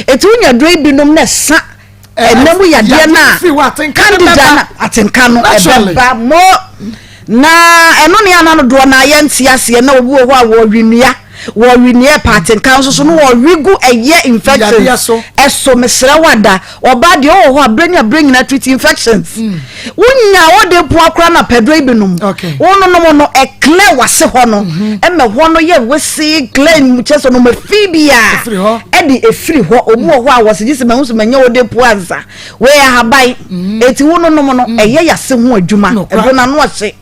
ɛti wonya duro yi binom na ɛsa ɛnam yadeɛ no firi hɔ, a atenka no candida bɛba. na atenka no Naturally. ɛbɛba mo na ɛno ne ana no doɔ na yɛnte aseɛ na obi wɔ hɔ a wɔwe nnua, wɔwe nnua ɛpa atenka nso so no wɔwe gu ɛyɛ infections. Yadeɛ so. Ɛso mesrɛ wada ɔbaa deɛ ɔwɔ hɔ a berɛ ne aberɛ nyinaa treat infections wonya wode poa koraa na pɛduro yi binom wononom no ɛclear wase hɔ no ɛmɛ hɔ no yɛ wese clear mu kyɛ sɛ no ma fi bi a Ɛfiri hɔ. Ɛde ɛfiri hɔ. Obi wɔ hɔ a wɔse gye sɛ mahu so manya wode poa ansa wei ahaban eti wononom no ɛyɛ yase ho adwuma. Nokora. Ɛdo n'ano ɔhye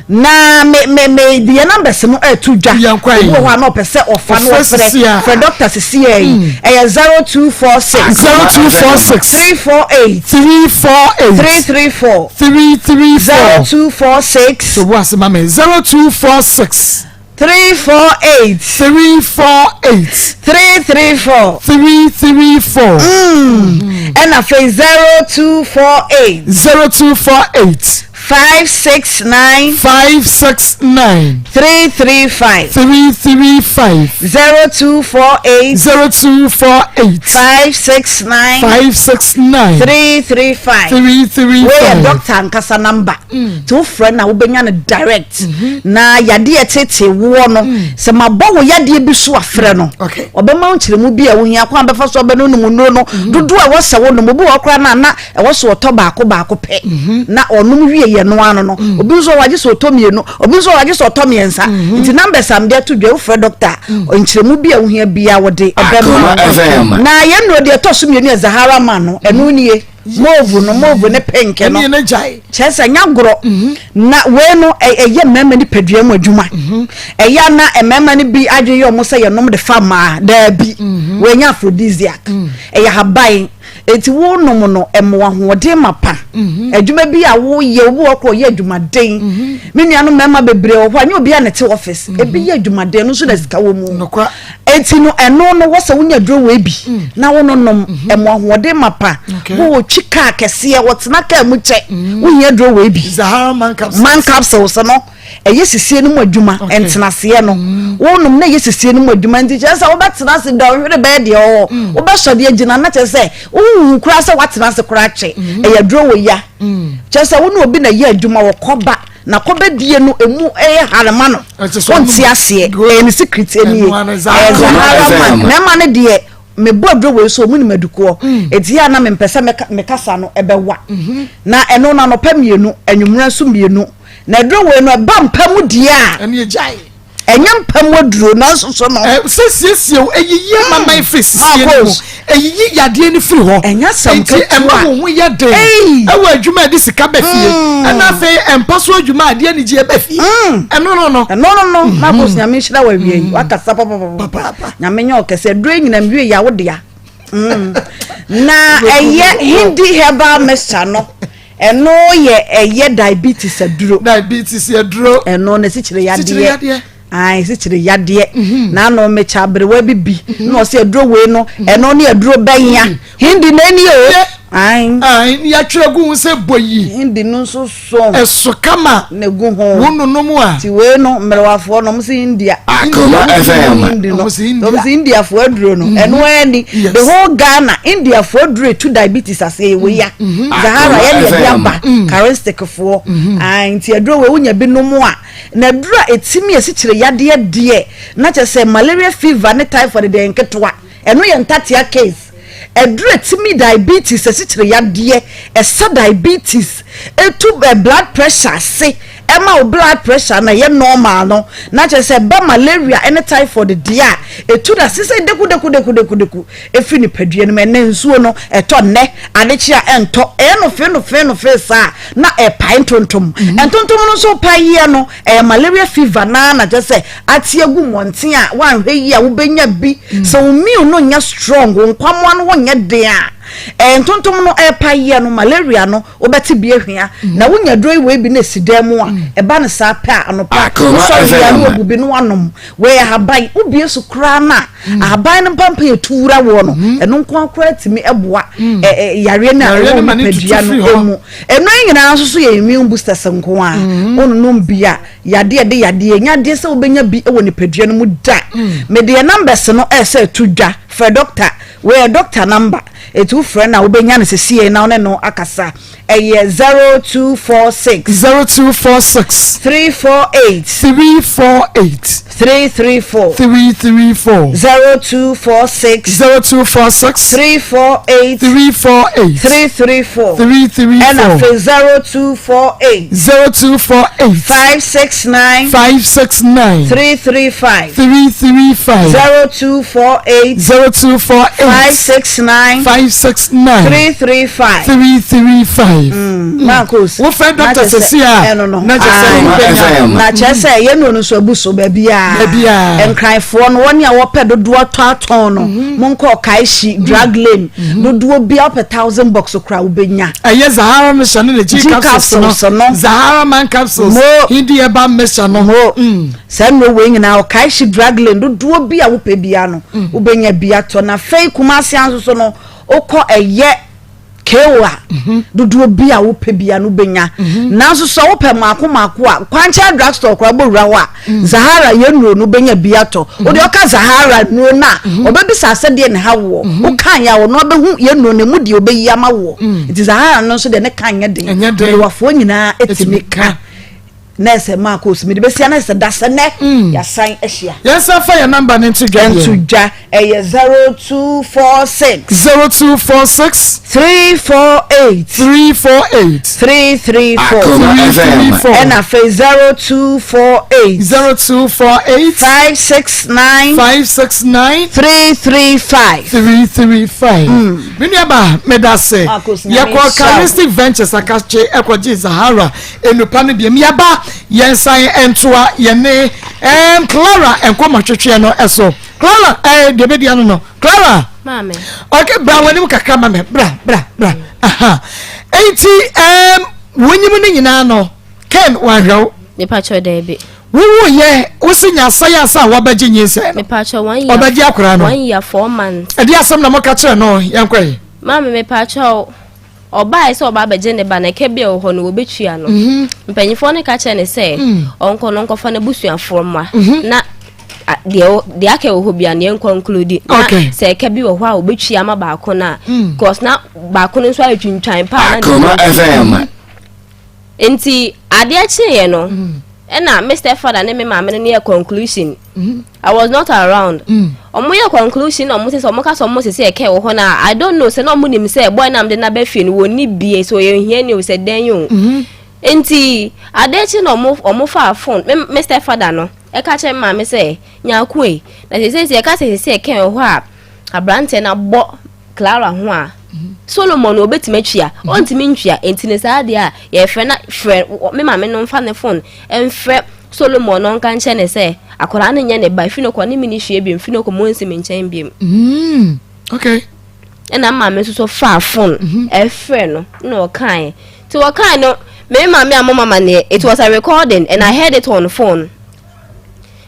na me me me deɛ numbers no ɛto dwa. Yɛnkɔ yi. Obi wɔ hɔ a na ɔpɛ sɛ ɔfa no Ɔfrɛ ɔfrɛ sisi a. Frɛ doctor sisi yɛ yi ɛyɛ 0246 0246 348 348 334. 334. 0246 So wo ase ma me, 0246 348 348 334. 334. Ɛna afei 0248 0248. 569. 569. 335. 335. 0248. 0248. 569. 569. 335. 335. Wei yɛ doctor ankasa number. Nti wofrɛ no a wobɛnya no direct. Na yadeɛ tete woɔ no, sɛ mabɔ wo yadeɛ bi so a frɛ no. Ɔbɛma wo nkyerɛmu bi a wohia kwan bɛfa so ɔbɛnonom nnuro no dodoɔ a ɛwɔ sɛ wonom. Obi wɔ hɔ koraa no a na ɛwɔ sɛ ɔtɔ baako baako pɛ mhm. na ɔnom wie yɛ no ano no mhm. obi nso wagye sɛ ɔtɔ mmienu, obi nso wagye sɛ ɔtɔ mmiɛnsa mhm. Nti numbers am de ato dwa, wofrɛ dɔkta, nkyerɛmu bi a wohia bia wɔde ɛbɛma. Na yɛn nnuro deɛ ɛtɔ so mmienu yɛ Zahara man no, ɛno nie, mauve no, mauve ne pink no, kyerɛ sɛ nya gorɔ. Na wei no ɛyɛ mmarima nipadua mu adwuma. Ɛyɛ na mmarima no bi adwene yɛ ɔmo sɛ yɛnom de fa mmaa, daabi, wei nyɛ aphrodisiac, ɛyɛ haban. Enti wonom no, ɛma wo ahoɔden mapa. Adwuma bi a woyɛ, obi wɔ hɔ koraa ɔyɛ adwumaden. Me nuanom mmarima bebree wɔ hɔ a, nyɛ obiara na ɛte office. Ebi yɛ adwumaden, ɛno nso na sika wɔ mu. Enti no, ɛno no, wɔ sɛ wonya aduro wei bi na wononom, ɛma wo ahoɔden mapa. Wotwi kaa kɛseɛ, wɔtena kaa mu kyɛ, wohia aduro wei bi. Man capsules no. Ɛyɛ sisie no mu adwuma, ntenaseɛ no. Mm. Wonom na ɛyɛ sisie no mu adwuma nti kyerɛ sɛ wobɛtena ase dɔnhwere bɛyɛ deɛ ɔwɔ. Mm. Wobɛsɔ deɛ gyina na kyerɛ sɛ wohu koraa sɛ woatena ase koraa kyɛ. Mm. Ɛyɛ aduro wɔ ya. Kyerɛ sɛ wo ne obi na ɛyɛ adwuma wɔkɔba na kɔbɛdie no emu ɛyɛ harema no. Wonte aseɛ. Ɛyɛ ne secret nie. Ɛyɛ Zahara man. Mɛma no deɛ mebɔ aduro wei so ɔmu nim adukoɔ mm. Eti a na mempɛ sɛ mekasa no ɛbɛwa mhm. Na ɛno no anɔpa mmienu, anwummerɛ nso mmienu. Na aduro wei no ɛba mpa mu deɛ a. Ɛne agyae. Ɛnyɛ mpa mu aduro nanso so no. Ɛ sɛ siesie wo, ɛyiyi amaman firi sisie no mu, ɛyiyi yadeɛ no firi hɔ. Ɛnyɛ asɛm ketewa. Nti ɛma wo ho yɛ den. Ɛwɔ adwuma a ɛde sika ba fie, ɛna afei ɛmpa so adwuma a ɛde anigyeɛ ba fie. Ɛno no no. Ɛno no no. Marcos Nyame nhyira wo awia yi. Wakasa papapapa. Nyame nyɛ ɔkɛse. Aduro yi nyinam wie yɛ a wo dea. Na ɛyɛ Hindi herbal mixture no. Ɛno yɛ ɛyɛ diabetes aduro. Diabetes aduro. Ɛno na esikyire yadeɛ. Sikyire yadeɛ. Ayi sikyire yadeɛ. Mhm. Na ano mekyɛ aberewa bi bi. Mhm. Na ɔsɛ aduro wei no mhm. ɛno ne aduro bɛnya. Hindi na ɛni o. Ayi. Ayi yɛatwerɛ gu ho sɛ bɔ yi. Hindi no nso so. Ɛso kama. Na egu ho. Wo nonom a. Ti wei no mmerewafoɔ no ɔmo sɛ India. Akoma FM. Hindi no. Ɔmo sɛ Indiafoɔ aduro no. Ɛno ɛni. The whole Ghana Indiafoɔ aduro etu diabetes aseɛ yɛ wei ya. Mhm. Zahara yɛ deɛ de aba mm. charisticfoɔ mhm. ah, nti aduro wei wonya bi nom a na aduro a ɛtumi asikyire yadeɛ deɛ na kyerɛ sɛ malaria fever ne typhoid deɛ nketewa, ɛno yɛ ntatea case. Aduro ɛtumi diabetes, asikyire yadeɛ, ɛsa diabetes, ɛtu eh, blood pressure ase, ɛma wo blood pressure na ɛyɛ normal no, na kyerɛ sɛ ɛba malaria ne typhoid deɛ a ɛtu no ase sɛ deku deku deku deku deku. Ɛfiri nipadua no mu. Ɛnnɛ nsuo no ɛtɔ nnɛ, adekye a ɛntɔ, ɛyɛ nofee nofee nofee saa na ɛpae ntontom. Mhm. Ntontom no nso pae yie no, ɛyɛ malaria fever naa na kyerɛ sɛ ate agu mmɔnten a woanhwɛ yie a wobɛnya bi. Mm. Sɛ wo immune no nyɛ strong, wo nkwamoa no ho nyɛ den a, ɛɛ ntontom no ɛpae yie no, malaria no wobɛte bi ahwia. Mm. Na wonya duro yi wei bi na esi dan mu a, mm. ɛba no saa pɛ a anɔpa wosɔre yie a na wabu bi na wanom. Wei ahaban, wobie so koraa no a, Mm. Ahaban no mpampa yɛ tu wura woɔ no, mm-hmm. ɛno nko akora tumi boa mm. yareɛ no a ɛwɔ nipadua no mu. Ɛno nyinaa nso so yɛ immune boosters nko a mm-hmm. wononom bi a yadeɛ de yadeɛ nya adeɛ sɛ wobɛnya bi wɔ nipadua no mu da. Mede yɛ numbers no ɛsɛ ɛto dwa, frɛ doctor. Wei yɛ doctor number, ɛti wofrɛ no a wobɛnya no sɛsie na wo ne no akasa. Ɛyɛ 0246. 0246. 348. 348. 334. 334. 0246. 0246. 348. 348. 334. 334. Ɛna afei 0248. 0248. 569. 569. 335. 335. 0248. 0248. 569. 569. 335. 335. Marcos. Wo fẹ́ dọ́kítà sẹ́sì a. Ɛno no. Na kyerɛ sɛ wobɛnya. Na kyerɛ sɛ yɛn nuro no nso abu so baabiara. Baabiara. Nkranfoɔ no wɔn a wɔpɛ dodoɔ tɔ atɔn no. Monkɔ Ɔkaehyi, Drug Lane. Dodoɔ biara wopɛ thousand box koraa wobɛnya. Ɛyɛ Zahara mixture ne ne G capsules no. Zahara man capsules. Mo. Hindi herbal mixture no. Mo. Saa nnuro wei nyinaa Ɔkaehyi, Drug Lane, dodoɔ bi a wopɛ biara no wobɛnya bi atɔ. Na afei Kumasi nso so no wokɔ ɛyɛ. Keo a, dodoɔ bi a wopɛ bia no wobɛnya. Nanso sɛ wopɛ mmaako mmaako a, kwankyɛn drugstore koraa wobɛwura hɔ a, Zahara yɛn nnuro no wobɛnya bi atɔ. Wode ɔka Zahara nnuro no a, ɔbɛbisa sɛ deɛ ne ha woɔ. Wokan a ɔno abɛhu yɛn nnuro no emu deɛ ɔbɛyi ama woɔ. Nti Zahara no nso deɛ ne ka nyɛ den. Mmerewafoɔ nyinaa tumi ka. Na ɛsɛ Marcos mede bɛsia na ɛsɛ dasɛ nɛ mm. yɛasan ahyia. Yɛnsan fa yɛn namba no nto dwa deɛ. Nto dwa ɛyɛ 0246. 0246. 348. 348. 334. 334. Ɛna afei 0248. 0248. 569. 569. 335. 335. Mm. Me nua ba meda se. Yɛkɔ Charistic Ventures akakye ɛkɔgye Zahara. Nnupa no biom. Yɛba yɛnsan ntoa yɛne um, Clara nkɔmmɔtwetweɛ no so. Clara, eh, deɛ bɛdi ano no. Clara. Maame. Okay, bra w'anim kakra ma me. Bra, bra, bra. Aha. Enti, um, wonyim no nyinaa no, Ken wanhwɛ wo. Mepa kyɛw daabi. Wowo yɛ, wosi nya asɛe asa a wabɛgye nyinsɛn no. Mepa kyɛw one year. Ɔbɛgye akwaraa no. One year 4 months. Ɛde asɛm na moka kyerɛ no, yɛnkɔ yi. Maame mepa kyɛw. Ɔbaeɛ sɛ ɔba abɛgye ne ba no, ɛka bi a ɛwɔ hɔ no, wɔbɛtua no. Mpanimfoɔ no ka kyerɛ no sɛ ɔnkɔ no ɔnkɔfa n'abusuafoɔ mma na deɛ deɛ aka wɔ hɔ bia no yɛnkɔ include na sɛ ɛka bi wɔ hɔ a wɔbɛtua ama baako no a mm. cause na baako no nso ayɛ twintwan paa na Akoma FM. Nti adeɛ kyeeɛ no mm. ɛna Mr. Father ne me maame no ne yɛ conclusion. Mm. I was not around. Ɔmo yɛ conclusion na ɔmo sɛ sɛ ɔmo ka sɛ ɔmo sɛ sɛ ɛkɛ wɔ hɔ na I don't know sɛ na ɔmo nim sɛ boy na mde na bɛ fie no wɔn ni bie sɛ ɔyɛ ohia ni o sɛ dɛn o. Nti ade akyi na ɔmo fa phone me Mr. Father no ɛka kyerɛ me maame sɛ nyaako yi na sɛ sɛ sɛ ɛka sɛ sɛ ɛkɛ wɔ hɔ a aberanteɛ na bɔ Clara ho a Solomon no obetumi atua ɔntumi ntua nti ne saa deɛ a yɛfrɛ na frɛ me maame no mfa ne phone mfrɛ Solomon no nka nkyɛn ne sɛ akwadaa no nyɛ ne ba efi no kɔ ne mi ni hwee bi mfi no kɔ mo nsi mi nkyɛn biem. Okay. Ɛna maame nso so faa phone ɛfrɛ no na ɔkae nti ɔkae no me maame a mo mama neɛ it was a recording and I heard it on phone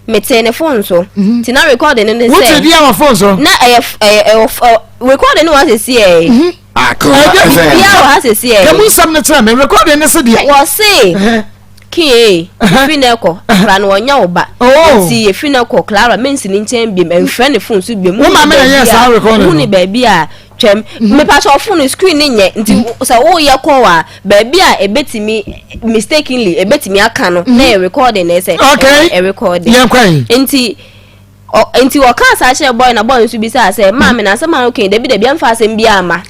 metee ne phone so nti na recording no ne sɛ wote di ama phone so na ɛyɛ ɛyɛ ɛwɔ recording no wɔ asesi ɛ Akoma FM. bia wɔ ha sesi ɛ kɛmu nsɛm no kyerɛ me recording ne se deɛ wɔ se kie efi na ɛkɔ akora no ɔnya wo ba nti efi na ɛkɔ Clara mensi ne nkyɛn biem ɛnfrɛ ne phone so biem wo maame na yɛ saa recording no ne baabi a twɛm mepatwa phone no screen ne nyɛ nti sɛ woyɛ kɔ a baabi a ebetumi mistakenly ebetumi aka no na yɛ recording na ɛsɛ okay ɛ recording yɛn kɔ yi nti ɔka saa kyerɛ boy na boy nso bisa sɛ maame na asɛm a okay dabi dabi ɛmfa asɛm bi ama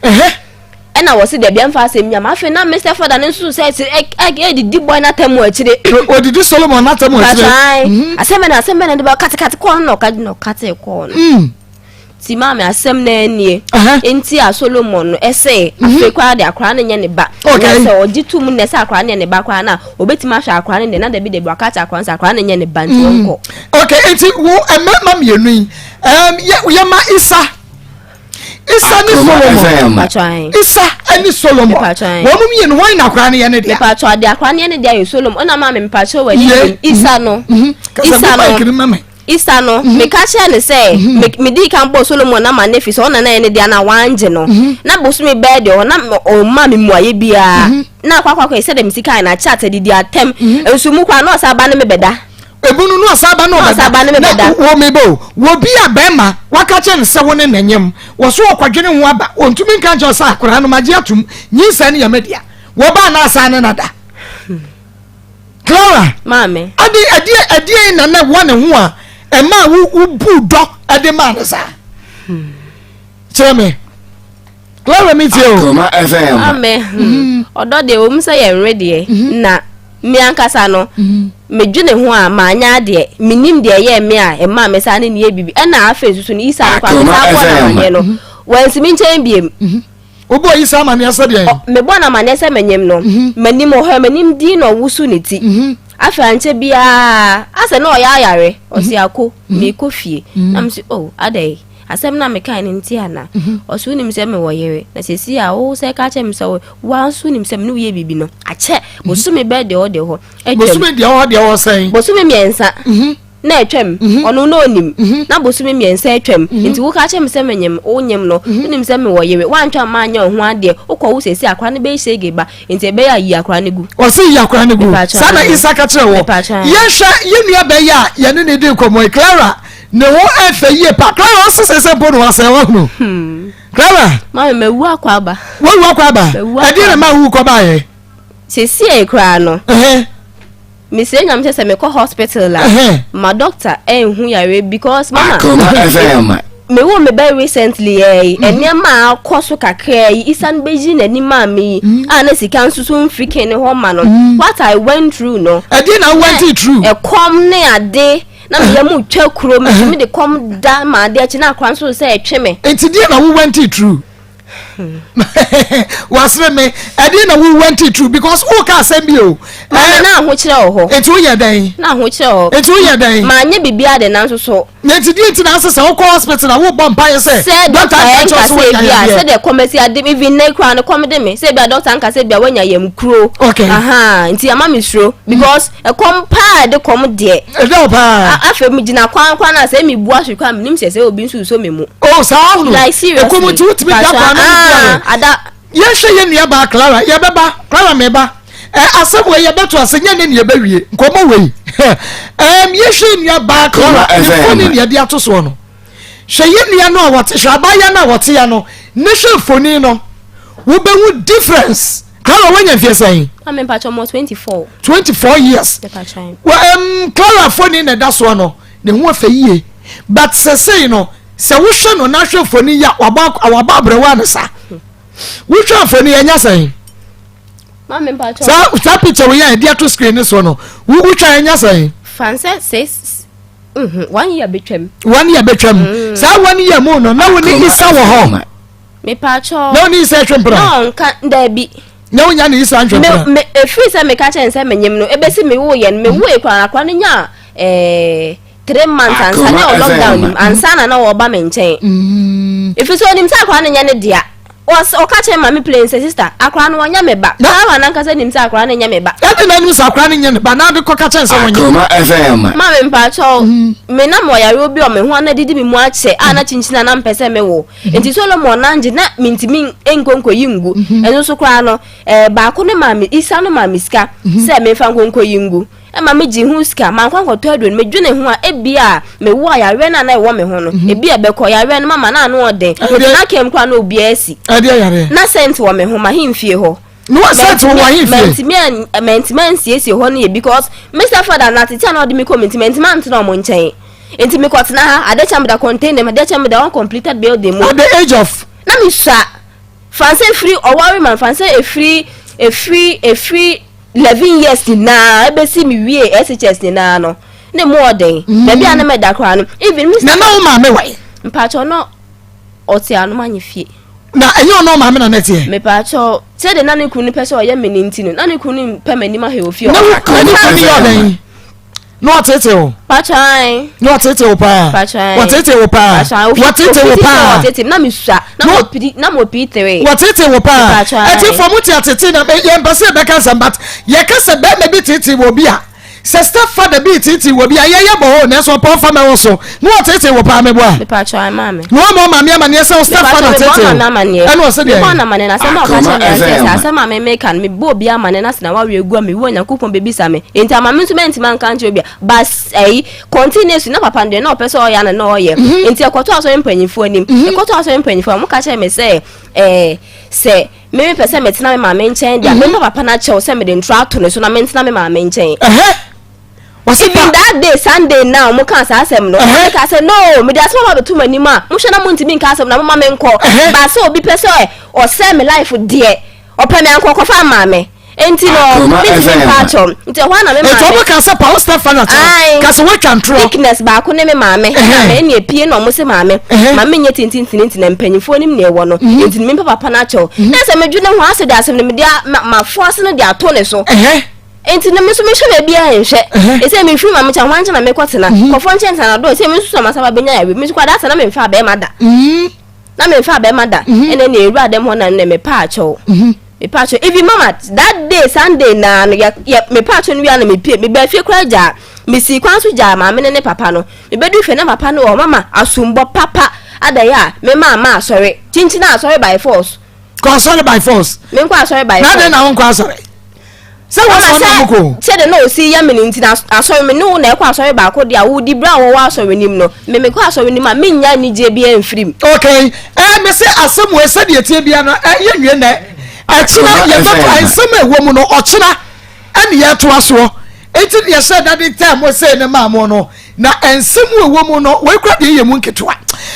ɛna wɔsi dabi ɛmfa asɛm bi ama afei na Mr. Father ne nso sɛ ɛ ɛ ɛdidi boy n'atam wɔ akyire odidi Solomon n'atam wɔ akyire patran asɛm bɛ na asɛm bɛ na de bɛ katekate kɔɔ no na ɔka na ɔkate kɔɔ no ti maame asɛm na anie nti a Solomon no ɛsɛ afei koraa de akwaraa no nyɛ ne ba na sɛ ɔgye to mu na sɛ akwaraa no yɛ ne ba koraa na obetumi ahwɛ akwaraa no deɛ na dabi dabi waka kyerɛ akwaraa no sɛ akwaraa no nyɛ ne ba nti ɔnkɔ. Okay, nti wo mmarima mmienu yi yɛ yɛma Isa Isa ne Solomon Isa ne Solomon wɔn mu mmienu wɔn na akwaraa no yɛ ne dea. Mipatwa ade akwaraa no yɛ ne dea yɛ Solomon ɛna maame mipatwa wɔ ani Isa no Isa no. Isa no, meka kyerɛɛ no sɛ, medii kan bɔɔ Solomon amanneɛ firi sɛ ɔna na ɛyɛ ne dea na wangye no. Na bosome bɛyɛ deɛ ɔhɔ na ɔmmaa me mmuaeɛ biara. Na akɔ akɔ akɔ sɛdeɛ mesi kae no, akyɛ atadidi atɛm. Nso mu koraa na ɔsan ba ne me bɛda. Ebu no na ɔsan ba ne ɔbɛda. Ne me bɛda. Na wɔ me bɛ o, wɔ bi a bɛrima waka kyerɛ no sɛ wo ne na nyem, wɔ so ɔkɔdwene ho aba, ɔntumi nka nkyerɛ sɛ akwadaa no magye atom, nyinsɛn no yɛ me dea. Wɔba na asan ne na da. Clara. Maame. Ade ɛdeɛ ɛdeɛ na na ɛwɔ ne ho a ɛma wo wo bu dɔ ɛde maa ne saa. Kyerɛ me. Clara mi tie o. Akoma FM. Maame. Ɔdɔ deɛ wɔn sɛ yɛn nwe deɛ na me ankasa no medwene ho a maanya adeɛ menim deɛ ɛyɛ me a ɛmaa me saa ne ne yɛ bibi ɛna afei nso so no isa no kora me saa bɔ n'amaneɛ no wɔnsimi nkyɛn biem. Wobɔɔ Isa amanneɛ sɛ deɛn? Mebɔɔ no amanneɛ sɛ menyem no. M'anim, ɔhwɛɛ m'anim dinn na ɔwoso ne ti. Afei ankyɛ biara, asɛ na ɔyɛ ayare. Ɔse, Ako, merekɔ fie. Na mese, Oh, adɛn? Asɛm no a mekae no nti anaa? Ɔse, Wonim sɛ mewɔ yere, na seesei a wo sɛ ka kyerɛ me sɛ wo ara nso wonim sɛ me ne wo yɛ biribi no, akyɛ. Bosome bɛyɛ deɛ ɔwɔ deɛ hɔ atwam. Bosome deɛ ɔwɔ deɛ ɔwɔ sɛn? Bosome 3. na atwam mhm. ɔno na ɔnim mhm. na bosome mmiɛnsa atwam mhm. nti woka kyerɛ me sɛ menyem wonyem no wonim sɛ mewɔ yere woantwa ma anyɛ wo ho adeɛ wokɔ wo sɛsi akora no bɛyɛ hyege ba nti ɛbɛyɛ a yi akora no gu. Ɔse yi akora no gu saa na Isa ka kyerɛ wɔ yɛhwɛ yɛn nua bɛyɛ a yɛne ne di nkɔmmɔ yi Clara ne ho ɛfɛ yie pa Clara ɔse sɛ sɛ mpo na wasɛn wahunu hmm. Clara. Maame mawu akɔ aba. Wawu akɔ aba ɛdeɛ na ma wu kɔ baayɛ. Sɛsiei koraa no. Mesrɛ Nyame sɛ sɛ mekɔ hospital a ma doctor ɛnhu yareɛ because mama me wo me bɛ recently yɛ yi mhm. nneɛma a akɔ so kakra yi isan bɛyi n'ani maa me yi mhm. a na sika nso so mfiri ken ne hɔ ma no mhm. what I went through no. Ɛdeɛ na went through. Ɛkɔm ne ade na meyɛ mu twa kuro me tumi de kɔm da ma ade akyi na akora nso sɛ ɛtwe me. Nti deɛ na wo went through. wasere me ɛdeɛ na wo went through because wo ka asɛm bi o. Maame na ahokyerɛ wɔ hɔ. Nti woyɛ dɛn? Na ahokyerɛ wɔ hɔ. Nti woyɛ dɛn? Maa nye biribi ade nanso so. Na nti deɛ nti na asesa wokɔ hospital na wobɔ mpaeɛ sɛ. Sɛ dɔkta nka sɛ ebi a sɛdeɛ kɔm asi ade even nnɛ koraa no kɔm de me sɛ ebi a dɔkta nka sɛ ebi a wanya yam kuro. Okay. Aha nti ama me suro because ɛkɔm paa de kɔm deɛ. Ɛdɛ wo paa. Afei me gyina kwan kwan na sɛ me bu ahwe kwan menim sɛ sɛ obi nso nso me mu. Oh saa ahunu. Like seriously. Ɛkɔm nti wotumi da kwan na wo bu ahwe. Ada. Yɛnhwɛ yɛn nua baa Clara yɛbɛba Clara meba ɛ asɛm wei yɛbɛto ase nyɛ ne ne yɛbɛwie nkɔmmɔ wei ɛm yɛhwɛ yɛn nua baa Clara ne mfoni ne yɛde ato soɔ no hwɛ yɛn nua no a wɔte hwɛ abaayewa no a wɔte ya no ne hwɛ mfoni no wobɛhu difference Clara wanya mfeɛ sɛn? Maame mpakyɛ mɔ 24. 24 years. Well, um, Clara foni na ɛda soɔ no ne ho afɛ yie but sɛsɛi no sɛ wohwɛ no na hwɛ mfoni yi a wabɔ wabɔ abrɛwa ne sa wohwɛ mfoni yɛ nya sɛn saa saa picture wo yɛ a yɛde ato screen ne soɔ no wohwɛ yɛ nya sɛn. Fansɛ six mhm, one year betwam. One year betwam mm. saa one year mu no na wo ne isa wɔ hɔ. Mepatwɔ. Na wo ne isa atwa mpira. Na ɔnka daabi. Na wonya ne isa ntwa mpira. Me efiri sɛ meka kyɛn sɛ menyim no ebesi me wo yɛ no me wo ekura akora no nya ɛɛ. 3 months ansa na ɔwɔ lockdown nim ansa na na ɔba me nkyɛn mm. efi so onim sɛ akwaraa no nyɛ ne dea ɔka kyerɛ maame plane sɛ sister akwaraa no wɔnyɛ me ba saa nankasa nim sɛ akwaraa no nyɛ me ba. Ɛdi na nim sɛ akwaraa no nyɛ ne ba na ade kɔka kyɛn sɛ wɔnyɛ. Akoma FM. Maame mpakyɛw mm. me nam ɔyare obi ɔme ho ana didi me mu akyɛ a na kyinkyin a na mpɛ sɛ me wo mm. nti Solomon nangye na mintimi nkonkoyi ngu mm-hmm. ɛno nso koraa no ɛɛ baako ne maame isa no maame sika mm-hmm. sɛ mefa nkonkoyi ngu. Ɛma migyee ho sika, mankɔ ankɔtɔ aduro no. Medwene ho a, ebia mewo a yareɛ no a na ɛwɔ me ho no, mhm. ebia ɛbɛkɔ. Yareɛ no mama na ano ɔden. Metena kɛm koraa na obiara asi. Na sɛnt wɔ me ho, m'ahemfie hɔ. No wa sɛnt wɔ w'ahemfie? Mantumi ansiesie hɔ no yɛ because Mr. Father na tete a na ɔde me kɔ me nti mantumi antena ɔmo nkyɛn. Nti mekɔtena ha, ade kyɛ meda container mu, ade kyɛ meda uncompleted building mu. At the age of? Na mesua. Fansa efiri ɔware ma fansa efiri efiri efiri 11 years nyinaa ebesi me wie SHS nyinaa no ne mu ɔden mm. baabi a na mɛda koraa no even me na na wo maame wɔ mpakyɛw no ɔte anom anyɛ fie na ɛnyɛ ɔno maame na n'ɛteɛ mepakyɛw sɛde na ne kunu no pɛ sɛ ɔyɛ me ne nti no na ne kunu no mpɛ m'anim ahwɛ ofie ɔ na ne kunu no yɛ ɔdɛn na ɔtete wo. Patran. Na ɔtete wo paa. Patran. Wɔtete wo paa. Patran. Wɔtete wo paa. Ɔtete na mi sua na mo piri na mo piri tere. Wɔtete wo paa. Patran. Ɛti fɔ mo ti atete na yɛn mpɛ sɛ yɛbɛka nsɛm but yɛka sɛ bɛrima bi tete wɔ bi a sɛ step father bi tete wɔ bi a yɛyɛ bɔ hɔ nanso ɔpɔ nfa mɛ wɔ so na ɔtete wo paa mɛboa. Patran maame. Na wɔn maame amaneɛ sɛ wo step father tete wo. Ɛna ɔsɛ deɛ. Mebɔ amaneɛ na asɛm a ɔka kyerɛ me ansɛ sɛ asɛm a meme ka no mebɔ obi amaneɛ na sɛ na wawe agu a mewu a Nyankopɔn bɛbisa me. Enti ama me nso mantumi anka ankyerɛ obi a but ɛyi continuously na papa no deɛ na ɔpɛ sɛ ɔyɛ ana na ɔyɛ. Mhm. Enti ɛkɔtɔ asɔre mpanyinfoɔ anim. Mhm. Ɛkɔtɔ asɔre mpanyinfoɔ a wɔka kyerɛ me sɛ ɛɛ sɛ me mepɛ sɛ metena me maame nkyɛn deɛ mhm. mempa papa no akyɛw sɛ mede ntorɔ ato ne so na mentena me maame nkyɛn. Even that day Sunday na wɔn ka saa asɛm no wɔn ka sɛ no mede asɛm aba abɛto mo anim a mohwɛ na montumi nka asɛm na moma me nkɔ baasa obi pɛ sɛ ɔsɛ me life deɛ ɔpɛ me ankɔ kɔfa maa me nti no mentumi mpa akyɛw nti ɛhɔ na me maame nti ɔmo ka sɛ pa wo step father kyɛw ka sɛ woatwa ntorɔ weakness baako ne me maame maame ɛne epie na ɔmo se maame maame nyɛ tintintinti na mpanyinfoɔ nim nea ɛwɔ no nti me mpa papa no akyɛw na sɛ medwene ho asɛ de asɛm no mede ma force no de ato ne so. Enti no me nso mehwɛ baabi a nhwɛ. Ɛsɛ mefiri maame nkyɛn hwan nkyɛn na mekɔ tena. Mhm. Kɔfɔ nkyɛn tena do. Ɛsɛ me nso sɛ masaba bɛnya yawe. Me nso kɔ adaasa na memfa bɛrima da. Mhm. Na memfa bɛrima da. Mhm. Ɛnna ne ewura dɛm hɔ na ne mepɛ akyɛw. Mepatwo even mama that day Sunday naa no yɛ yɛ mepatwo no wia na mepie meba fie koraa gyaa mesii kwan so gyaa maame ne ne papa no mebedu fie na papa no wɔ mama asombɔ papa adɛn a me maa ma asɔre kyinkyin asɔre by force. Kɔ asɔre by force. Menkɔ asɔre by force. Na adɛn na wonkɔ asɔre? Sɛ wɔsɔre na ɔmo kɔ. Sɛ de na osi yɛ me no nti na asɔre me ne wo na ɛkɔ asɔre baako deɛ a wodi bere a wɔwɔ asɔre nim no me mekɔ asɔre nim a mennya anigyeɛ biara mfiri mu. Okay, ɛɛ me se asɛm wei sɛdeɛ ɛteɛ biara no ɛyɛ nwie nɛ ɛkyena yɛbɛto nsɛm a ɛwɔ mu no ɔkyena ɛne yɛtoa soɔ enti ne yɛhyɛ dade tɛɛ mo sei ne maa mo no Na nsɛm a ɛwɔ mu no, wei kora deɛ yɛ mu nketewa.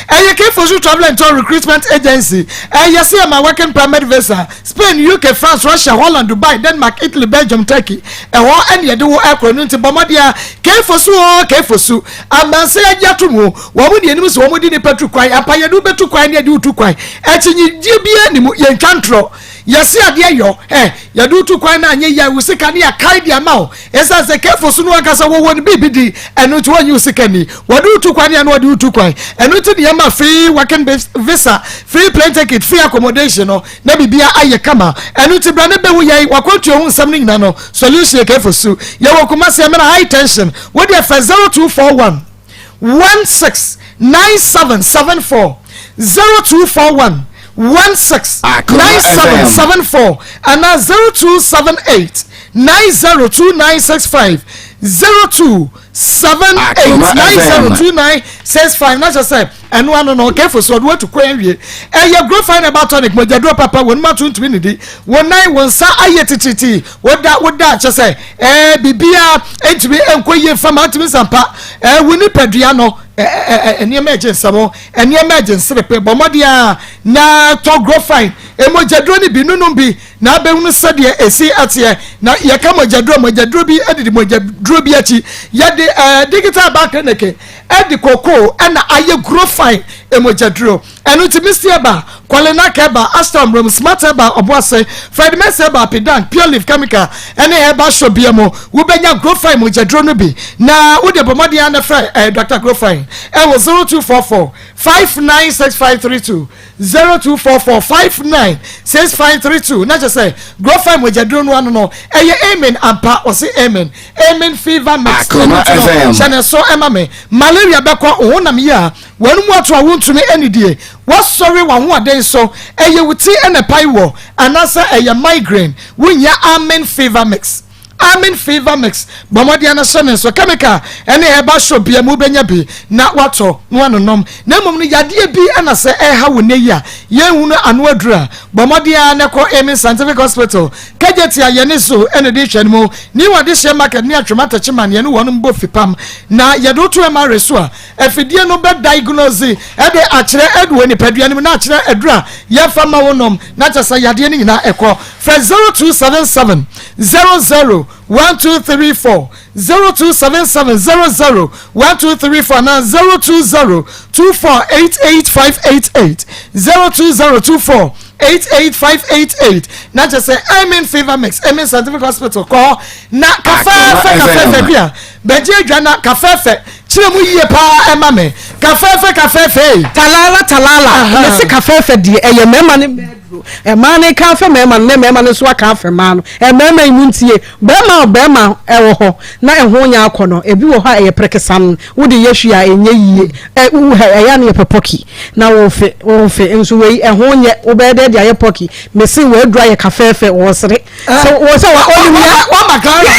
Ɛyɛ K-Fosu Travel and Tour Recruitment Agency. Ɛyɛ sɛ yɛma working permit visa. Spain, UK, France, Russia, Holland, Dubai, Denmark, Italy, Belgium, Turkey. Ɛhɔ ɛne yɛde wo ɛkɔ ɛno nti bɔ mmɔden a K-Fosu o K-Fosu. Amansan agye ato mu. Wɔn deɛ anim sɛ wɔn de nipa tu kwan. Ampa yɛde wo bɛtu kwan ne yɛde wo tu kwan. Akyinnyegyeɛ biara nni mu. Yɛntwa ntorɔ. Yɛse adeɛ yɔ. Ɛ yɛde wo tu kwan na anyɛ yie a wo sika ne yɛakae de ama wo. Esiane sɛ Kefo so no ankasa wɔwɔ no biribi di, ɛno nti wɔnnye wo sika nni. Wɔde wo tu kwan a na wɔde wo tu kwan. Ɛno nti na yɛma free working visa, free plane ticket, free accommodation no, na biribiara ayɛ kama. Ɛno nti bra na behu yɛn, w'akwantuo ho nsɛm no nyinaa no, solution yɛ Kefo su. Yɛwɔ Kumasi, Amena High Tension. Wo deɛ frɛ 0241 169774, 0241 169774 anaa 0278 902965 0278902965 na kyerɛ sɛ ɛno ano no ɔkɛfo so ɔde watu kwan awie. Ɛyɛ grofine herbal tonic, mogyaduro papa, wɔn mu ato ntumi nidi, wɔn nan wɔn nsa ayɛ titiritii, woda woda kyerɛ sɛ ɛɛ biribiara ntumi nkɔ yie fama ntumi nsampa ɛɛ wo nipadua no ɛɛ nneɛma ɛgye nsɛm nneɛma ɛgye nserepe. Bɔ mmɔden a na tɔ grofine mogyaduro no bi nonom bi Na abɛhunu sɛdeɛ ɛsi teɛ. Na yɛka mogyaduro a, mogyaduro bi didi mogyaduro bi akyi. Yɛde ɛɛ digital bank clinic de kokoo na ayɛ Grofine mogyaduro. Ɛno nti Misty Herbal, Kwalenak Herbal, Astor Mrom, Smart Herbal, Ɔboase, Fred Mensah Herbal, Pidank, Pure Leaf Chemical ne Herbal Shop bia mu wobɛnya Grofine mogyaduro no bi. Na wode bɔ mmɔden ara na frɛ ɛɛ Dr. Grofine ɛwɔ 0244 596532. 0244 59 6532 na kyerɛ sɛ Grofine mogyaduro no ano no ɛyɛ amen ampa, ɔse amen amen fever mix ɛno Akoma nti no FM. hyɛ ne so ɛma me malaria bɛkɔ wo honam yi a wɔn mu ato a wontumi anidie wasɔre w'ahoɔden so ɛyɛ wo ti ɛna ɛpae wɔ anaasɛ ɛyɛ migraine wonya amen fever mix. Amin Fever Mix, Bɔ mmɔden na hyɛ ne nso. Chemical ne herbal shop biara mu wobɛnya bi na woatɔ na woanonom. Na mmom no, yadeɛ bi na sɛ ɛreha wo nnɛ yi a yɛnhunu ano aduru a, bɔ mmɔden ara na kɔ Amin Scientific Hospital, Kejetia, yɛne Zoo na ɛdi nhwɛanimu, mu, New Adehyeɛ Market ne Atwom Atakyiman, yɛne wɔn bɔ fipam. Na yɛde wo to MRA so a, afidie no bɛ diagnose de akyerɛ wɔ nipadua no mu na akyerɛ aduru a yɛmfa ma wo nom na kyerɛ sɛ yadeɛ no nyinaa ɛkɔ. Frɛ 0277 00 1234, 0277 00 1234 anaa 020 24 88588, 020 24 88588 na kyerɛ sɛ Amen Fever Mix, Amen Scientific Hospital kɔ hɔ na kafɛɛfɛ kafɛɛfɛ kua bɛgye adwa na kafɛɛfɛ kyerɛ mu yie paa ɛma me kafɛɛfɛ kafɛɛfɛ ei. Talala talala mese kafɛɛfɛ deɛ ɛyɛ mmarima ne mmaa aduro mmaa no ka afɛ mmarima no na mmarima no nso aka afɛ mmaa no mmarima yi mu ntie barima a barima ɛwɔ hɔ na ɛho nyɛ akɔnɔ ebi wɔ hɔ a ɛyɛ prekesam wode yɛ hwee a ɛnyɛ yie ɛ wo hɛ ɛyɛ a no yɛpɛ pɔki na wofe wofe nso wei ɛho nyɛ wobɛyɛ dɛ de ayɛ pɔki mese w'aduro ayɛ kafɛɛfɛ wɔsere sɛ wɔ sɛ wa ɔnim ya wama Clara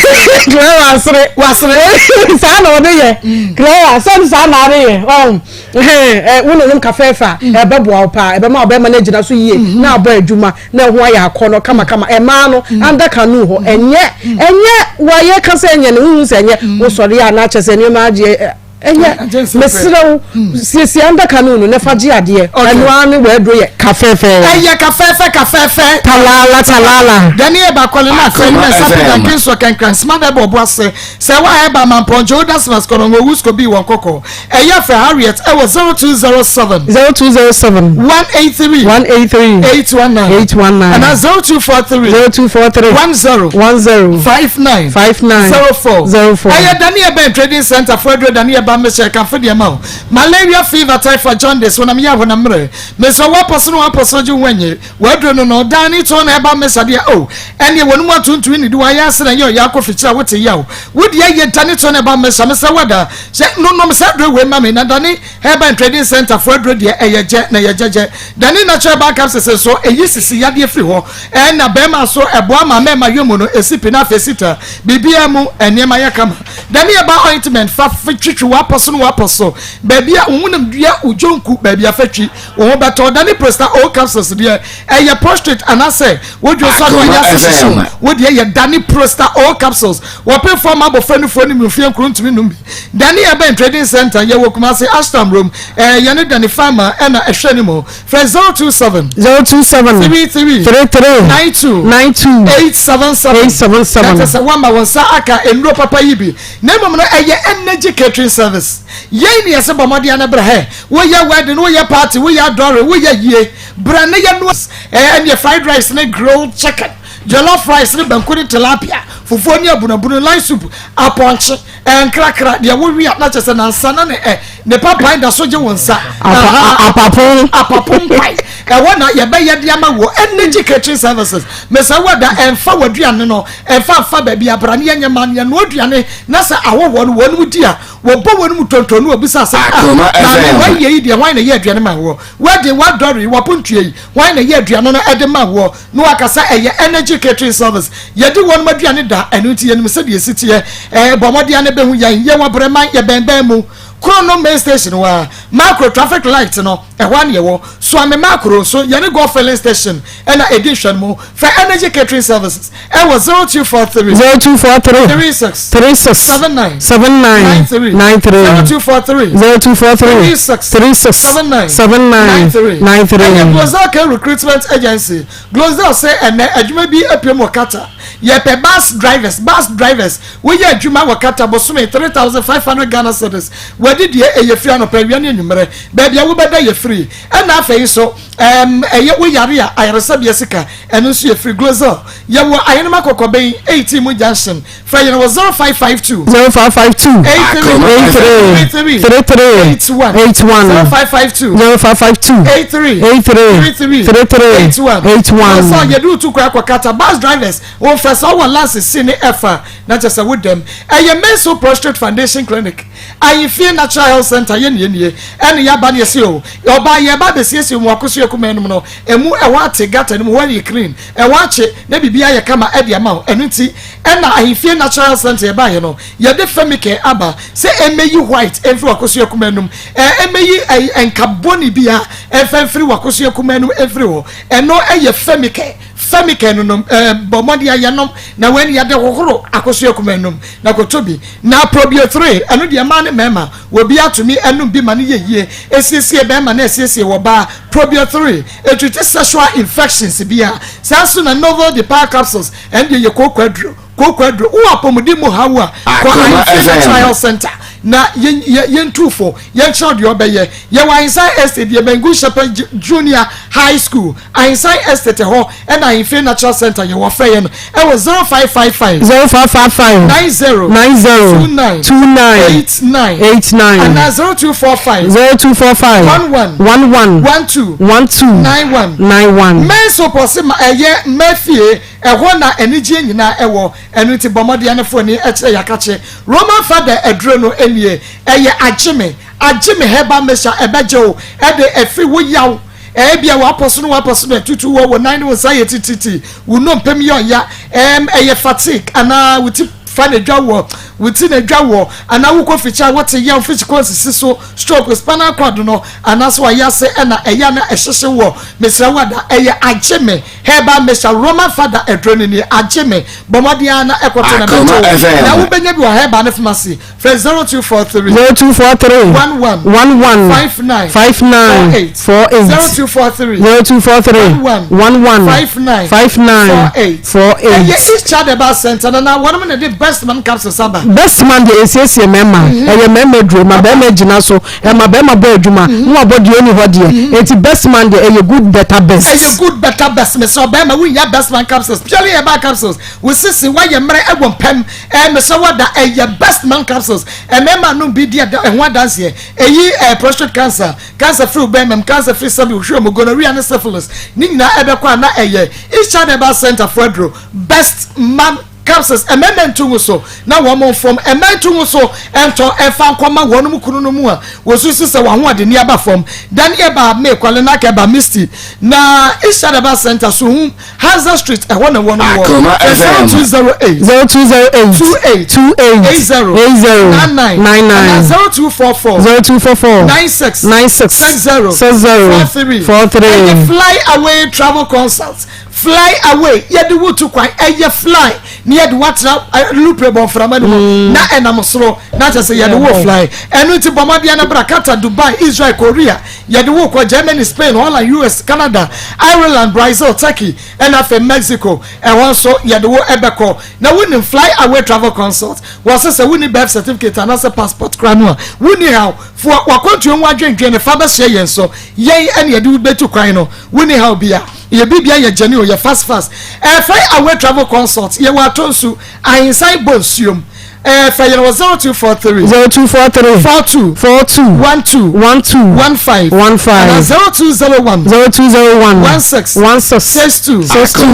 Clara asere wasere saa na ɔde yɛ mm. Clara sɛm saa na ɔde yɛ ɔn ɛhɛn ɛ wo nanom kafɛɛfɛ a mm. ɛbɛboa wo paa ɛbɛma ɔbɛma no agyina so yie mm-hmm. na abɔ adwuma na ɛho ayɛ akɔnɔ kamakama ɛmaa no mm. under canoe hɔ ɛnyɛ ɛnyɛ wayɛ kasa ɛnyɛ ne huhu sɛ ɛnyɛ wosɔre a na akyɛ sɛ nneɛma agye Ɛnyɛ, mesrɛ wo, siesie under canoe no na fa gye adeɛ. Ɛno ara ne w'aduro yɛ kafɛɛfɛ. Ɛyɛ kafɛɛfɛ kafɛɛfɛ. Talaala talaala. Dani eba kɔle na afɛ ne nsa peda nkenso kɛnkran sima bɛ bɔ ɔbo ase sɛ wa ɛba mampɔnkye wo dasmas kɔnɔngo wusko bi wɔn kɔkɔ ɛyɛ fɛ Harriet ɛwɔ 0207. 0207. 183. 183. 819. 819. Ana 0243. 0243. 10. 10. 59. 59. 04. 04. Ɛyɛ Dani Eben Trading Center fo aduro Dani Eba. Herbal Mixture ɛkamfo deɛ ma wo. Malaria, fever, typhoid, jaundice, honam yaw, honam mmerɛ. Mesrɛ wo apɔ so na wapɔ so agye wo ho anyi. W'aduro no no, Danitone Herbal Mixture deɛ oh, ɛnneɛ wɔn mu atuntum nnidi w'ayɛ ase na ɛnyɛ ɔyɛ akɔ fikyiri a wote yaw. Wo deɛ yɛ Danitone Herbal Mixture, mesrɛ wo ada sɛ nonom saa aduro wei ma me na Dani Herbal and Trading Centre foɔ aduro deɛ ɛyɛ gyɛ na ɛyɛ gyɛgyɛ. Dani Natural Herbal Capsules nso ɛyi sisi yadeɛ firi hɔ. Ɛna bɛrima nso ɛboa ma mmarima yɔ mu no ɛsi pi na afei sita. Biribiara mu nneɛma yɛ kama. Dani Herbal Ointment fa twitwi w'apɔ so ne w'apɔ so baabi a wo honam dua wo dwonku baabi a fa twi wo ho bɛtɔ. Dani Prosta O Capsules deɛ ɛyɛ prostrate anaasɛ wo dwo nso ano ayɛ ase hyehye wo, wo deɛ yɛ Dani Prosta O Capsules. Wɔpemfoɔ ma abɔfra nufoɔ ne mfeɛ nkron ntumi nnom bi. Dani Herbal and Trading Centre yɛwɔ Kumasi Ashtam Room. Ɛɛ yɛne Dani Pharma ɛna ɛhwɛ ne mu. Frɛ 027. 027. 33. 33. 92. 92. 877. 877. Na kyerɛ sɛ woama wo nsa aka nnuro papa yi bi. Na mmom no ɛyɛ energy catering service. Yei ne yɛsɛ bɔ mmɔden ana bra hɛ. Woyɛ wedding, woyɛ party, woyɛ adɔre, woyɛ yie. Bra ne yɛ noa ɛneɛ fried rice ne grilled chicken, jollof rice ne banku ne tilapia, fufuo ne abunabunu, light soup, apɔnkye. Nkrakra, deɛ wowe a na kyerɛ sɛ nansa na ne ɛ ne papan da so gye wo nsa. Apapo. Apapo mpae. Ɛhɔ na yɛbɛyɛ de ama wɔ Energy Catering Services. Mesɛ wɔ da ɛmfa w'aduane no ɛmfa mfa baabi abra ne yɛnyɛ ma no yɛnoa aduane na sɛ ahɔhoɔ no wɔn di a wɔbɔ wɔn mu tonton no wɔbisa sɛ ah maame wɔayɛ yi deɛ hwan na ɛyɛ aduane ma woɔ wɔde wɔadɔre wɔapontua yi hwan na ɛyɛ aduane no ɛde ma woɔ na waka sɛ ɛyɛ Energy Catering Service. Yɛdi wɔnom aduane da, ɛno nti yɛnim sɛdeɛ ɛsi teɛ. Ɛɛ, bɔ mmɔden ara na bɛhu yɛn. Yɛwɔ Breman, yɛbɛn bɛn mu. Krono main station hɔ ara, Makro traffic light no, ɛhɔ ara na yɛwɔ. Suame Makro nso, yɛne Gold filling station na ɛdi nhwɛnmu. Frɛ Energy Catering Services ɛwɔ 0243. 0243. 36. 36. 79. 79. 93. 93. 0243. 0243. 36. 36. 79. 79. 93. 93. Ɛyɛ Glozal Care Recruitment Agency. Glozal sɛ ɛnɛ adwuma bi apue mu wɔ Qatar. Yɛpɛ bus drivers, bus drivers. Woyɛ adwuma wɔ Qatar bosome 3,500 Ghana cedis. Wadi deɛ ɛyɛ firi anɔpa, awia ne anwummerɛ. Baabi a wobɛda yɛ free. Ɛna afei nso, ɛɛm, ɛyɛ wo yare a ayaresabea sika, ɛno nso yɛ free. Glozal, yɛwɔ Ahenema Kɔkɔbɛn, 18 mu junction. Frɛ yɛn wɔ 0552. 0552. 83. 83. 33. 81. 81. 0552. 0552. 83. 83. 33. 33. 81. 81. Sɛ yɛde wotu kwan akɔ Qatar, bus drivers, wɔmfrɛ sɛ wowɔ license C ne F a, na kyerɛ sɛ wodam. Ɛyɛ Menso Prostrate Foundation Clinic, Ahemfie Natural Health Center, yɛn nie nie. Ɛne yɛaba ne yɛse o, ɔbaa yɛba abɛsiesie mu akoso akumaa no mu no, ɛmu ɛhɔ ate, gutter no mu hɔ ayɛ clean, ɛhɔ akye, na biribiara ayɛ kama ɛde ama wo. Ɛno nti, Ɛna ahemfie natural health center yɛbaeɛ no, yɛde Femicare aba sɛ ɛmmɛyi white mfiri w'akosua kumaa no mu, ɛmmɛyi ɛyi nka bɔne biara ɛmfa mfiri w'akosua kumaa no mu mfiri hɔ. Ɛno ɛyɛ Femicare. Femicare no nom, ɛɛ bɔ mmɔden a yɛnom na wei no yɛde hohoro akosua kumaa no mu na kɔtɔ bi. Na Probio 3, ɛno deɛ mmaa ne mmarima, obiara tumi ɛnom bi ma no yɛ yie, ɛsiesie barima na ɛsiesie ɔbaa. Probio 3, ɛtreat sexual infections biara. Saa nso na Novel Depar capsules, Ɛndeɛ yɛ kooko aduro, kooko aduro. Wowɔ apɔmuden mu haw a, kɔ Ahemfie Natural Health Center na yɛntu fo, yɛnkyerɛ wo deɛ ɔbɛyɛ. Yɛwɔ Ahensan Estate, yɛbɛn Good Shepherd Junior High School, Ahensan Estate hɔ ɛna Ahemfie Natural Center yɛwɔ. Frɛ yɛn ɛwɔ 0555. 0555. 90. 90. 29. 29. 89. 89. Anaa 0245. 0245. 11. 11. 12. 12. 91. 91. Mɛnso pɔ se ma ɛyɛ mɛfie. Ɛhɔ na anigyeɛ nyinaa wɔ, ɛno nti bɔ mmɔden ne foni kyerɛ yɛakakye. Roman Fada aduro no nie, ɛyɛ agye me, agye me herbal mixture, ɛbɛgye wo de afiri wo yaw, ebia w'apɔ so ne w'apɔ so na atutu wɔ, wo nan ne wo nsa yɛ tititi, wo nnompe mu yɛ ɔya, ɛɛm, ɛyɛ fatigue anaa wo ti fa na edwa woɔ, wo ti na edwa woɔ, anaa wokɔ fikyi a wote yaw, fikyi kɔ nsisi so, stroke, spinal cord no, anaasɛ w'ayase na ɛyɛ a na ɛhyehye woɔ, mesrɛ wo ada, ɛyɛ agye me. Herbal mixture Roman fada aduro no nie agye me bɔ mmɔden ara na ɛkɔto na Akoma bɛgye wo FM. na wobɛnya bi wɔ herbal ne pharmacy frɛ 0243 0243 11 11 59 59 48 48 0243 0243 11 11 59 59 48 48 ɛyɛ East Child Herbal Center na na wɔnom na de Best Man capsules aba. Best Man deɛ ɛsiesie mmarima, mhm. ɛyɛ mmarima aduro, ma barima gyina so, ɛma barima bɔ adwuma, mhm. na wabɔ deɛ ɔni hɔ deɛ. Mhm. Eti Best Man deɛ ɛyɛ good better best. Ɛyɛ good better best mesɛ ɔbarima wonya Best Man capsules, purely herbal capsules, wo sisi woayɛ mmerɛ ɛwɔ mpɛm, ɛɛ mesɛ wada ɛyɛ Best Man capsules, mmarima nom bi di ɛho adanseɛ, ɛyi ɛɛ prostate cancer, Cancer firi wo bɛrima mu, cancer firi sɛbi wo hwɛ mu, gonorrhea ne syphilis ne nyinaa ɛbɛkɔ a na ɛyɛ East Herbal Center fo aduro Best Man capsules. Mmarima ntu ngu so na wɔn mfom, mmaa ntu ngu so ntɔ ɛfa nkɔma wɔn mu kunu no mu a wɔsusu sɛ wɔn ahoɔdenni aba fam. Dan Eba May Kwalenak Eba Misty na East Herbal Center Suhum Haza Street ɛhɔ na wɔn wɔ. Akoma FM. 0208 0208 28 28 80 80 99 99 anaa 0244 0244 96 96 60 60 43 43. Ɛyɛ fly away travel consult fly away yɛde wo tu kwan ɛyɛ fly ne yɛde woatena lupe bɔ mframa no mu na ɛnam soro na kyerɛ sɛ yɛde wo fly ɛno nti bɔ mmɔden na bra Qatar Dubai Israel Korea Yɛde wo kɔ Germany, Spain, Holland, US, Canada, Ireland, Brazil, Turkey, ɛna afei Mexico. Ɛhɔ nso yɛde wo bɛkɔ. Na wonim Fly Away Travel Consult? Wɔse sɛ wonni birth certificate anaasɛ passport koraa no a, wonni haw. Fa w'akwantuo ho adwendwen no fa bɛsoɛ yɛn so. Yɛn ɛna yɛde wo bɛtu kwan no. Wonni haw biara. Yɛ biribiara yɛ genuine, yɛ fast fast. Ɛɛ Fly Away Travel Consult, yɛwɔ Atonsu, Ahensan bɔ nsuom. Ɛɛ fɛ yɛn wɔ 0243. 0243. 42. 42. 12. 12. 15. 15. Ana 0201. 0201. 16. 16. 62. 62.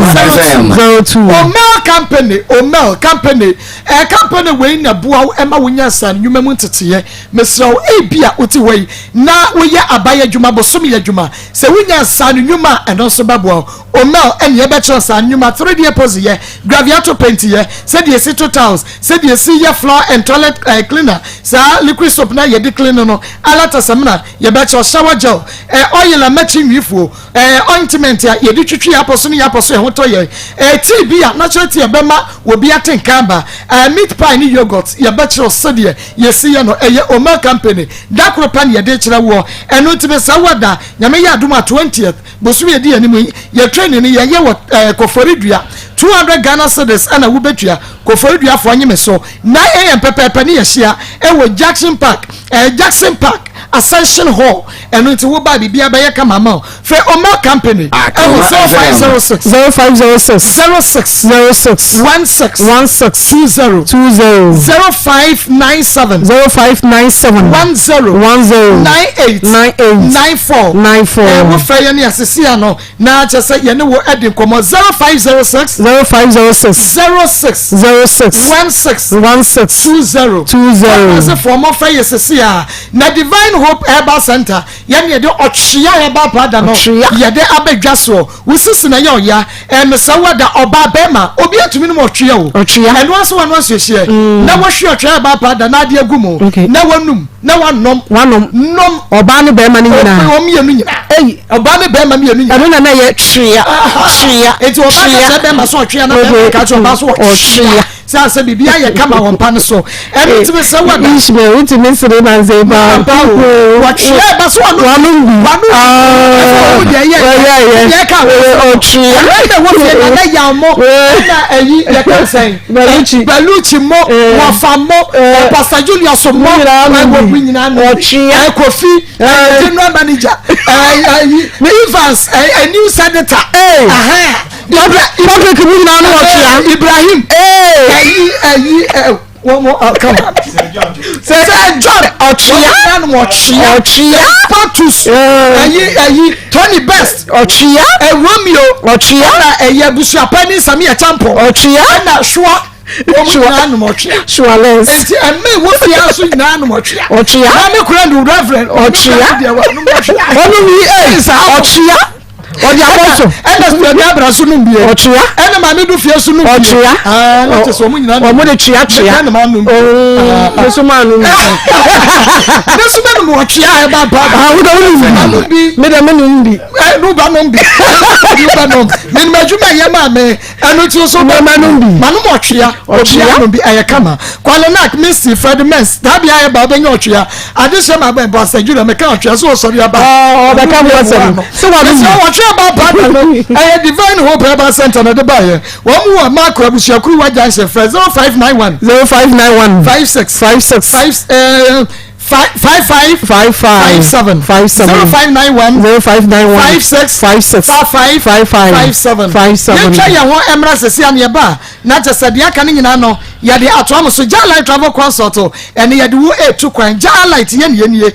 02. 02. Omel company Omel company ɛɛ company wei na boa wo ɛma wo nya nsa nnwuma mu nteteɛ mesrɛ wo ebi a wote hɔ yi na woyɛ abayɛ adwuma bosom yɛ adwuma sɛ wonya nsa no nnwuma a ɛno nso bɛboa wo Omel ɛne ɛbɛkyerɛ saa nnwuma 3D epoxy yɛ, graviato paint yɛ, sɛdeɛ yɛsi to tiles, sɛdeɛ yɛsi yɛ floor and toilet eh, cleaner, saa liquid soap no a yɛde clean no, alata samina, yɛbɛkyerɛ shower gel, eh, oil a mɛkye nwifuo, eh, ointment a yɛde twitwi yɛn apɔ so ne yɛn apɔ so ɛho tɔ yɛn, eh, tea bi a natural tea ɛbɛma obi ate nka aba, eh, meat pie ne yogurt, yɛbɛkyerɛ sɛdeɛ yɛsi yɛ no, ɛyɛ Omel company, da koro pɛ na yɛde kyerɛ woɔ, ɛno nti mesrɛ wo da, Nyame yɛ adom a 20th Bosome a ɛdi anim yi, yɛ training no yɛyɛ wɔ eh, Koforidua. 200 Ghana cedis ɛna wobɛtua. Koforiduafoɔ nye me so. 9am pɛpɛɛpɛ ne yɛhyia ɛwɔ Jackson Park, eh, Jackson Park Ascension Hall. Ɛno nti woba a biribiara bɛyɛ kama ama wo. Frɛ Omel Company ɛwɔ 0506 0506 06 06 16 16 20 20 0597 0597 10 10 98 98 94 94. Ɛɛ wofrɛ yɛn asese ano na kyerɛ sɛ yɛne wo adi nkɔmmɔ 0506 0506 06 06 16 16 20 20. Ɔsefo ɔmɔfrɛ yɛ sese a na Divine Hope Herbal Center yɛne yɛde ɔtwea herbal powder no Ɔtwea. yɛde abɛdwa soɔ. Wo sisi na ɛyɛ ɔya. Ɛmesɛ wo ada ɔbaa bɛrima obi atumi nom ɔtwea o. Ɔtwea. Ɛno ara sɛ wano asuahyeɛ na wahwie ɔtwea herbal powder na ade agu mu Okay. na wanum na wanom. Wanom. Nom. Ɔbaa ne bɛrima no nyinaa. Wɔn mmienu nyinaa. Ei. Ɔbaa ne bɛrima mmienu nyinaa. Ɛno na na ɛyɛ twea. Twea. Eti ɔbaa ka kyerɛ bɛrima sɛ ɔtwea na bɛrima ka kyerɛ ɔbaa sɛ ɔtwea. Sɛ asɛ biribi ayɛ kama wɔ mpa no so. Ɛno ntumi sɛ wada. Ishmael wotumi sere na nsɛ paa. Papa o. Wɔtwea ba so wano. Wano bi. Wano bi. Ɛfɛ wɔn deɛ ɛyɛ. Ɛyɛ ɛyɛ. Deɛ ka wɔ. Ɔtwea. Ɛno na ɛwɔ fie na ɛyɛ yaw mo. Ɛna ɛyi yɛ ka sɛn. Baluchi. Baluchi mo. Wɔfa mo. Pastor Julius mo. Ɛwɔ mu nyinaa no. Ɔtwea. Kofi. General manager. Ɛyi Evans. New senator. Public mu nyinaa no ɔtwea. Ibrahim. Ɛyi ɛyi wɔn mo kama. Sir John. Ɔtwea. Wɔn nyinaa ɔtwea. Ɔtwea. Patus. Ɛyi ɛyi Tony Best. Ɔtwea. Romeo. Ɔtwea. Ɛna ɛyɛ abusuapɛni Samia Champo. Ɔtwea. Ɛna Shua. Wɔn nyinaa nom ɔtwea. Shuales. Nti ɛmɛ wo fie nso nyinaa nom ɔtwea. Ɔtwea. Maame kura no reverend. Ɔtwea. Ɔnom yi ee ɔtwea. Ɔde abɔ so. Ɛna sɛbi abira so nom bie. Ɔtwea. Ɛna maame du fie so nom bie. Ɔtwea. Aa na kyerɛ sɛ wɔn nyinaa nom. Wɔn de twea twea. Mɛ na nom bi. Oo ne so maa nom bi. Ne so bɛ nom ɔtwea ɛba ba. Ah wo de wo nom bi. Nom bi. Me de me nom bi. Ɛ no ba nom bi. Wobɛnom. Menim adwuma ɛyɛ maa me. Ɛno nti nso wobɛnom bi. Manom ɔtwea. Obiara nom bi ɛyɛ kama. Kwalenak, Misty, Fred Mens, daa bia ɛba wobɛnya ɔtwea. Adehyɛ ma bɛn bɔ asɛ Julia meka ɔtwea so ɔsɔre aba. Ɔbɛka ho asɛm. Sɛ wanom bi. Ɔtwea ba ba no ɛyɛ Divine Hope Herbal Center na ɛde baeɛ. Wɔn mu wɔ Makro Abusuakuruwa Junction frɛ 0591. 0591. 56. 56. 5 55. 55. 57. 57. 0591. 0591. 56. 56. 55. 55. 57. 57. Yɛtwa yɛn ho mmra sɛsi a neɛ ba a na kyɛ sɛ deɛ aka no nyinaa no yɛde atoa mo so Jalight Travel Consult ɛne yɛde wo ɛtu kwan Jalight yɛ ne yɛnie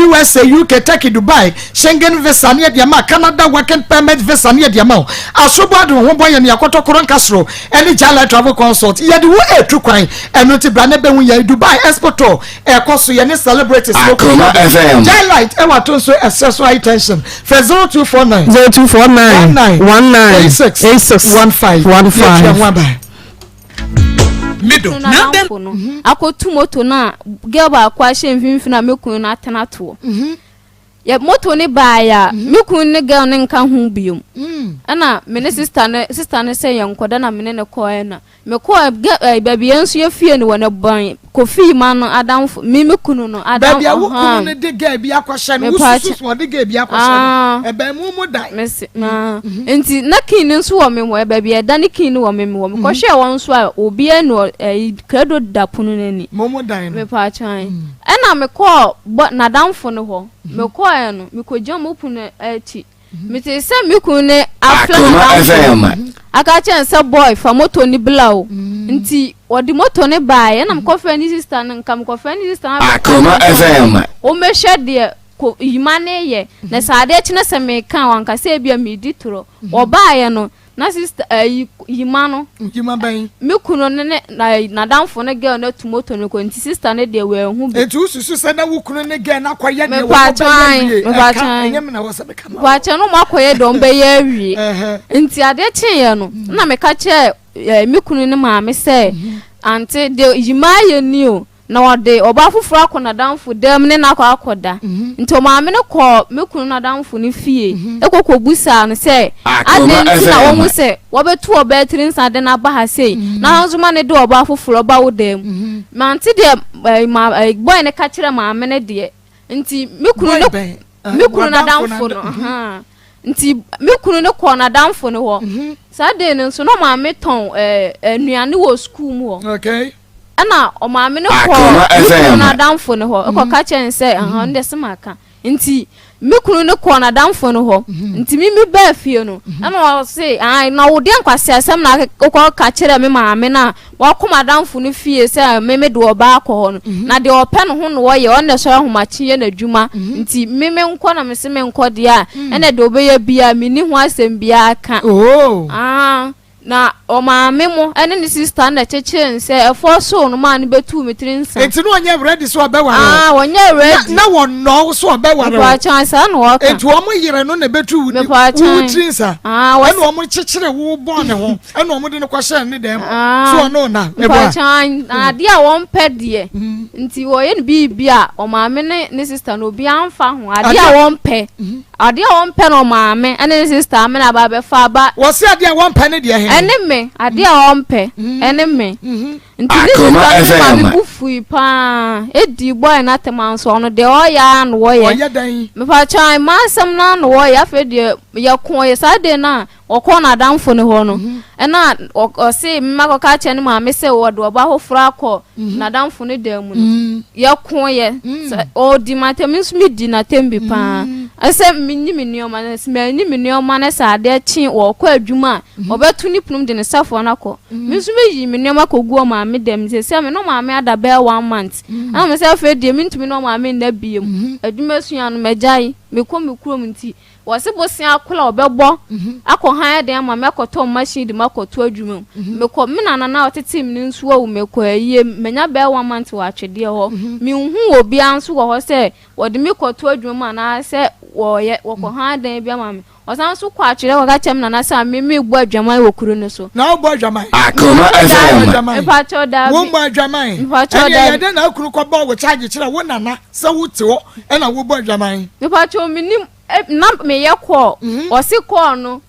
USA UK Turkey Dubai Schengen visa ne yɛde ama Canada working permit visa ne yɛde ama wo asobo ade wo ho bɔ yɛ ne akɔtɔ koro nka soro ɛne Jalight Travel Consult yɛde wo ɛtu kwan ɛno nti bra ne bɛhu yɛn Dubai Expo Tour ɛkɔ so yɛne celebrities no Akoma FM. Jalight ɛwɔ ato nso ɛsɛ so high tension fɛ 0249 0249 19 19 86 86 15 15. Yɛtua ho aba. Middle. Na n'adamfo no akɔtu moto no a girl baako ahyɛ mfimfini a me kunu no atena toɔ. Yɛ moto no baeɛ a me kunu ne girl no nka ho biom. Ɛna me ne sister no sister no sɛ yɛnkɔda na me ne no kɔɛ na mekɔɔ gɛ ɛɛ baabi yɛn nso yɛfie no wɔ ne bɔn Kofi ma no adamfo me me kunu no adamfo Baabi a wo kunu no de girl bi akɔhyɛ no wosusu so ɔde girl bi akɔhyɛ no ɛbɛn mu mu dan. Mese maa nti na kin no nso wɔ me hɔ baabi a ɛda ne kin no wɔ me hɔ mekɔhwɛɛ wɔn nso a obiara ni hɔ ɛyi krado da pono no ani. Mo mu dan no. Mepatwan ɛna mekɔɔ bɔ n'adamfo no hɔ mekɔɛ no mekɔgyina mo pono akyi. Metee sɛ me kunu ne afrɛ Akoma n'adamfo FM. aka kyerɛ no sɛ boy fa moto no bla o. Nti wɔde moto no baeɛ ɛna mekɔfrɛ ne sister no nka mekɔfrɛ ne sister no abɛka Akoma kyerɛ no sɛ FM. wɔmmɛhwɛ deɛ ko yima no reyɛ na sɛ adeɛ kye na sɛ meka a wanka sɛ ebia meredi torɔ. Wɔbaeɛ no Na sister ɛyi yima no. Yima bɛn? Me kunu no ne na n'adamfo no girl no atu moto no kɔ nti sister no deɛ wanhu bi. Nti wosusu sɛ na wo kunu ne girl no akɔyɛ deɛ wɔn bɛyɛ awie? Ɛka ɛnyɛ me na wɔ sɛ meka ma wo. Mepaakyɛw no wɔn akɔyɛ deɛ wɔn bɛyɛ awie. Nti adeɛ kyeeɛ no na meka kyerɛɛ me kunu ne maame sɛ ante deɛ yima ayɛ ni o. Na ɔde ɔbaa foforɔ akɔ n'adamfo dan mu ne no akɔ akɔda. Nti ɔmaame no kɔɔ me kunu no adamfo no fie kɔ kɔbusaa no sɛ, adɛn nti na wahu sɛ wɔbɛto ɔbaa tiri nsa de no aba ha sei, na wo nso ma no de ɔbaa foforɔ ba wo dan mu? Mante deɛ boy no ka kyerɛɛ maame no deɛ. Nti me kunu no me kunu n'adamfo no nti me kunu no kɔɔ n'adamfo no hɔ. Saa day no nso na ɔmaame tɔn nnuane wɔ sukuu mu hɔ. Okay. Ɛna ɔmaame no kɔɔ me kunu no adamfo no hɔ ɛkɔ ka kyerɛ no sɛ ɛhɔn mm. deɛ sɛ maka nti me kunu no kɔɔ n'adamfo no hɔ mm-hmm. nti me me baa fie no mm-hmm. ɛna ɔse ae na wo deɛ nkwasi asɛm na wokɔ ka kyerɛ me maame no a wakɔ m'adamfo no fie sɛ me me de ɔbaa kɔ hɔ no mm-hmm. na deɛ ɔpɛ no ho na ɔyɛ ɔno na ɛsɔre ahomakye yɛ n'adwuma nti me me nkɔ na me se me nkɔ deɛ a ɛna deɛ ɔbɛyɛ biara menni ho asɛm biara ka oh. ah. Na ɔmaame mo ne ne sista na ɛkyekyeree no sɛ ɛfɔɔ soo no maa no bɛtuu me tiri nsa. Nti na ɔnyɛ ready sɛ ɔbɛware wo? Ah, wɔnyɛ ready. Na wɔnnɔ wo sɛ ɔbɛware wo? Mepaakyɛw, saa na wɔka. Nti wɔn yere no na ɛbɛtu wo tiri nsa? Ah, wɔs. Ɛna wɔn kyekyere wo bɔɔ ne ho, ɛna wɔn de no kɔhyɛɛ ne dan mu Ah. sɛ ɔne wo na, meboa? Mepaakyɛw, na adeɛ a wɔmpɛ deɛ, nti wɔyɛ no biribi a, ɔmaame ne ne sista no obiara mfa ho, adeɛ a wɔmpɛ. Adeɛ a wɔmpɛ no ɔmaame ne ne sista amena aba abɛfa aba. Wɔse adeɛ a wɔmpɛ ne deɛ he? Ɛne me, adeɛ a wɔmpɛ ɛne me. Nti ne sista no ne maame bo fui paa, edii boy no atɛm anso ɔno deɛ ɔyɛ ara na wɔyɛ. Ɔyɛ dɛn? Mepakyɛw mmaa asɛm no ara na wɔyɛ, afei deɛ yɛko saa day no a Ɔkɔɔ n'adamfo no hɔ no, ɛnna ɔse mma kɔka akyerɛ ne maame sɛ wɔde ɔba foforɔ akɔ n'adamfo no dan mu no. Yɛkoeɛ. Sɛ ɔdi m'atɛm, me nso medi n'atɛm bi paa. Ɛsɛ menyi me nneɛma no, sɛ manyi me nneɛma no sɛ adeɛ kye ɔrekɔ adwuma a, ɔbɛto ne pono mu de ne safoa no akɔ. Me nso meyi me nneɛma kɔgu ɔmaame dan mu. Seesei me ne ɔmaame ada bɛyɛ one month. Ɛnna me sɛ afei deɛ mentumi ne ɔmaame nna bio. Adwuma sua no magyae. Mekɔ me kurom nti, Wɔse bosea koro a ɔbɛbɔ akɔ han dan ama me akɔtɔ machine de makɔto adwuma mu. Mekɔ, me nana no a ɔtetee me no nso awu, mekɔ ayie, manya bɛyɛ one month wɔ atwedeɛ hɔ. Menhuu obiara nso wɔ hɔ sɛ wɔde me kɔto adwuma mu anaasɛ wɔyɛ, wɔkɔ han dan bi ama me. Ɔsan nso kɔ atwedeɛ kɔka kyerɛ me nana sɛ me mebɔ adwaman wɔ kuro no so. Na wobɔ adwaman? Akoma FM. Mepakyɛw daabi. Wommɔ adwaman? Mepakyɛw Ɛnneɛ daabi. yɛ dɛn na akunu kɔbɔɔ wo charge kyerɛ wo nana sɛ wote hɔ ɛna wobɔ adwaman? Mepakyɛw mennim. Na meyɛ call, ɔse call no.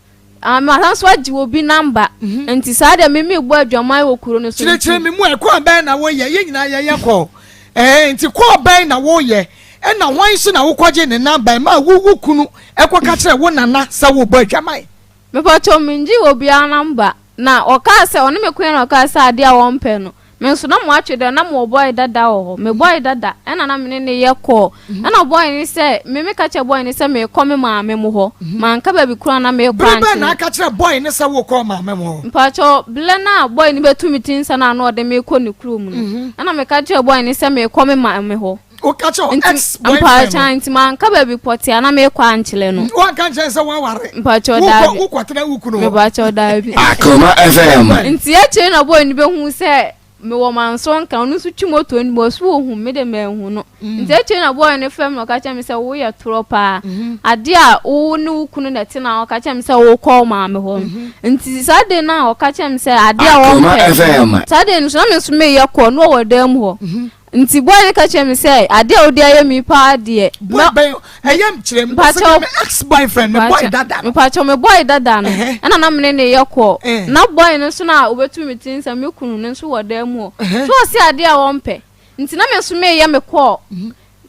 Ah, masan so agye obi namba. Mhm. Nti saa deɛ me mebɔ adwaman wɔ kuro no so. Kyerɛkyerɛ me mu ɛkɔɔ bɛn na woyɛ yɛn nyinaa yɛyɛ kɔɔ. Ɛɛ nti kɔɔ bɛn na woyɛ ɛna hwan so na wokɔgye ne namba ɛma wo wo kunu ɛkɔka kyerɛ wo nana sɛ wobɔ adwaman. Mepatɔ mengye obiara namba na ɔkaa sɛ ɔne me koe na ɔkaa sɛ adeɛ a wɔmpɛ no Me nso na moatwe dɛ na mowɔ boy dada wɔ hɔ me boy dada ɛna na me ne no yɛ call ɛna boy no sɛ me me ka kyerɛ boy no sɛ meekɔ me maame mo hɔ manka baabi koraa na meekɔ Bere bɛn ankyerɛ na aka kyerɛ boy no sɛ wokɔ maame mo hɔ? Mpakyɛw blɛ no a boy no bɛtu me ti nsa no a na ɔde me kɔ ne kurom no ɛna meka kyerɛ boy no sɛ meekɔ me maame hɔ. Woka kyerɛ wo Nti ex boyfriend mpakyɛw no? nti manka baabi pɔtee a na meekɔ ankyerɛ no. Woanka nkyerɛ no sɛ woaware? Mpakyɛw Wokɔ daabi. wokɔtena wo kunu hɔ? Mepakyɛw daabi. Akoma FM. Nti akyire na boy no bɛhu sɛ mewɔ manso nka ɔno nso twi moto no bi ɔso ɔhu me de manhu no. Nti akyire na boy no frɛ me na ɔka kyerɛ me sɛ woyɛ torɔ paa. Adeɛ a wo ne wo kunu na ɛte na ɔka kyerɛ me sɛ wokɔ wo maame hɔ no. Nti saa de no a ɔka kyerɛ me sɛ adeɛ a Akoma wɔmpɛ FM. saa de no so na me nso meyɛ kɔ na ɔwɔ dan mu hɔ. Nti boy no ka kyerɛ me sɛ adeɛ a wode ayɛ me yi paa deɛ. Boy bɛn ɛyɛ kyerɛ me sɛ me ex boyfriend me boy dada no. Mepakyɛw me boy dada no ɛna na mene ne yɛ kɔ na boy no nso na obetu me ti nsa me kunu no nso wɔ dan mu hɔ so ɔsi adeɛ a wɔmpɛ nti na me nso meyɛ me kɔɔ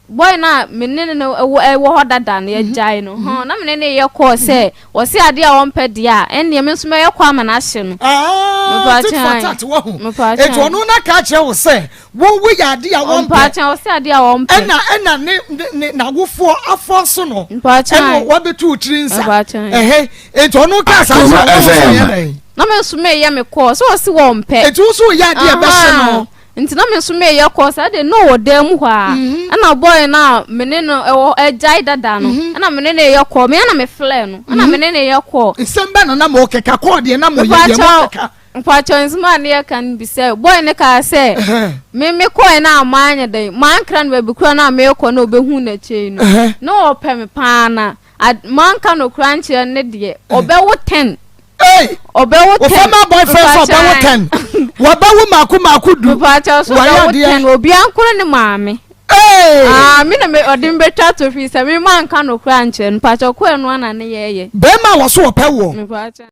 boy no a me ne no ɛwɔ hɔ dada no yɛgyae no hɔn na me ne ne yɛ kɔɔ sɛ Wɔse adeɛ a wɔmpɛ deɛ a, ɛnneɛ me nso mɛyɛ kɔ ama no ahye no. Ah, tit for tat wahu. Eti ɔno na ka kyerɛ wo sɛ wo wo yɛ adeɛ a wɔmpɛ. Mpakyɛn ɔse adeɛ a wɔmpɛ. Ɛna ɛna ne ne n'awofoɔ afɔ so no. Mpakyɛn. Ɛna wabɛtu wo tiri nsa. Mpakyɛn. Ɛhɛ eti ɔno ka saa kyerɛ wo sɛ yɛ dɛn. Na me nso meyɛ me kɔɔ sɛ ɔse wɔmpɛ. Eti wo nso yɛ adeɛ a ɛbɛhye no. Nti na me nso meyɛ kɔ saa de na ɔwɔ dan mu hɔ a mhm. ɛna boy no a me ne no ɛwɔ ɛgyae dada no mhm. ɛna me ne no yɛ kɔ me ɛna me flɛ no ɛna mhm. me ne no yɛ kɔ. nsɛm bɛ na na mo keka kɔɔ deɛ na mo yɛ deɛ mo keka. mpakyɛw nsɛm a ne yɛ ka no bi sɛ boy no kaa sɛ me me kɔɛ na maa nyɛ dɛn maa nkra no baabi kura na mekɔ na ɔbɛhu n'akyiri no na ɔpɛ me paa na manka no kura nkyerɛ ne deɛ ɔbɛwo tɛn. Hey! Ɔbɛwo ten. Ofama boyfriend sɛ ɔbɛwo ten. Wɔbɛwo mako mako du. Mepaakyɛw so ɔbɛwo ten. Obiara nkoro ne maame. Hey! Ah, me na me ɔde me betwa to fi sɛ me ma nka no kora nkyerɛ no. Mepaakyɛw kɔ ɛno ana ne yɛɛyɛ. Bɛrima a wɔso ɔpɛ woɔ. Mepaakyɛw.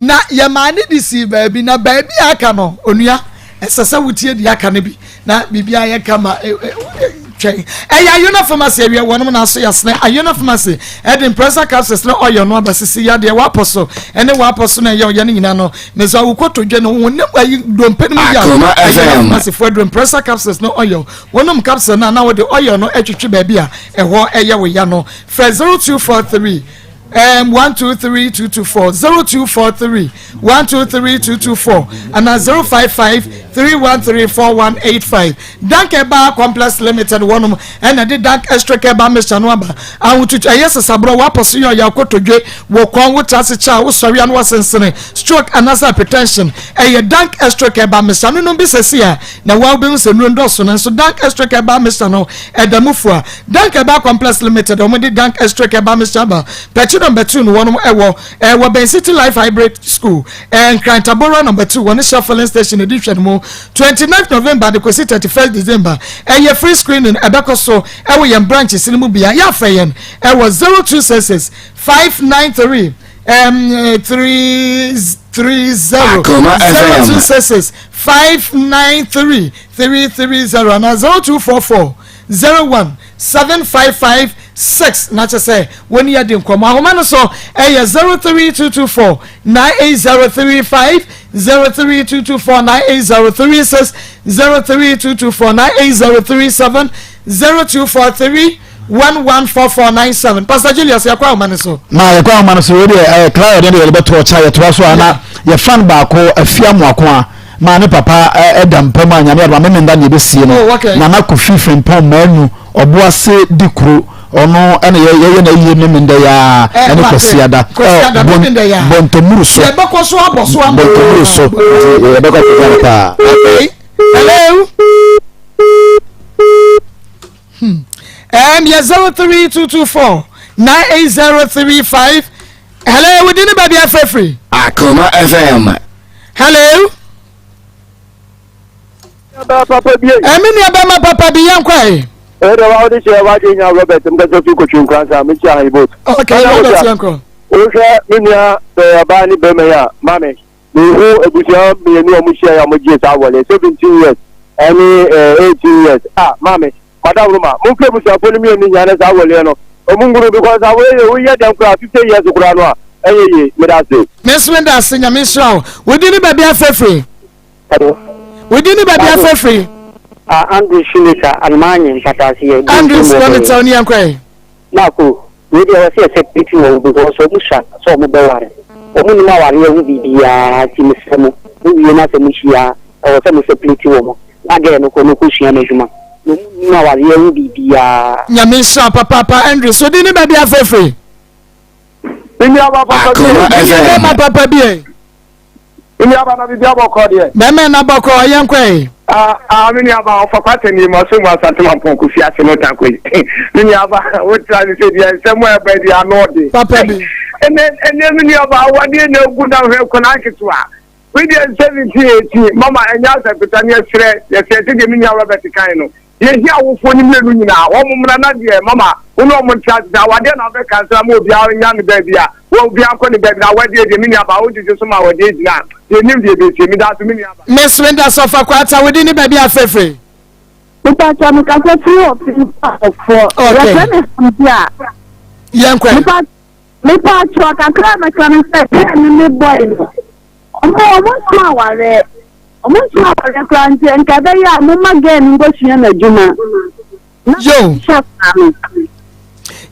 Na yɛmaa ne de sii baabi, na baabi a aka no, onua, ɛsɛ sɛ wotie deɛ aka no bi, na biribiara yɛ kama. Twɛn. Ɛyɛ Ayona Pharmacy awia wɔnom na aso yɛasene. Ayona Pharmacy ɛde mprɛsa capsules ne oil no aba sisi yadeɛ wapɔ so ɛne wapɔ so na ɛyɛ ɔyɛ no nyinaa no. Mesɛ wo kotodwe no wo ne ayi dompe no mu yɛ Akoma Ayona FM. Pharmacy fo aduro mprɛsa capsules ne oil. Wonom capsule no a na wode oil no atwitwi baabi a ɛhɔ ɛyɛ wo ya no. Frɛ 0243 um, 123224 0243 123224 ana 055 3134185 Dank Herbal Complex Limited wɔnom ɛna de Dank Extra Herbal Mixture no aba ahotutu ɛyɛ sesaborɔ wapɔ so yɛ ɔyɛ akotodwe wɔ kɔn wo tra ase kyɛ a wosɔre ano wasensene stroke anaasɛ hypertension ɛyɛ Dank Extra Herbal Mixture no nom bi sɛsi a na wa wobɛhu sɛ nnuro ndɔso no nso Dank Extra Herbal Mixture no ɛda mu fua Dank Herbal Complex Limited wɔn de Dank Extra Herbal Mixture aba Pɛkyi number 2 no wɔnom ɛwɔ ɛwɔ Ben City Life Hybrid School ɛɛ Nkrantabora number 2 wɔne Shell filling station ɛdi hwɛ no mu 29 November de kɔsi 31 December ɛyɛ free screening ɛbɛkɔ so ɛwɔ yɛn branches no mu bia yɛafrɛ yɛn ɛwɔ 0266 593 um, 330 Akoma FM. 0266 593 330 anaa 0244 01 755 6 na kyɛ sɛ wɔne yɛ di nkɔmmɔ ahoma no so ɛyɛ 03224 98035 03224 98036 03224 98037 0243 114497 Pastor Julius yɛkɔ ahoma no so. Na yɛkɔ ahoma no so wei deɛ ɛɛ Clara deɛ yɛde bɛto ɔkyɛ yɛtoa so a na yɛfa no baako afia amoako a maa ne papa ɛda mpa mu a nyame adoma memenda ne yɛbɛsie no Oh, okay. Nana Kofi Frimpong Manu Ɔboase di kuro ɔno ɛna yɛyɛ na yie memenda yi a Eh, ɛne Mate. Kwasiada Kwasiada, Memenda yi a. Bɔntɔmuru so yɛbɛkɔ so abɔ so ama Bɔntɔmuru so nti yɛbɛkɔ akɔgya no paa. Okay. Hello. Hmm. Yɛ 03224 98035. Hello, within the baby afrɛfiri. Akoma FM. Hello. Ɛmi nua bɛma papa bi yɛn kɔ yi. Ɛyɛ dɛ wa ɔde hyɛ wa de nya Robert mu kɛse fi kotwi nkuransa mi kyi ahan boat. Okay, Robert yɛn kɔ. Wohwɛ me nua ɔbaa ne barima yi a, maame, mehu abusua mmienu a wɔhyia a wɔgye saa awɔle 17 years ɛne 18 years. Ah, maame, madam Roma, momfrɛ abusuafoɔ no mmienu nyinaa na saa awɔleɛ no, wɔn ngunu because awɔle yɛ woyɛ dɛm koraa 50 years koraa no a, ɛnyɛ yie. Meda ase. Me nso meda ase, Nyame nhyira wo. Wo din ne baabi afrɛ firi? Wo din ne baabi afrɛ firi? Ah, Andrew Shoemaker, Anomaanye, Mpataase yɛ. Andrew, wɔ ne tɛw ne yɛn kɔɛ. Marco, Wei deɛ ɛwɔ sɛ yɛ separate wɔn because wɔn sua sɛ wɔn bɛware. Wɔn nnim awareɛ ho biribiara nti mesrɛ mo, mo wie na sɛ mo hyia a, ɛwɔ sɛ mo separate wɔn na girl no kɔ na ɔkɔ sua n'adwuma. Na wɔn nnim awareɛ ho biribiara. Nyame nhyira wo papaapa Andrew. So din ne baabi afrɛfrɛ? Me nuaba papa bi. Me nuabɛma papa bi ɛ. Me nuaba na biribi abɔkɔ deɛ. Bɛmɛ na bɔkɔ yɛn kɔ ɛ. Ah ah me nuaba ɔfa kwata ni mu ɔsɛ mu asante ma pɔn kofi ase no tanko yi. Me nuaba wo tra ne sɛ deɛ nsɛm a ɛba di ano ɔde. Papa bi. Ɛnɛ ɛnɛ me nuaba awadeɛ na egu na hwɛ kɔnɔ aketewa. We deɛ 17 18 mama ɛnyɛ asɛ kuta ne ɛsrɛ yɛsrɛ sɛ deɛ me nua Robert kan no. Yɛhia awofoɔ no mmienu nyinaa, wɔn mmra na deɛ mama wo ne wɔn ntra ase sɛ awadeɛ na wobɛka nso ama obiara nya ne baabi a wɔ obiara nkɔ ne baabi na awadeɛ deɛ me nua baa wogyegye so ma awadeɛ gyina a yɛnnim deɛ ɛbɛsie meda ase me nua baa. Miss Linda Sɔfa Kwata, wo din ne baabi a frɛfrɛ? Mepakyɛ mekasa firi ɔpem ɔfoɔ. Okay. Yɛfrɛ me Hamdia. Yɛnkɔ. Mepakyɛ kakra a mɛka no sɛ pɛɛ ne me boy no. Ɔmo ɔmo nso awareɛ. Ɔmo nso awareɛ koraa nti nka ɛbɛyɛ a momma girl no nkɔsua n'adwuma. Na Yo. hyɛ akwadaa no.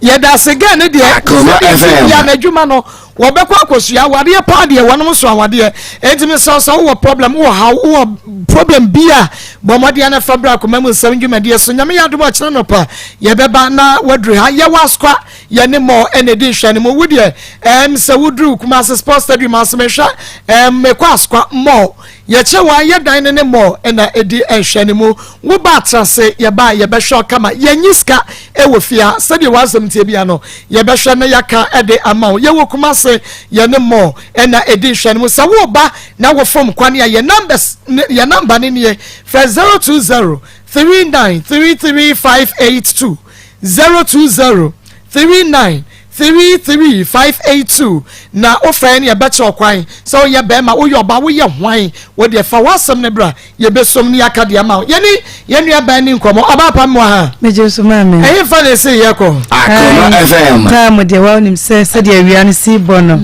Yɛda ase girl no deɛ Akoma sɛdeɛ ɛsi FM. bia n'adwuma no wɔbɛkɔ akɔsua awadeɛ paa deɛ wɔnom nso awadeɛ enti mesrɛ wo sɛ wowɔ problem wowɔ haw wowɔ problem bi a bɔ mmɔden na fa bra akoma mu nsɛm dwumadie so Nyame yɛ adom a ɔkyena nɔpa yɛbɛba na waduru ha yɛwɔ askwa Yɛne mɔ ɛna ɛdi nhwɛne mu. Wo deɛ ɛɛm sɛ woduru Kumasi Sports Stadium ase mehwɛ ɛɛm mekɔ Asokwa mall. Yɛkyɛ wɔn yɛ dan no ne mall ɛna ɛdi nhwɛne mu. Wo ba atrase yɛba a yɛbɛhwɛ wo kama. Yɛnyi sika ɛwɔ fie ha sɛdeɛ w'asɛm teɛ bia no yɛbɛhwɛ na yɛaka ɛde ama wo. Yɛwɔ Kumasi yɛne mall ɛna ɛdi nhwɛne mu. Sɛ woba na wofom kwane a yɛ numbers yɛ number no nie frɛ 020 39 33 582. 020 39 33 582 na wofrɛ yɛn yɛbɛkyerɛ wo kwan sɛ woyɛ bɛrima woyɛ ɔbaa woyɛ hwan wo deɛ fa w'asɛm no bra yɛbɛsom ne yɛaka deɛ ama wo yɛne yɛn nua baa ni nkɔmmɔ ɔbaa pa mmoa ha megye so maame ɛhe fa na ɛsɛ yɛkɔ Akoma FM. Taamu deɛ wa wonim sɛ sɛdeɛ awia no si bɔ no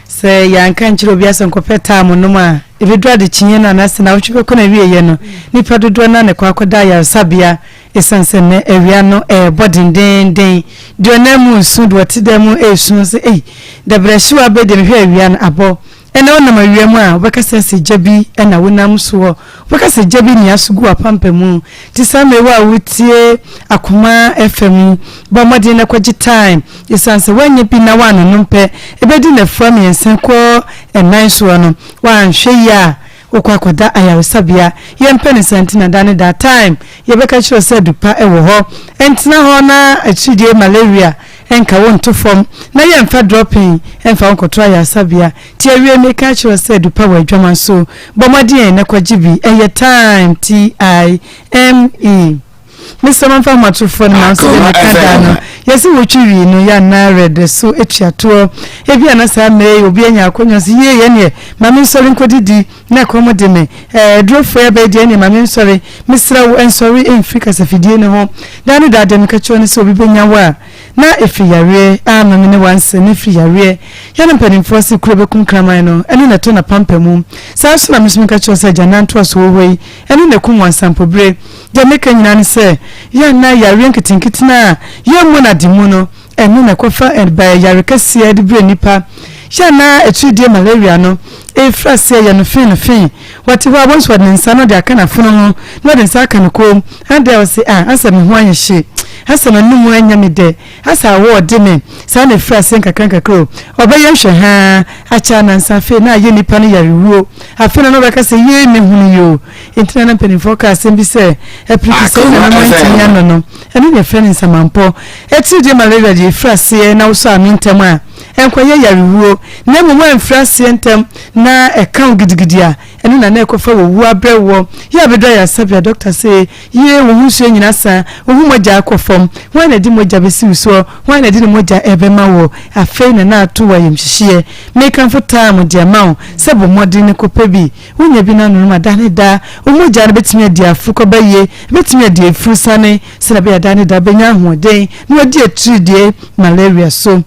sɛ yɛanka nkyerɛ obi asɛ nkɔpɛ taamu nom a ɛbɛduru adekyeeɛ no anaasɛ nawɔtwe bɛkɔ no awieeɛ no nnipa dodoɔ no a na ɛkɔ akɔda ayaresabea Esiane sɛ nnɛ awia no rebɔ dendeenden, deɛ ɔnam mu resu, deɛ ɔte dan mu resu sɛ, Ei, dabrɛ hyew abɛ deɛ mehwɛ awia no abɔ. Ɛnnɛ wonam awia mu a, wobɛka sɛ sɛ gya bi na wonam soɔ. Wobɛka sɛ gya bi nea so gu w'apampamu. Nti saa mmerɛ yi wo a wotie Akoma FM yi, bɔ mmɔden na kɔgye time. Esiane sɛ woanyɛ bi na woannonom pɛ, ɛbɛdi nnafua mmiɛnsa kɔ nnan soɔ no, woanhwɛ yie a, Wokɔ akɔda ayaresabea, yɛmpɛ no saa nti na da ne da time yɛbɛka kyerɛ wo sɛ adu pa wɔ hɔ. Ntena hɔ na atiridie malaria nka wo nto fam na yɛmfa dropping mfa wo nkɔto ayaresabea. Nti awie meka akyerɛ wo sɛ adu pa wɔ adwaman so. Bɔ mmɔden na kɔgye bi. Ɛyɛ time, T-I-M-E. Mesrɛ momfa ahomatorofoɔ no ma nso deɛ meka daa no yɛse wotwi wii no yɛ anaa werɛdɛ so atua toɔ ebia na saa mmerɛ yi obi anya akɔnya sɛ yie yɛneɛ ma me nsɔre nkɔdidi na ɛkɔm de me ɛɛ adurofoɔ ɛbɛyɛ deɛ ɛneɛ ma me nsɔre mesrɛ wo ɛnsɔre ɛmfiri kasafidie no ho daa ne daa deɛ meka kyerɛ ne sɛ obi bɛnya wo a na ɛfiri yareɛ a ma me ne wanse ne firi yareɛ yɛ no mpanimfoɔ se kuro bɛkum kraman no ɛno na ɛtɔ n'apampa mu saa nso na me nso meka kyerɛ sɛ agya ntoasoɔ wɔ hɔ yi ɛno na ɛkum wansampobire Deɛ meka nyinaa ne sɛ, yɛ a na yareɛ nketenkete no a yɛmmu no ade mu no, ɛno na ɛkɔfa ba yare kɛseɛ de brɛ nnipa. Yɛ a na atiridie malaria no refiri aseɛ yɛ no fee no fee. Wɔte hɔ a, wobɛhu sɛ ɔde ne nsa na ɔde aka n'afono ho, na ɔde nsa aka ne kɔn mu. Adɛn a ɔse, ah, asɛ me ho ayɛ hye, asɛ m'anomu anyɛ me dɛ, asɛ awɔ ɔde me. Saa na ɛfiri aseɛ nkakrankakra o. Ɔbɛyɛ nhwɛ haa, akyɛ anansa afei na ayɛ nnipa no yarewuo. Afei na na ɔbɛka sɛ, yei mehunu yi o. Enti na na mpanimfoɔ ka asɛm bi sɛ, Apirikisɛe na ɛma antumi anɔ no. Ɛno na yɛfrɛ no nsamanpɔ. Atiridie malaria deɛ ɛfiri aseɛ na wosɔ ano ntɛm a, Ɛnkɔyɛ yarewuo, na mmom woamfiri aseɛ ntɛm na ɛka wo gidigidi a, ɛno na na ɛkɔfa owuo abrɛ woɔ. Yɛ a bɛduru ayaresabea, dɔkta se, Yie, wo ho nsuo nyina asa, wo ho mogya akɔ fam. Hwan na ɛde mogya bɛsi wo soɔ? Hwan na ɛde ne mogya rebɛma woɔ? Afei na na ato wo ayamhyehyeɛ. Mekamfo Thyme de ama wo sɛ bɔ mmɔden na kɔpɛ bi. Wonya bi na nom a, da ne da, wo mogya no bɛtumi adi aforo kɔba yie, ɛbɛtumi adi afuru sane, sɛdeɛ ɛbɛyɛ a da ne da wobɛnya ahoɔden na wadi atiridie, malaria, so.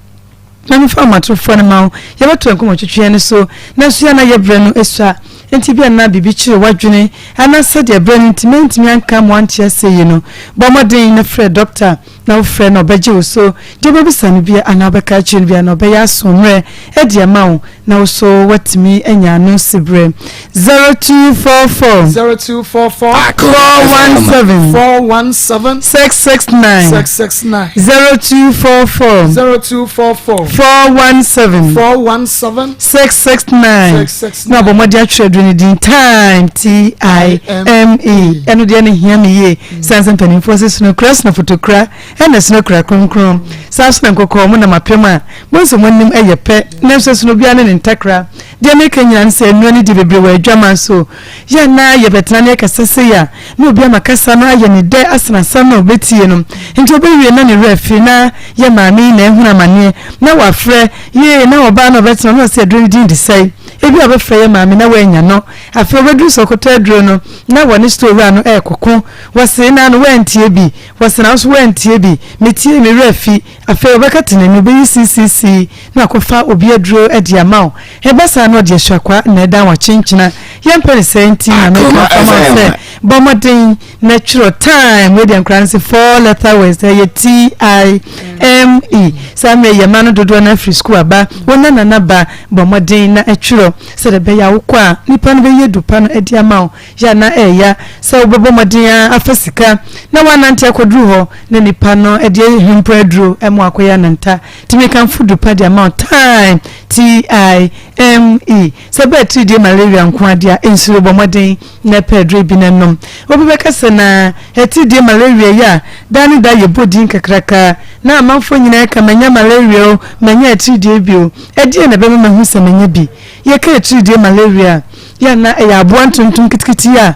Na mefa ahomatorofoɔ no ma wo, yɛbɛto yɛn nkɔmmɔtwetweɛ no so, nanso yɛ a na yɛ berɛ no sua, enti ebia na biribi kyere w'adwene, anaa sɛdeɛ berɛ no nti mantumi anka ma woante aseɛ yie no, bɔ mmɔden na frɛ dɔkta. Na wofrɛ no a, ɔbɛgye wo so. Deɛ wobɛbisa no biara anaa wobɛka akyerɛ no biara no, ɔbɛyɛ asoɔmmerɛ de ama wo, na wo nso woatumi anya ano siberɛ. 0244. 0244. 417. 417. 669. 669. 0244. 0244. 417. 417. 669. 669. Na abɔ mmɔden atwerɛ aduro no din time T I M E. Ɛno deɛ no hia me yie. Sane sɛ mpanimfoɔ se sono kura sono fotokura ɛna sono kura kronkron. Saa nso na nkɔkɔɔ mo nam apem a mo nso mo anim yɛ pɛ nanso ɛsono obiara ne ne ntakra. Deɛ meka nyinaa ne sɛ nnuro no di bebree wɔ adwaman so. Yɛ a na yɛbɛtena na yɛkasa sei a na obi ama kasa no ayɛ ne dɛ asene asɛm no a ɔbɛtie no. Nti ɔbɛwie na ne werɛ afiri na yɛ maame yi na ahunu amaneɛ na wafrɛ yee na ɔbaa na ɔbɛtena na ɔse aduro no din de sɛe. Ebia ɔbɛfrɛ yɛ maame na wannya no. Afei ɔbɛduru sɛ ɔkɔtɔ aduro no, na wɔne store wura no rekɔko. Wɔsee no ano, woantie bi. Wɔse na wo nso woantie bi. Metiee, me werɛ afi. Afei ɔbɛkata n'ani, ɔbɛyi siisii na wakɔfa obi aduro de ama wo. Ɛba saa na ɔde asuakwaa na ɛdan wo akyenkyena. Yɛmpɛ no saa nti na meka afa ma wo sɛ bɔ mmɔden na twerɛ time. Wei deɛ nkwadaa no se four letter words, ɛyɛ T-I-M-E. Saa mmerɛ yi yɛn mma no dodoɔ no ara firi sukuu aba. Wo nana no aba, bɔ mmɔden na twerɛ. Sɛdeɛ ɛbɛyɛ a wokɔ a, nnipa no bɛyi adu pa no adi ama wo. Yɛ a na ɛyɛ sɛ wobɛbɔ mmɔden ara afa sika na woanante akɔduru hɔ na nnipa no de ahempo aduro ma woakɔyɛ ananta. Nti mekamfo du pa de ama wo. Time, T-I-M-E. Sɛ ɛbɛyɛ atiridie malaria nko ara deɛ a, nsuro, bɔ mmɔden na pɛ aduro yi bi na nom. Obi bɛka sɛ na atiridie malaria yi a daa ne daa yɛbɔ din kakraka na amanfoɔ nyinaa ka manya malaria o, manya atiridie bi o. Ɛdeɛn na ɛbɛma mahu sɛ manya bi? Yɛka atiridie malaria a, yɛ a na ɛyɛ aboa ntontom ketekete yi a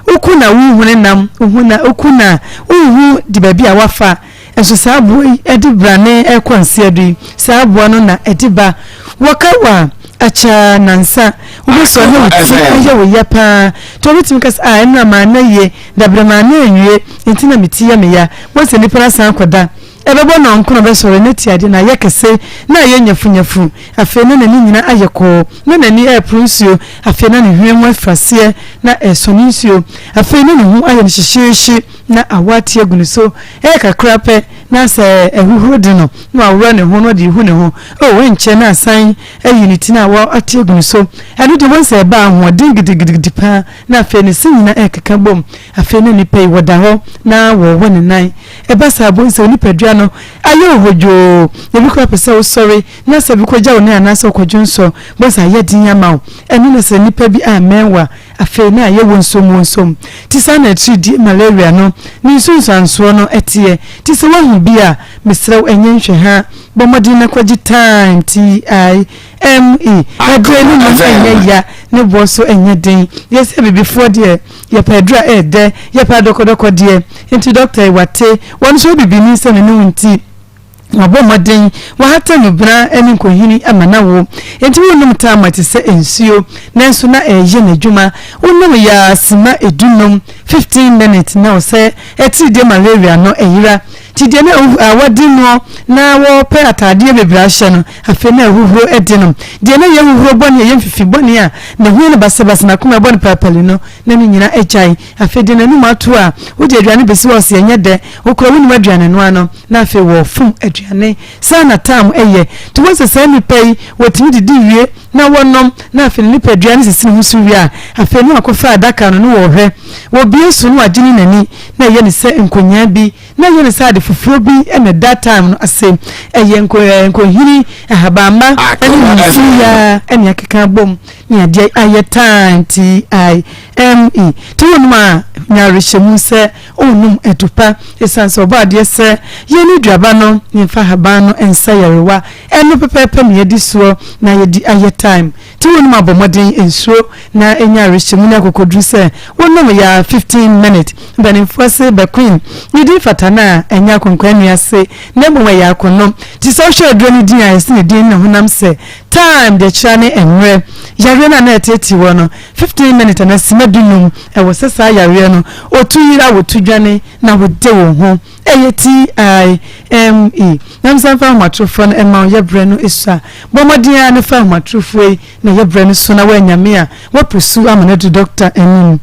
woku na wonhu ne nam, wohu na woku na wonhu de baabi a wafa. Nso saa aboa yi de brane rekɔ nseɛ do yi, saa aboa no na ɛde ba. Wɔka wo a, akyɛ ara nnansa, wobɛsɔre na wo ti ayɛ wo ya paa. Nti wobɛtumi ka sɛ, ah, ɛnora manna yie, dabrɛ manna anwie, nti na me ti yɛ me ya. Wohu sɛ nnipa no asan akɔda. Ɛbɛbɔ nnɔnkron a ɔbɛsɔre na ti ade no ayɛ kɛse na ayɛ nyafunyafu. Afei na n'ani nyinaa ayɛ kɔɔ, na n'ani reporo nsuo. Afei na ne hwene mu afiri aseɛ na ɛresɔne nsuo. Afei na ne ho ayɛ no hyehyeehye na awɔ ate agu ne so. Ɛyɛ kakra pɛ na sɛ ahuhuro de no na waworɔ ne ho na ɔde rehu ne ho. Oh, ɛnkyɛ na asan ayi ne ti na awɔ ate agu ne so. Ɛno deɛ wohu sɛ ɛbaa ahoɔden gidigidigidi paa na afei ne se nyinaa ɛrekeka bom. Afei na nipa yi wɔda hɔ na wɔrewɔ ne nan. Ɛba saa a, bohu sɛ wo nipadua no ayɛ wo hodwoo. Ebi koraa pɛ sɛ wosɔre na sɛ bi kɔgya wo nan anaasɛ wokɔdwo nsɔ, bohu sɛ ayɛ den ama wo. Ɛno na sɛ nipa bi ammɛn wo a, afei na ayɛ wonsomwonsom. Nti saa na atiridie malaria no ne nsunsuansoɔ no teɛ. Nti sɛ woahu bi a, mesrɛ wo ɛnyɛ nhwɛha. Bɔ mmɔden na kɔgye time, T-I-M-E. Ɛberɛ no mu ɛnyɛ ya, ne boɔ nso ɛnyɛ den. Yɛsɛ abibifoɔ deɛ, Yɛpɛ aduru a ɛyɛ dɛ, yɛpɛ adɔkɔdɔkɔ deɛ. Nti dɔkta yi wate, wɔn nso bibini sɛ me ne wo nti wabɔ mmɔden, wahata nnubena ne nkohini ama no awo. Nti wonnom taama te sɛ nsuo, nanso na ɛreyɛ n'adwuma. Wonom yɛ ara sima dunum, 15 minutes, na wo sɛ atiridie malaria no ayira. Nti deɛ na awɔ de noɔ na wɔpɛ ataadeɛ bebree ahyɛ no, afei na ahuhuro de no. Deɛ na ɛyɛ ahuhuro bɔne, ɛyɛ mfifi bɔne a ne ho yɛ no basabasa, n'akoma ɛbɔ no parapali no, na ne nyina agyae. Afei deɛ n'anum ato a, wode aduane bɛsi hɔ a ɔse ɛnyɛ dɛ, wo koraa wonnim aduane noa no, na afei wɔfom aduane. Saa na tam yɛ. Nti wohu sɛ saa nnipa yi, wɔtumi didi wie na wɔnom, na afei ne nipadua no sisi ne ho so wie a, afei na wakɔfa adaka no na wɔrehwɛ. Wɔbue so na wagyene n'ani, na ɛyɛ no sɛ nkonyaa bi. Na ɛyɛ no sɛ ade foforɔ bi na ɛda time no ase. Ɛyɛ nko ɛɛ nkohini, ahabamma ne nsu yi ara na ɛkeka abom. ne adeɛ ayɛ time T-I-M-E. Nti wonom a, nya awerɛhyɛmu sɛ worenom adu pa. Ɛsiane sɛ ɔbɔɔ adeɛ sɛ yɛnni aduaba no na yɛmfa ahaban no nsa yarewa, ɛno pɛpɛɛpɛ na yɛadi soɔ na yɛadi ayɛ time. Nti wonom a bɔ mmɔden nsuro na nya awerɛhyɛmu ne akokoduru sɛ wonom yɛ a 15 minute. Mpanimfoɔ se bɛkoin ne din fata no a ɛnyɛ akonkwan ase na mmom ɛyɛ akɔnnɔ. Nti sɛ wohwɛ aduro no din a ɛsɛ ne din ne honam sɛ Time deɛ kyerɛ ne mmerɛ. Yareɛ no a na ɛteetee wɔ no, 15 minutes anaa sima dunum, ɛwɔ sɛ saa yareɛ no ɔtu yera, wɔtu dwane na wode wo ho. Ɛyɛ TIME. Na mesan fa ahomatorofoɔ no mma wo, yɛ berɛ no sua. Bɔ mmɔden ara ne fa ahomatorofoɔ yi na yɛ berɛ no so na woanya me a woapusu ama no adu dɔkta anim.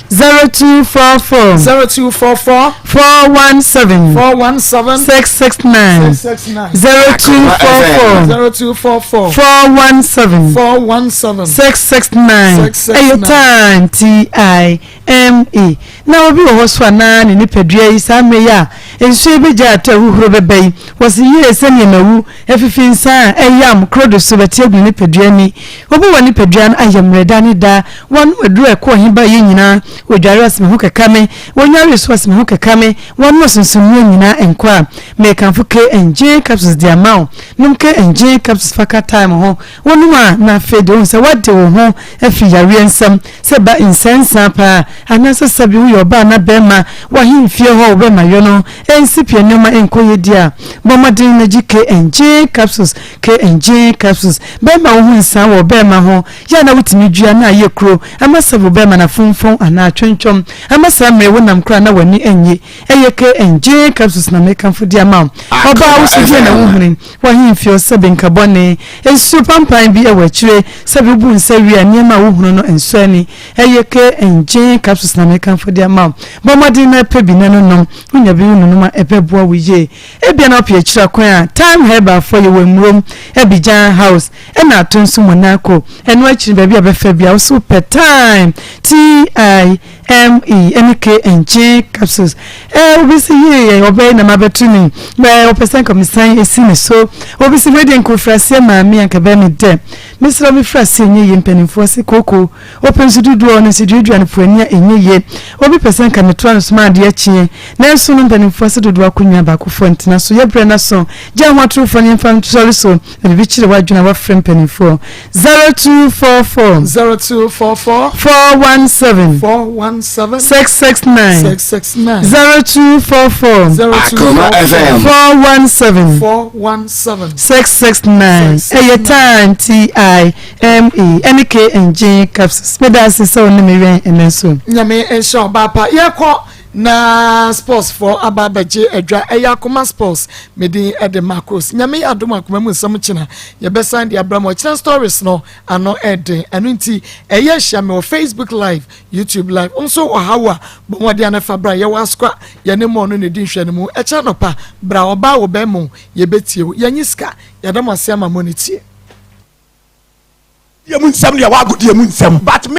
0244. 0244. 417. 417. 669. 669. 0244. 0244. 417. 417. 669. 669. Ɛyɛ time T I M E. Na obi wɔ hɔ so a na ne nipadua yi saa mmerɛ yi a nsuo yi bɛgya atɔ ahuhuro bɛba yi wɔsi yie sɛdeɛ mawu afifi nsa a ɛyam koro de so bɛte agu ne nipadua ani. Obi wɔ nipadua no ayɛ mmerɛ da ne da wɔnom aduro a ɛkɔ ɔhe ba yɛ nyinaa wɔdware ɔse me ho keka me wɔnware so ɔse me ho keka me wɔnom ɔsonsommuo nyinaa nkɔ a mekamfo K&J capsules de ama wo nom K&J capsules fa ka time ho wonom a na afei de wohu sɛ woade wo ho afiri yareɛ nsam sɛ ba nsɛnsaa paa anaasɛ sɛbi woyɛ ɔbaa anaa bɛrima w'ahemfie hɔ wo bɛrima yɔ no ɛnsi pii nneɛma ɛnkɔ yie di a bɔ mmɔden na gye K&J capsules K&J capsules bɛrima wo ho nsaa wɔ bɛrima ho yɛ a na wotumi dua na ayɛ kuro ama sɛ wo bɛrima no afonfɔn anaa atwentwɔm ama saa mmerɛ wo nam koraa na w'ani nnye ɛyɛ K&J capsules na mekamfo de ama wo ɔbaa wo so deɛ na wohunu w'ahemfie ɔsɛbe nka bɔne nsuo pampan bi wɔ akyire sɛbe wobu nsa wie a nneɛma a wohunu no nsɔ ani ɛyɛ K&J capsules na mekamfo de ama wo bɔ mmɔden na pɛ bi na no nom wonya bi wononom a ɛbɛboa wo yie ebia na wopɛ akyiri akwan a Time Herbal foɔ yɛwɔ Mmurom Abidjan House ɛna ato nso Monaco ɛno akyiri baabi a bɛfa bia wo so wopɛ Time T-I-M-E ɛne K&J capsules ɛɛ obi si yie yɛ ɔbɛyɛ na mabɛto ni ɛɛ ɔpɛ sɛ nka mesan esi ne so obi si wei deɛ nka ofiri aseɛ maame anka bɛyɛ me dɛ mesrɛ me firi aseɛ nyɛ yie mpanimfoɔ se kooko ɔpɛ nsu dodoɔ no nso duadua no po ani a ɛnyɛ yie obi pɛ sɛ nka metoa no so ma adeɛ kyeɛ nanso no mpanimfoɔ se dodoɔ akonnwa baakofoɔ ntena so yɛ berɛ no so gya ho atorofoɔ no yɛmfa nsɔre so na biribi kyerɛ w'adwene a woafrɛ mpanimfoɔ 0244 0244 417 417 669 669 0244 Akoma FM. 417 417 669 ɛyɛ time T I M E ɛne K N G capsules meda ase sɛ wo ne me wɛn ɛnɛ nso. Nyame nhyira ɔbaa pa yɛkɔ na sports foɔ aba abɛgye adwa ɛyɛ akoma sports medin ɛde Marcos Nyame yɛ adom akoma mu nsɛm kyena yɛbɛsan de abra mu ɔkyena stories no ano ɛden ɛno nti ɛyɛ hyia me wɔ Facebook live YouTube live nso ɔhaw a bɔ mmɔden ano fa bra yɛwɔ askwa yɛne mɔɔ no na ɛdi nhwɛ no mu ɛkyɛ nɔpa bra ɔbaa wɔ bɛn mu yɛbɛtie wo yɛnyi sika yɛda mo ase ama mo ne tie. Deɛ mu nsɛm deɛ wago deɛ mu nsɛm but me.